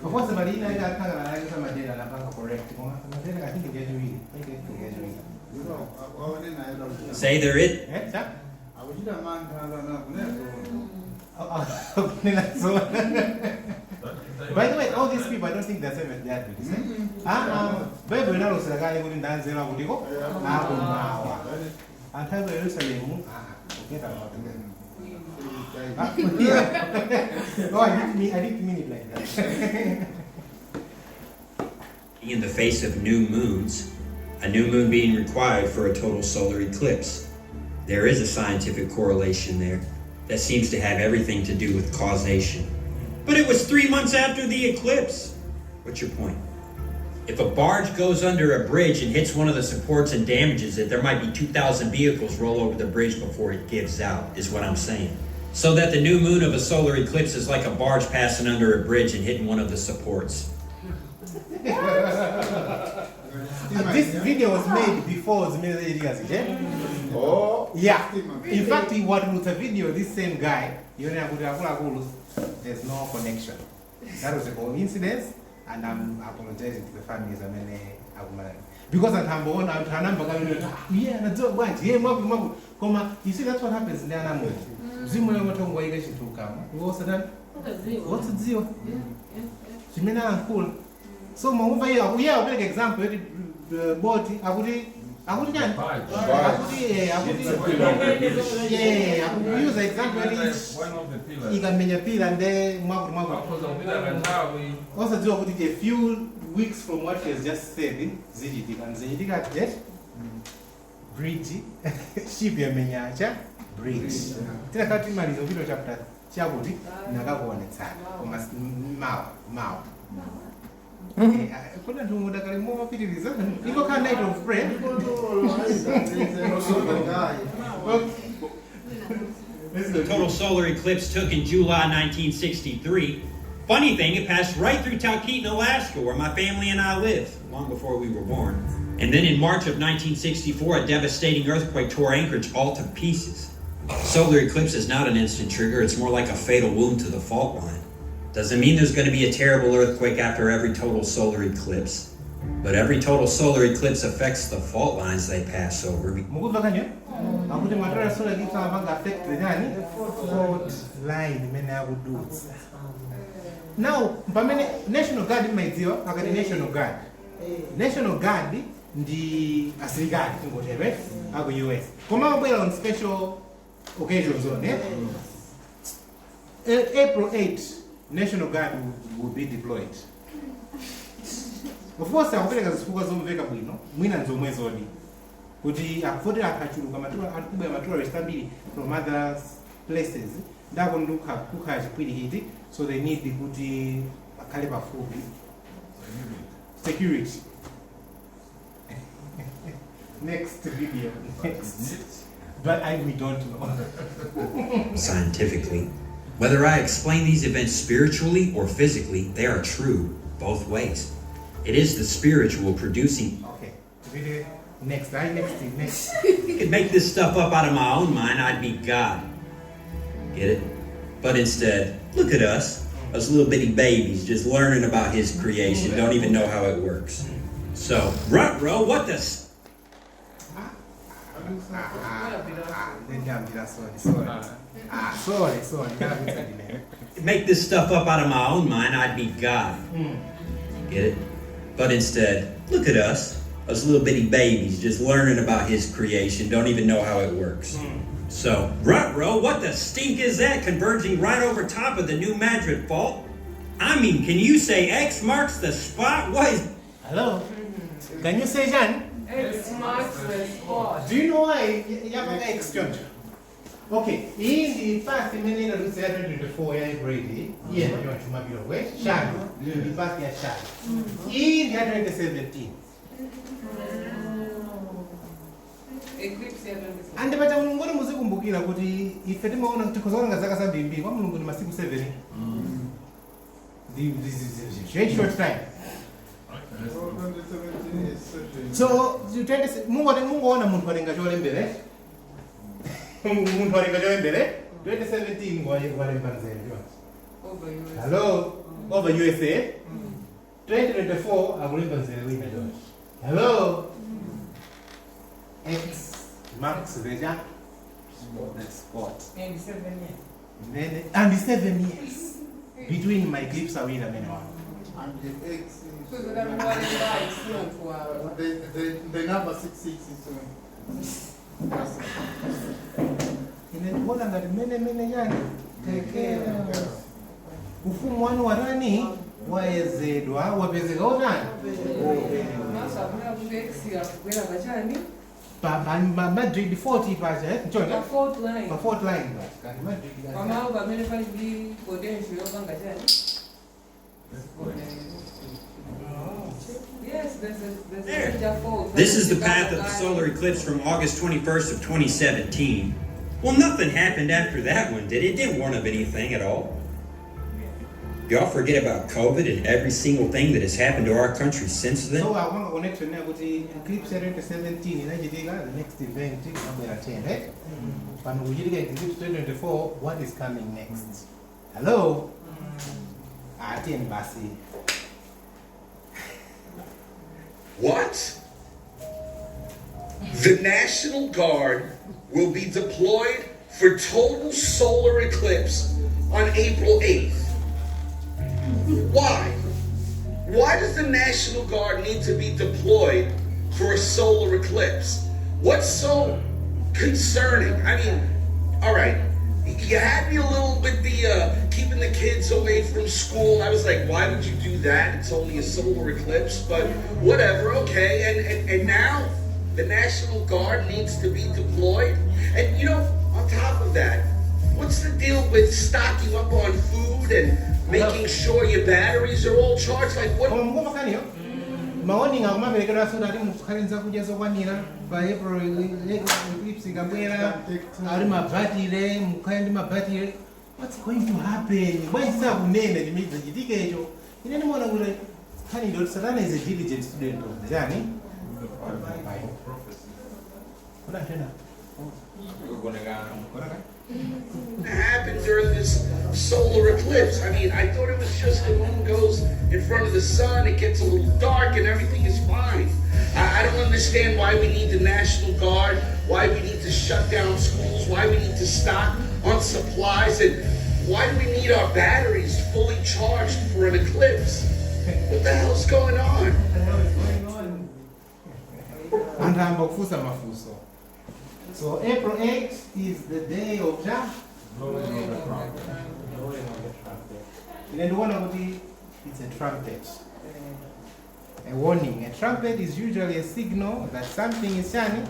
Of course, Marina akanga na yake Mandela anapanga correct. Koma Mandela I think ngejuwi. I think ngejuwi. Say there is. Eh, cha? Akuchita mantha ana kunena. Kunena zona. By the way, all these people, I don't think they're Seventh Day Adventists. Eh? Ah, Bible inalosera kale kuti ndanzera kutiko akumawa. Anthu aku Yerusalemu, ah, forget about it. Ah, yeah. Oh, I didn't mean it like that. In the face of new moons, a new moon being required for a total solar eclipse. There is a scientific correlation there that seems to have everything to do with causation. But it was 3 months after the eclipse. What's your point? If a barge goes under a bridge and hits one of the supports and damages it, there might be 2,000 vehicles roll over the bridge before it gives out, is what I'm saying. So that the new moon of a solar eclipse is like a barge passing under a bridge and hitting one of the supports. This video was made before zimene zachitika zije. Oh. Yeah. In fact, watulutsa video this same guy, yonena kuti akuluakulu, there's no connection. That was a coincidence and I'm apologizing to the families amene akumana. Because anthu amboona anthu anamba kamene ah, iye anadziwa bwanji, iye mwaku mwaku. Koma you see, that's what happens ndi ana munthu. Mzimu yomwe tongoyika chinthu kama. Iwe osatani? Osadziwa. Chimene alankhula. So mwamumva iye iye akupereka example yoti boti akuti chani? Akuti akuti example yoti One of the pillars. Ikamenya pillar nde mwakuti mwakuti. Akhoza kupita kanthawi. Osadziwa kuti a few weeks from what he has just said zichitika zichitika jet bridge ship yamenya cha bridge. Tinakati timaliza kupita chapter chakuti nakakuonetsana koma mawa mawa. Kuna anthu mudakali mumapitiriza ingokhala night of prayer. Okay. The total solar eclipse took in July 1963. Funny thing, it passed right through Talkeetna, Alaska, where my family and I lived, long before we were born. And then in March of 1964, a devastating earthquake tore Anchorage all to pieces. Solar eclipse is not an instant trigger, it's more like a fatal wound to the fault line. Doesn't mean there's going to be a terrible earthquake after every total solar eclipse, but every total solar eclipse affects the fault lines they pass over. Mukumva kanyo akuti ma total solar eclipse amapanga affect the chani fault line imene akudutsa. Now pamene National Guard imaidziwa akati National Guard, National Guard ndi asilikali tingotero aku US koma amabwera on special occasions on April 8 National Guard will be deployed. Of course akupereka zifukwa zomveka bwino mwina nzomwe zodi kuti akufotera akachuluka anthu kubwera ma tourist ambiri from other places ndako ndikukha kukhala chipwirikiti, so they need kuti akhale pafupi security. Next video, next. But we don't know. Scientifically. Whether I explain these events spiritually or physically, they are true both ways. It is the spiritual producing. Okay. Video next. I next next. I could make this stuff up out of my own mind, I'd be God. Get it? But instead, look at us little bitty babies just learning about his creation, don't even know how it works. So, ruh-roh, what the s- Sorry. Make this stuff up out of my own mind, I'd be God. Get it? But instead, look at us little bitty babies just learning about his creation, don't even know how it works. So, ruh-roh, what the stink is that converging right over top of the New Madrid fault? I mean, can you say X marks the spot? What is... Hello? Can you say Jan? X marks the spot. Do you know why you have an X, don't you? Okay, in the past, many of the 2024 year Brady, yeah, you want to map your way, shadow, the past year shadow. In the 2017. Eclipse ya 2017. And but mulungu muzikumbukira kuti ife timaona kuti kuzoona zaka zambiri kwa mulungu ni masiku 7. This is very short time. So 2017 is 7. So mungoona munthu alenga cholembere. Munthu alenga cholembere 2017 walemba nzeru. Over USA. Hello, over USA. 2024 akulemba nzeru wina. Hello. X marks the spot. And 7 years. And 7 years between my clips are with and one. And the X is so that the number 66 is Inaona ngati mene yani tekera ufumu wanu warani wayezedwa wapezeka otani Masa kuna kuti X yakukwera pachani pa Madrid 40 pacha nchonde pa fourth line. Pa fourth line basi Madrid pamalo pamene pali ndi potential yopanga chani. Yes, there's a major fault. This is the path of the solar eclipse from August 21st of 2017. Well, nothing happened after that one, did it? It didn't warn of anything at all. Y'all forget about COVID and every single thing that has happened to our country since then? So I want to connect to the eclipse 2017 the next event, right? Eclipse 2024, what is coming next? Hello? Basi. What? The National Guard will be deployed for total solar eclipse on April 8th. Why? Why does the National Guard need to be deployed for a solar eclipse? What's so concerning? I mean, all right, you had me a little with the keeping the kids away from school. I was like, why would you do that? It's only a solar eclipse, but whatever, okay. And now the National Guard needs to be deployed. And you know, on top of that, what's the deal with stocking up on food and making sure your batteries are all charged? Like what? Maoni ngakumaperekedwa asoti mukhale nzakudya zokwanira pa April eclipse ikabwera ali mabatire mukhale ndi mabatire. What's going to happen? Bwanji sakunena chimene chichitikecho. Ine ndimaona kuti khani ndoti Satana is a diligent student of the journey. Happened during this solar eclipse. I mean, I thought it was just the moon goes in front of the sun, it gets a little dark, and everything is fine. I don't understand why we need the National Guard, why we need to shut down schools, why we need to stock on supplies, and why do we need our batteries fully charged for an eclipse? What the hell's going on? What the hell is going on? So April 8th is the day of Jah? Blowing of the trumpet. Blowing of the trumpet. And one of the, it's a trumpet. A warning. A trumpet is usually a signal that something is shining,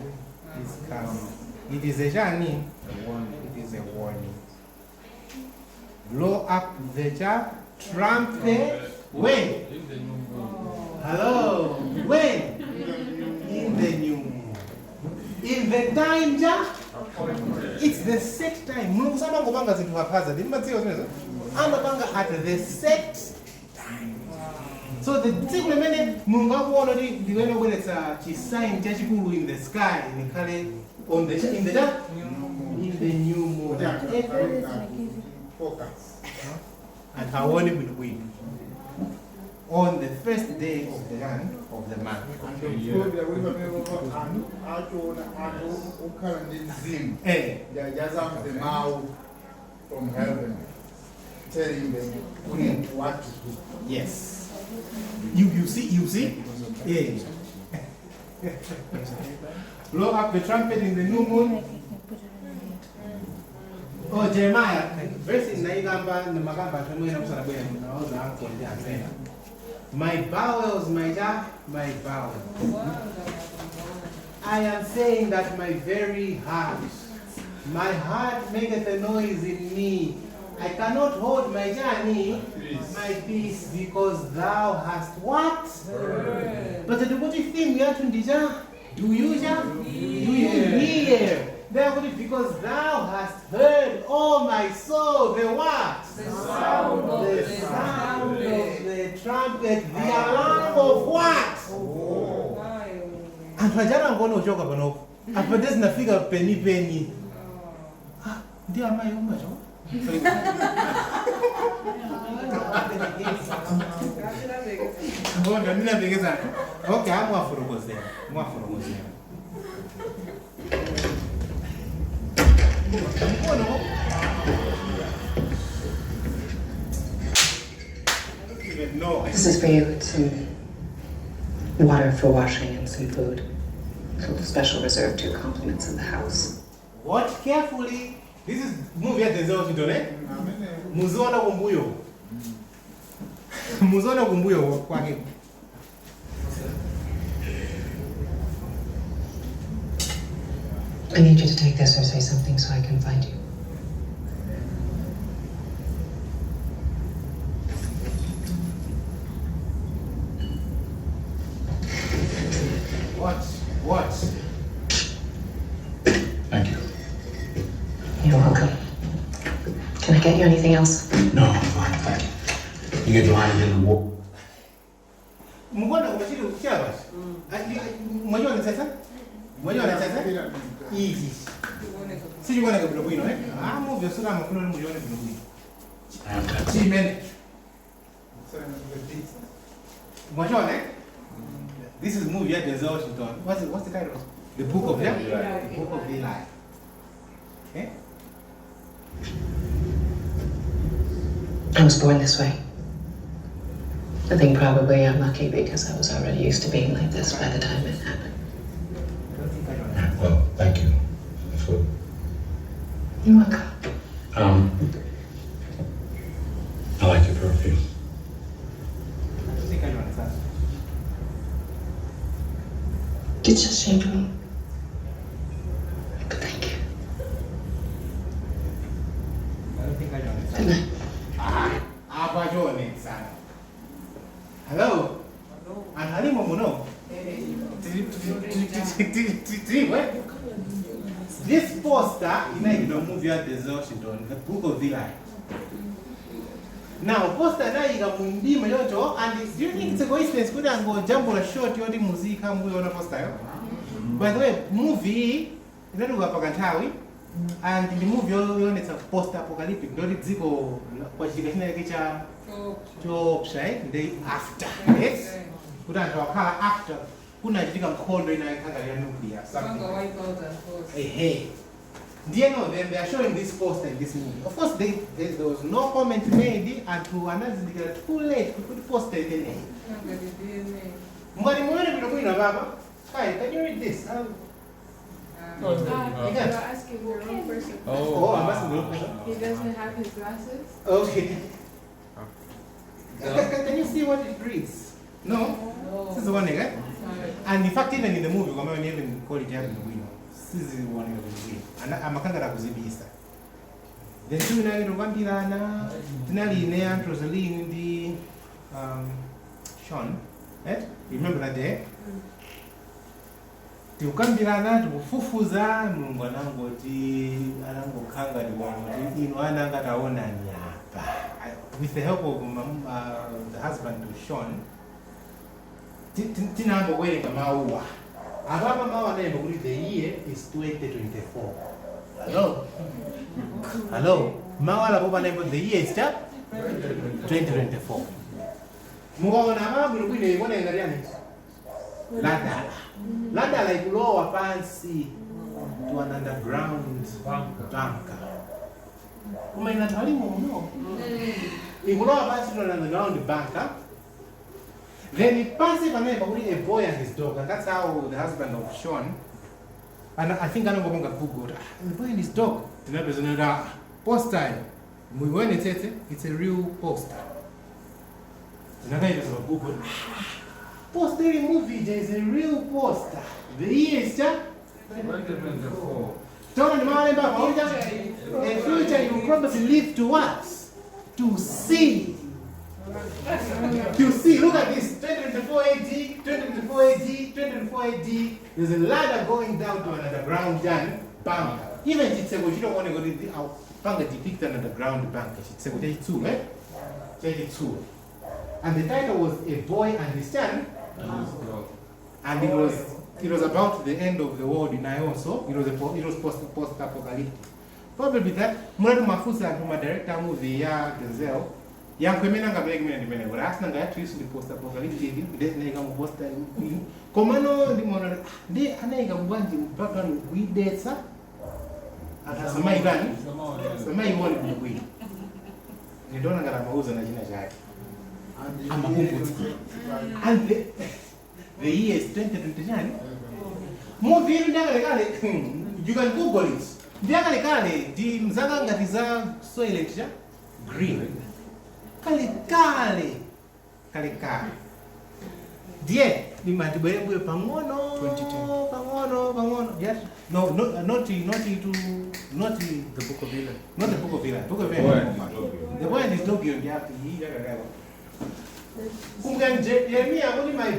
is coming. It is a journey. A warning. It is a warning. Blow up the Jah trumpet. When? Hello. When? In the new moon. In the time, Jah? It's the set time. Mulungu samangopanga zinthu haphazard. Mumadziwa zimenezo? Amapanga at the set time. So the tsiku limene Mulungu akuona kuti ndikuyenera kubweretsa chi sign chachikulu in the sky likhale on the in the in the new moon. Focus. Anthu aone bwinobwino. On the first day of the month of the month. Andikukhulupirira kuti pamene anthu achiona anthu okhala ndi mzimu ndiadzamve mawu from heaven telling them kuti what to do. Yes. You see? Yeah. Blow up the trumpet in the new moon. Oh, Jeremiah, verse naigamba namakamba tamwena musanabwera naoza anko ndi anzena. My bowels, my ja, my bowels. I am saying that my very heart, my heart maketh a noise in me. I cannot hold my journey, my peace, because thou hast what? But the good thing we are to do you ja? Do you hear? Therefore, because thou hast heard, oh my soul, the what? The sound of the the sound of trumpet. the trumpet, the alarm of what? Anthu ajana angoona uchoka panopo apa ndizinafika penipeni. Ah, ndi amayi umacho. Ngonda ndinapekeza. Okay, amwafurukozera. Mwafurukozera. Mkono. No. This is for you. It's some water for washing and some food. A little special reserved to your compliments of the house. Watch carefully. This is movie ya Denzel Washington, eh? Muziona kumbuyo. Muziona kumbuyo kwake. I need you to take this or say something so I can find you. Watch, watch. Thank you. You're welcome. Can I get you anything else? No, I'm fine, thank you. You get lying in the water. Mukuona kuchiri kuchira basi. Mwajiona sasa? Mwajiona sasa? Easy. Sichikuoneka bwinobwino, eh? Ah, movie osura amafuno ni mujione bwinobwino. Chimene. Mwajiona, eh? This is movie ya Denzel Washington. What's the title? The Book of Eli. The Book of Eli. Eh? I was born this way. I think probably I'm lucky because I was already used to being like this by the time it happened. Well, thank you for the food. You're welcome. I like your perfume. It's just shampoo. But thank you. Good night. Ah, apa sana. Hello. And halimo muno. This poster in the movie Denzel Washington, The Book of Eli. Now, poster na mundima yocho, and do you think it's a coincidence? Kuti angojambula shot yoti muzika mbuyo poster yo? By the way, movie inatuka pakanthawi, and the movie yoonetsa post apocalyptic ndoti dziko kwachitika chinake cha choopsa, eh? Ndi after, yes? Kuti anthu akhala after kunachitika nkhondo ina yakhanga ya nuclear something. Ehe. Ndiye no, then they are showing this poster in this movie. Of course, there was no comment made anthu anazindikira too late kuti poster imeneyi. Mngati muone bwinobwino papa. Kai, can you read this? You're asking the wrong person. Oh, I'm asking the wrong person. He doesn't have his glasses. Okay. Can you see what it reads? No? No. This is the one, eh? And in fact, even in the movie, kama even quality yake bwino. Siziwoneka bwino. Amakangara kuzibisa. Then two nake tokambirana, tinali ine Aunt Rosaline ndi Sean. Eh? You remember that day? Tikukambirana, tikufufuza, Mulungu anangoti anangokhanga kuti inu ana angataonani apa. With the help of the husband of Sean, tinayamba kuwerenga mawuwa. Apapa mawu anayamba kuti the year is 2024. Hello? Hello? Mawu alapo panayamba the year is 2024. Mukaona mawu bwinobwino ikuoneka ngati yani? Ladala. Ladala ikulowa pansi to an underground bunker. Koma ina talimo muno. Ikulowa pansi to an underground bunker. Then pansi pamene pakuti a boy and his dog, and that's how the husband of Sean, and I think anangopanga Google, the boy and his dog. Tinapeza poster. Muionetsetse, it's a real poster. Tinakaipeza pa Google. Poster movie, there is a real poster. The year is 2024. In future, you will probably live to what? To see. To see. Look at this. 2024 AD, 2024 AD, 2024 AD. There's a ladder going down to an underground bunker. Even chitseko, you don't want to go to the bunker depict an underground bunker. Chitseko, 32, And the title was A Boy and His Son. And it was about the end of the world in also. It was post-apocalyptic. Probably that muratu mafusa kuma director movie ya Denzel. Yankwemena ngapeleke mina ndimene kuti asina ngayathu isu ndi post-apocalyptic ndinayika mu post komano ndimona ndi anayika bwanji mu background kuidetsa akasamaikani samaione bwinobwino. Ndona ngati amauza na china chake. Amakumbutsa. And the year is 2029. Movie inu ndiakalekale, you can Google it. Ndiakalekale ndi mzaka ngati za soil cha green. Kalekale. Kalekale. Ndiye ndimandibwere mbuyo pang'ono pang'ono pang'ono. Yes. No, not the Book of Eli. Not the Book of Eli. Book of Eli. The boy and his dog ndiyakalekale. Jeremiah, only my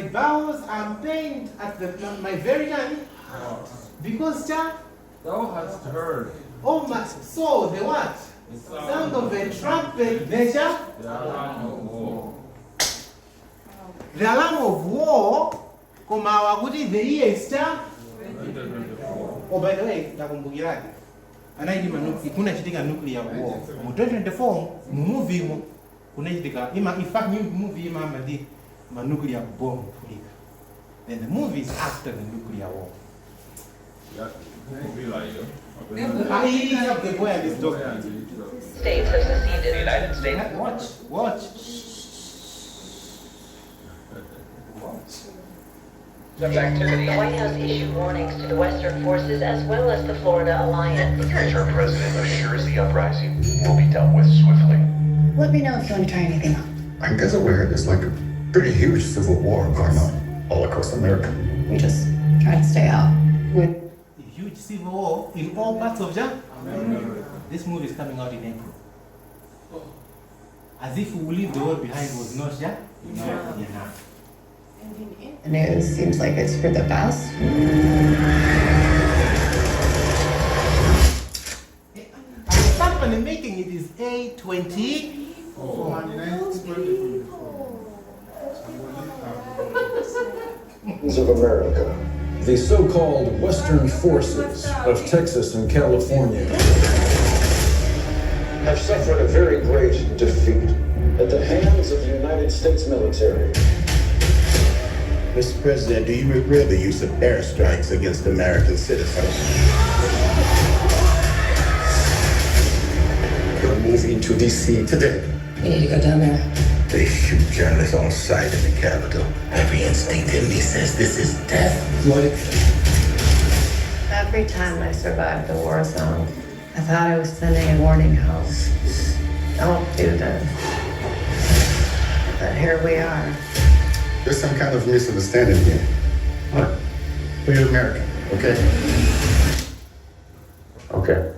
bowels are pained at my very heart. Because thou hast heard. Oh my soul, the what? The sound of the trumpet, the alarm of war. The alarm of war, koma wakuti the year is 2024. Oh, by the way, ndakumbukirani. Anaidima kunachitika nuclear war. Mu 2024, mu movie mo kunachitika ima in fact new movie ima ndi ma nuclear bomb kulika. Then the movie is after the nuclear war. Yeah, the boy and his dog. States have seceded. The United States. Watch. Watch. The White House issued warnings to the Western forces as well as the Florida Alliance. Our president assures the uprising will be dealt with swiftly. Let me know if you want to try anything on. I guess aware there's like a pretty huge civil war going on all across America. We just try to stay out. A huge civil war in all parts of Japan. This movie is coming out in April. As if we leave the world behind was not enough. The news seems like it's for the best. And the company making it is A24. Of America, the so-called Western forces of Texas and California have suffered a very great defeat at the hands of the United States military. Mr. President, do you regret the use of airstrikes against American citizens? You're moving to D.C. today. We need to go down there. They shoot journalists on sight in the Capitol. Every instinct in me says this is death. Like Every time I survived the war zone, I thought I was sending a warning home. Don't do this. But here we are. There's some kind of misunderstanding here. Look, we're American, okay? Okay.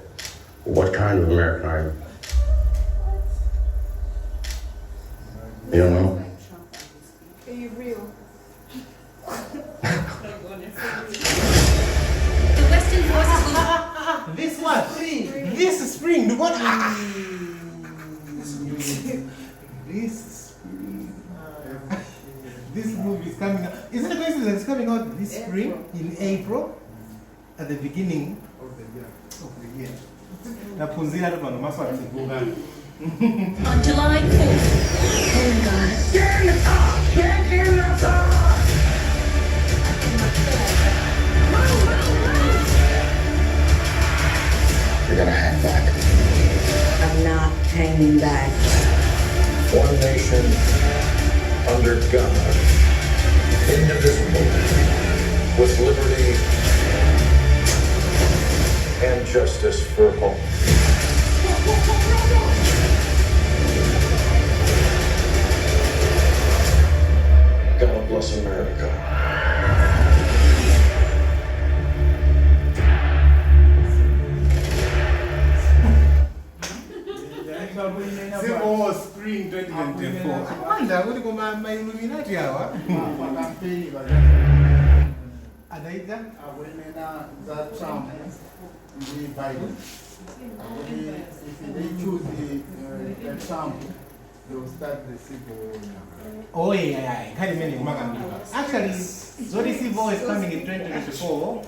What kind of American are you? You don't know? Are you real? The Western forces will. This one, this spring, the one. This spring. This movie is coming out. Isn't it coincidence it's coming out this spring in April, at the beginning of the year? Of the year. Naphunzira tu pano maso atseguka. On July 4th. Oh my God. Get in the car! Get in the car! You're gonna hang back. I'm not hanging back. One nation under God, indivisible, with liberty and justice for all. God bless America. Civil War Spring 2024. I wonder kuti koma ma Illuminati awa. Makampeni Adaita? Akuyenera za Trump ndi Biden. Akuti if they choose the Trump, they will start the civil war now. Oh yeah. Nkhani imene kumakambira. Actually, zoti civil war is coming in 2024.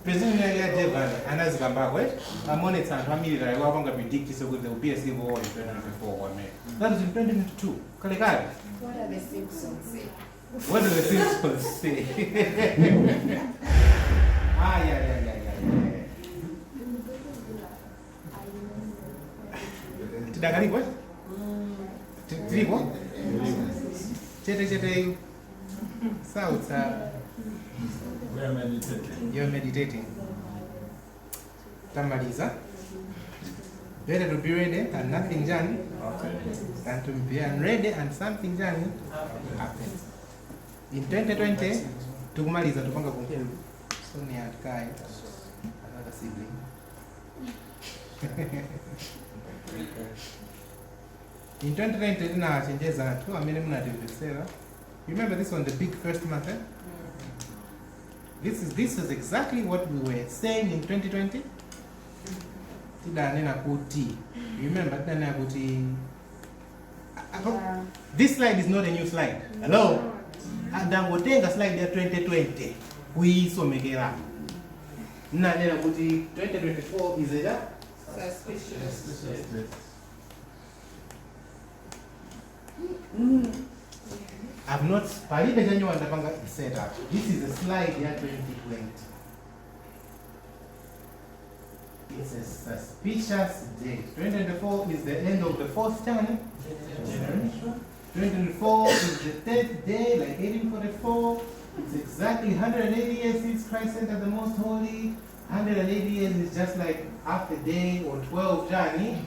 President ya Devon anazikambako eh? Amonetsa anthu amilitary wapanga predict so there will be a civil war in 2024 kwa America. That was in 2022. Kale kale. What are the Simpsons say? What do the Simpsons say? Yeah. Tidakaliko eh? Tilipo? Chete chete Sautsa. We are meditating. You're meditating. Tamaliza. Better to be ready and nothing jani than to be unready and something jani happens. In 2020, tukumaliza tupanga conclude. Sonia and Kai, another sibling. In 2020, tinachenjeza anthu amene munatimvetsera. You remember this one, the big first month, eh? This is exactly what we were saying in 2020. Tidanena kuti. You remember tidanena kuti. This slide is not a new slide. Hello? Andangotenga slide ya 2020 kuisomekera. Nanena kuti 2024 is a suspicious. I've not palibe chanyo ndapanga set up. This is a slide ya 2020. It's a suspicious date. 2024 is the end of the fourth generation. 2024 is the third day, like 1844. It's exactly 180 years since Christ entered the Most Holy. 180 years is just like half a day or 12 journey.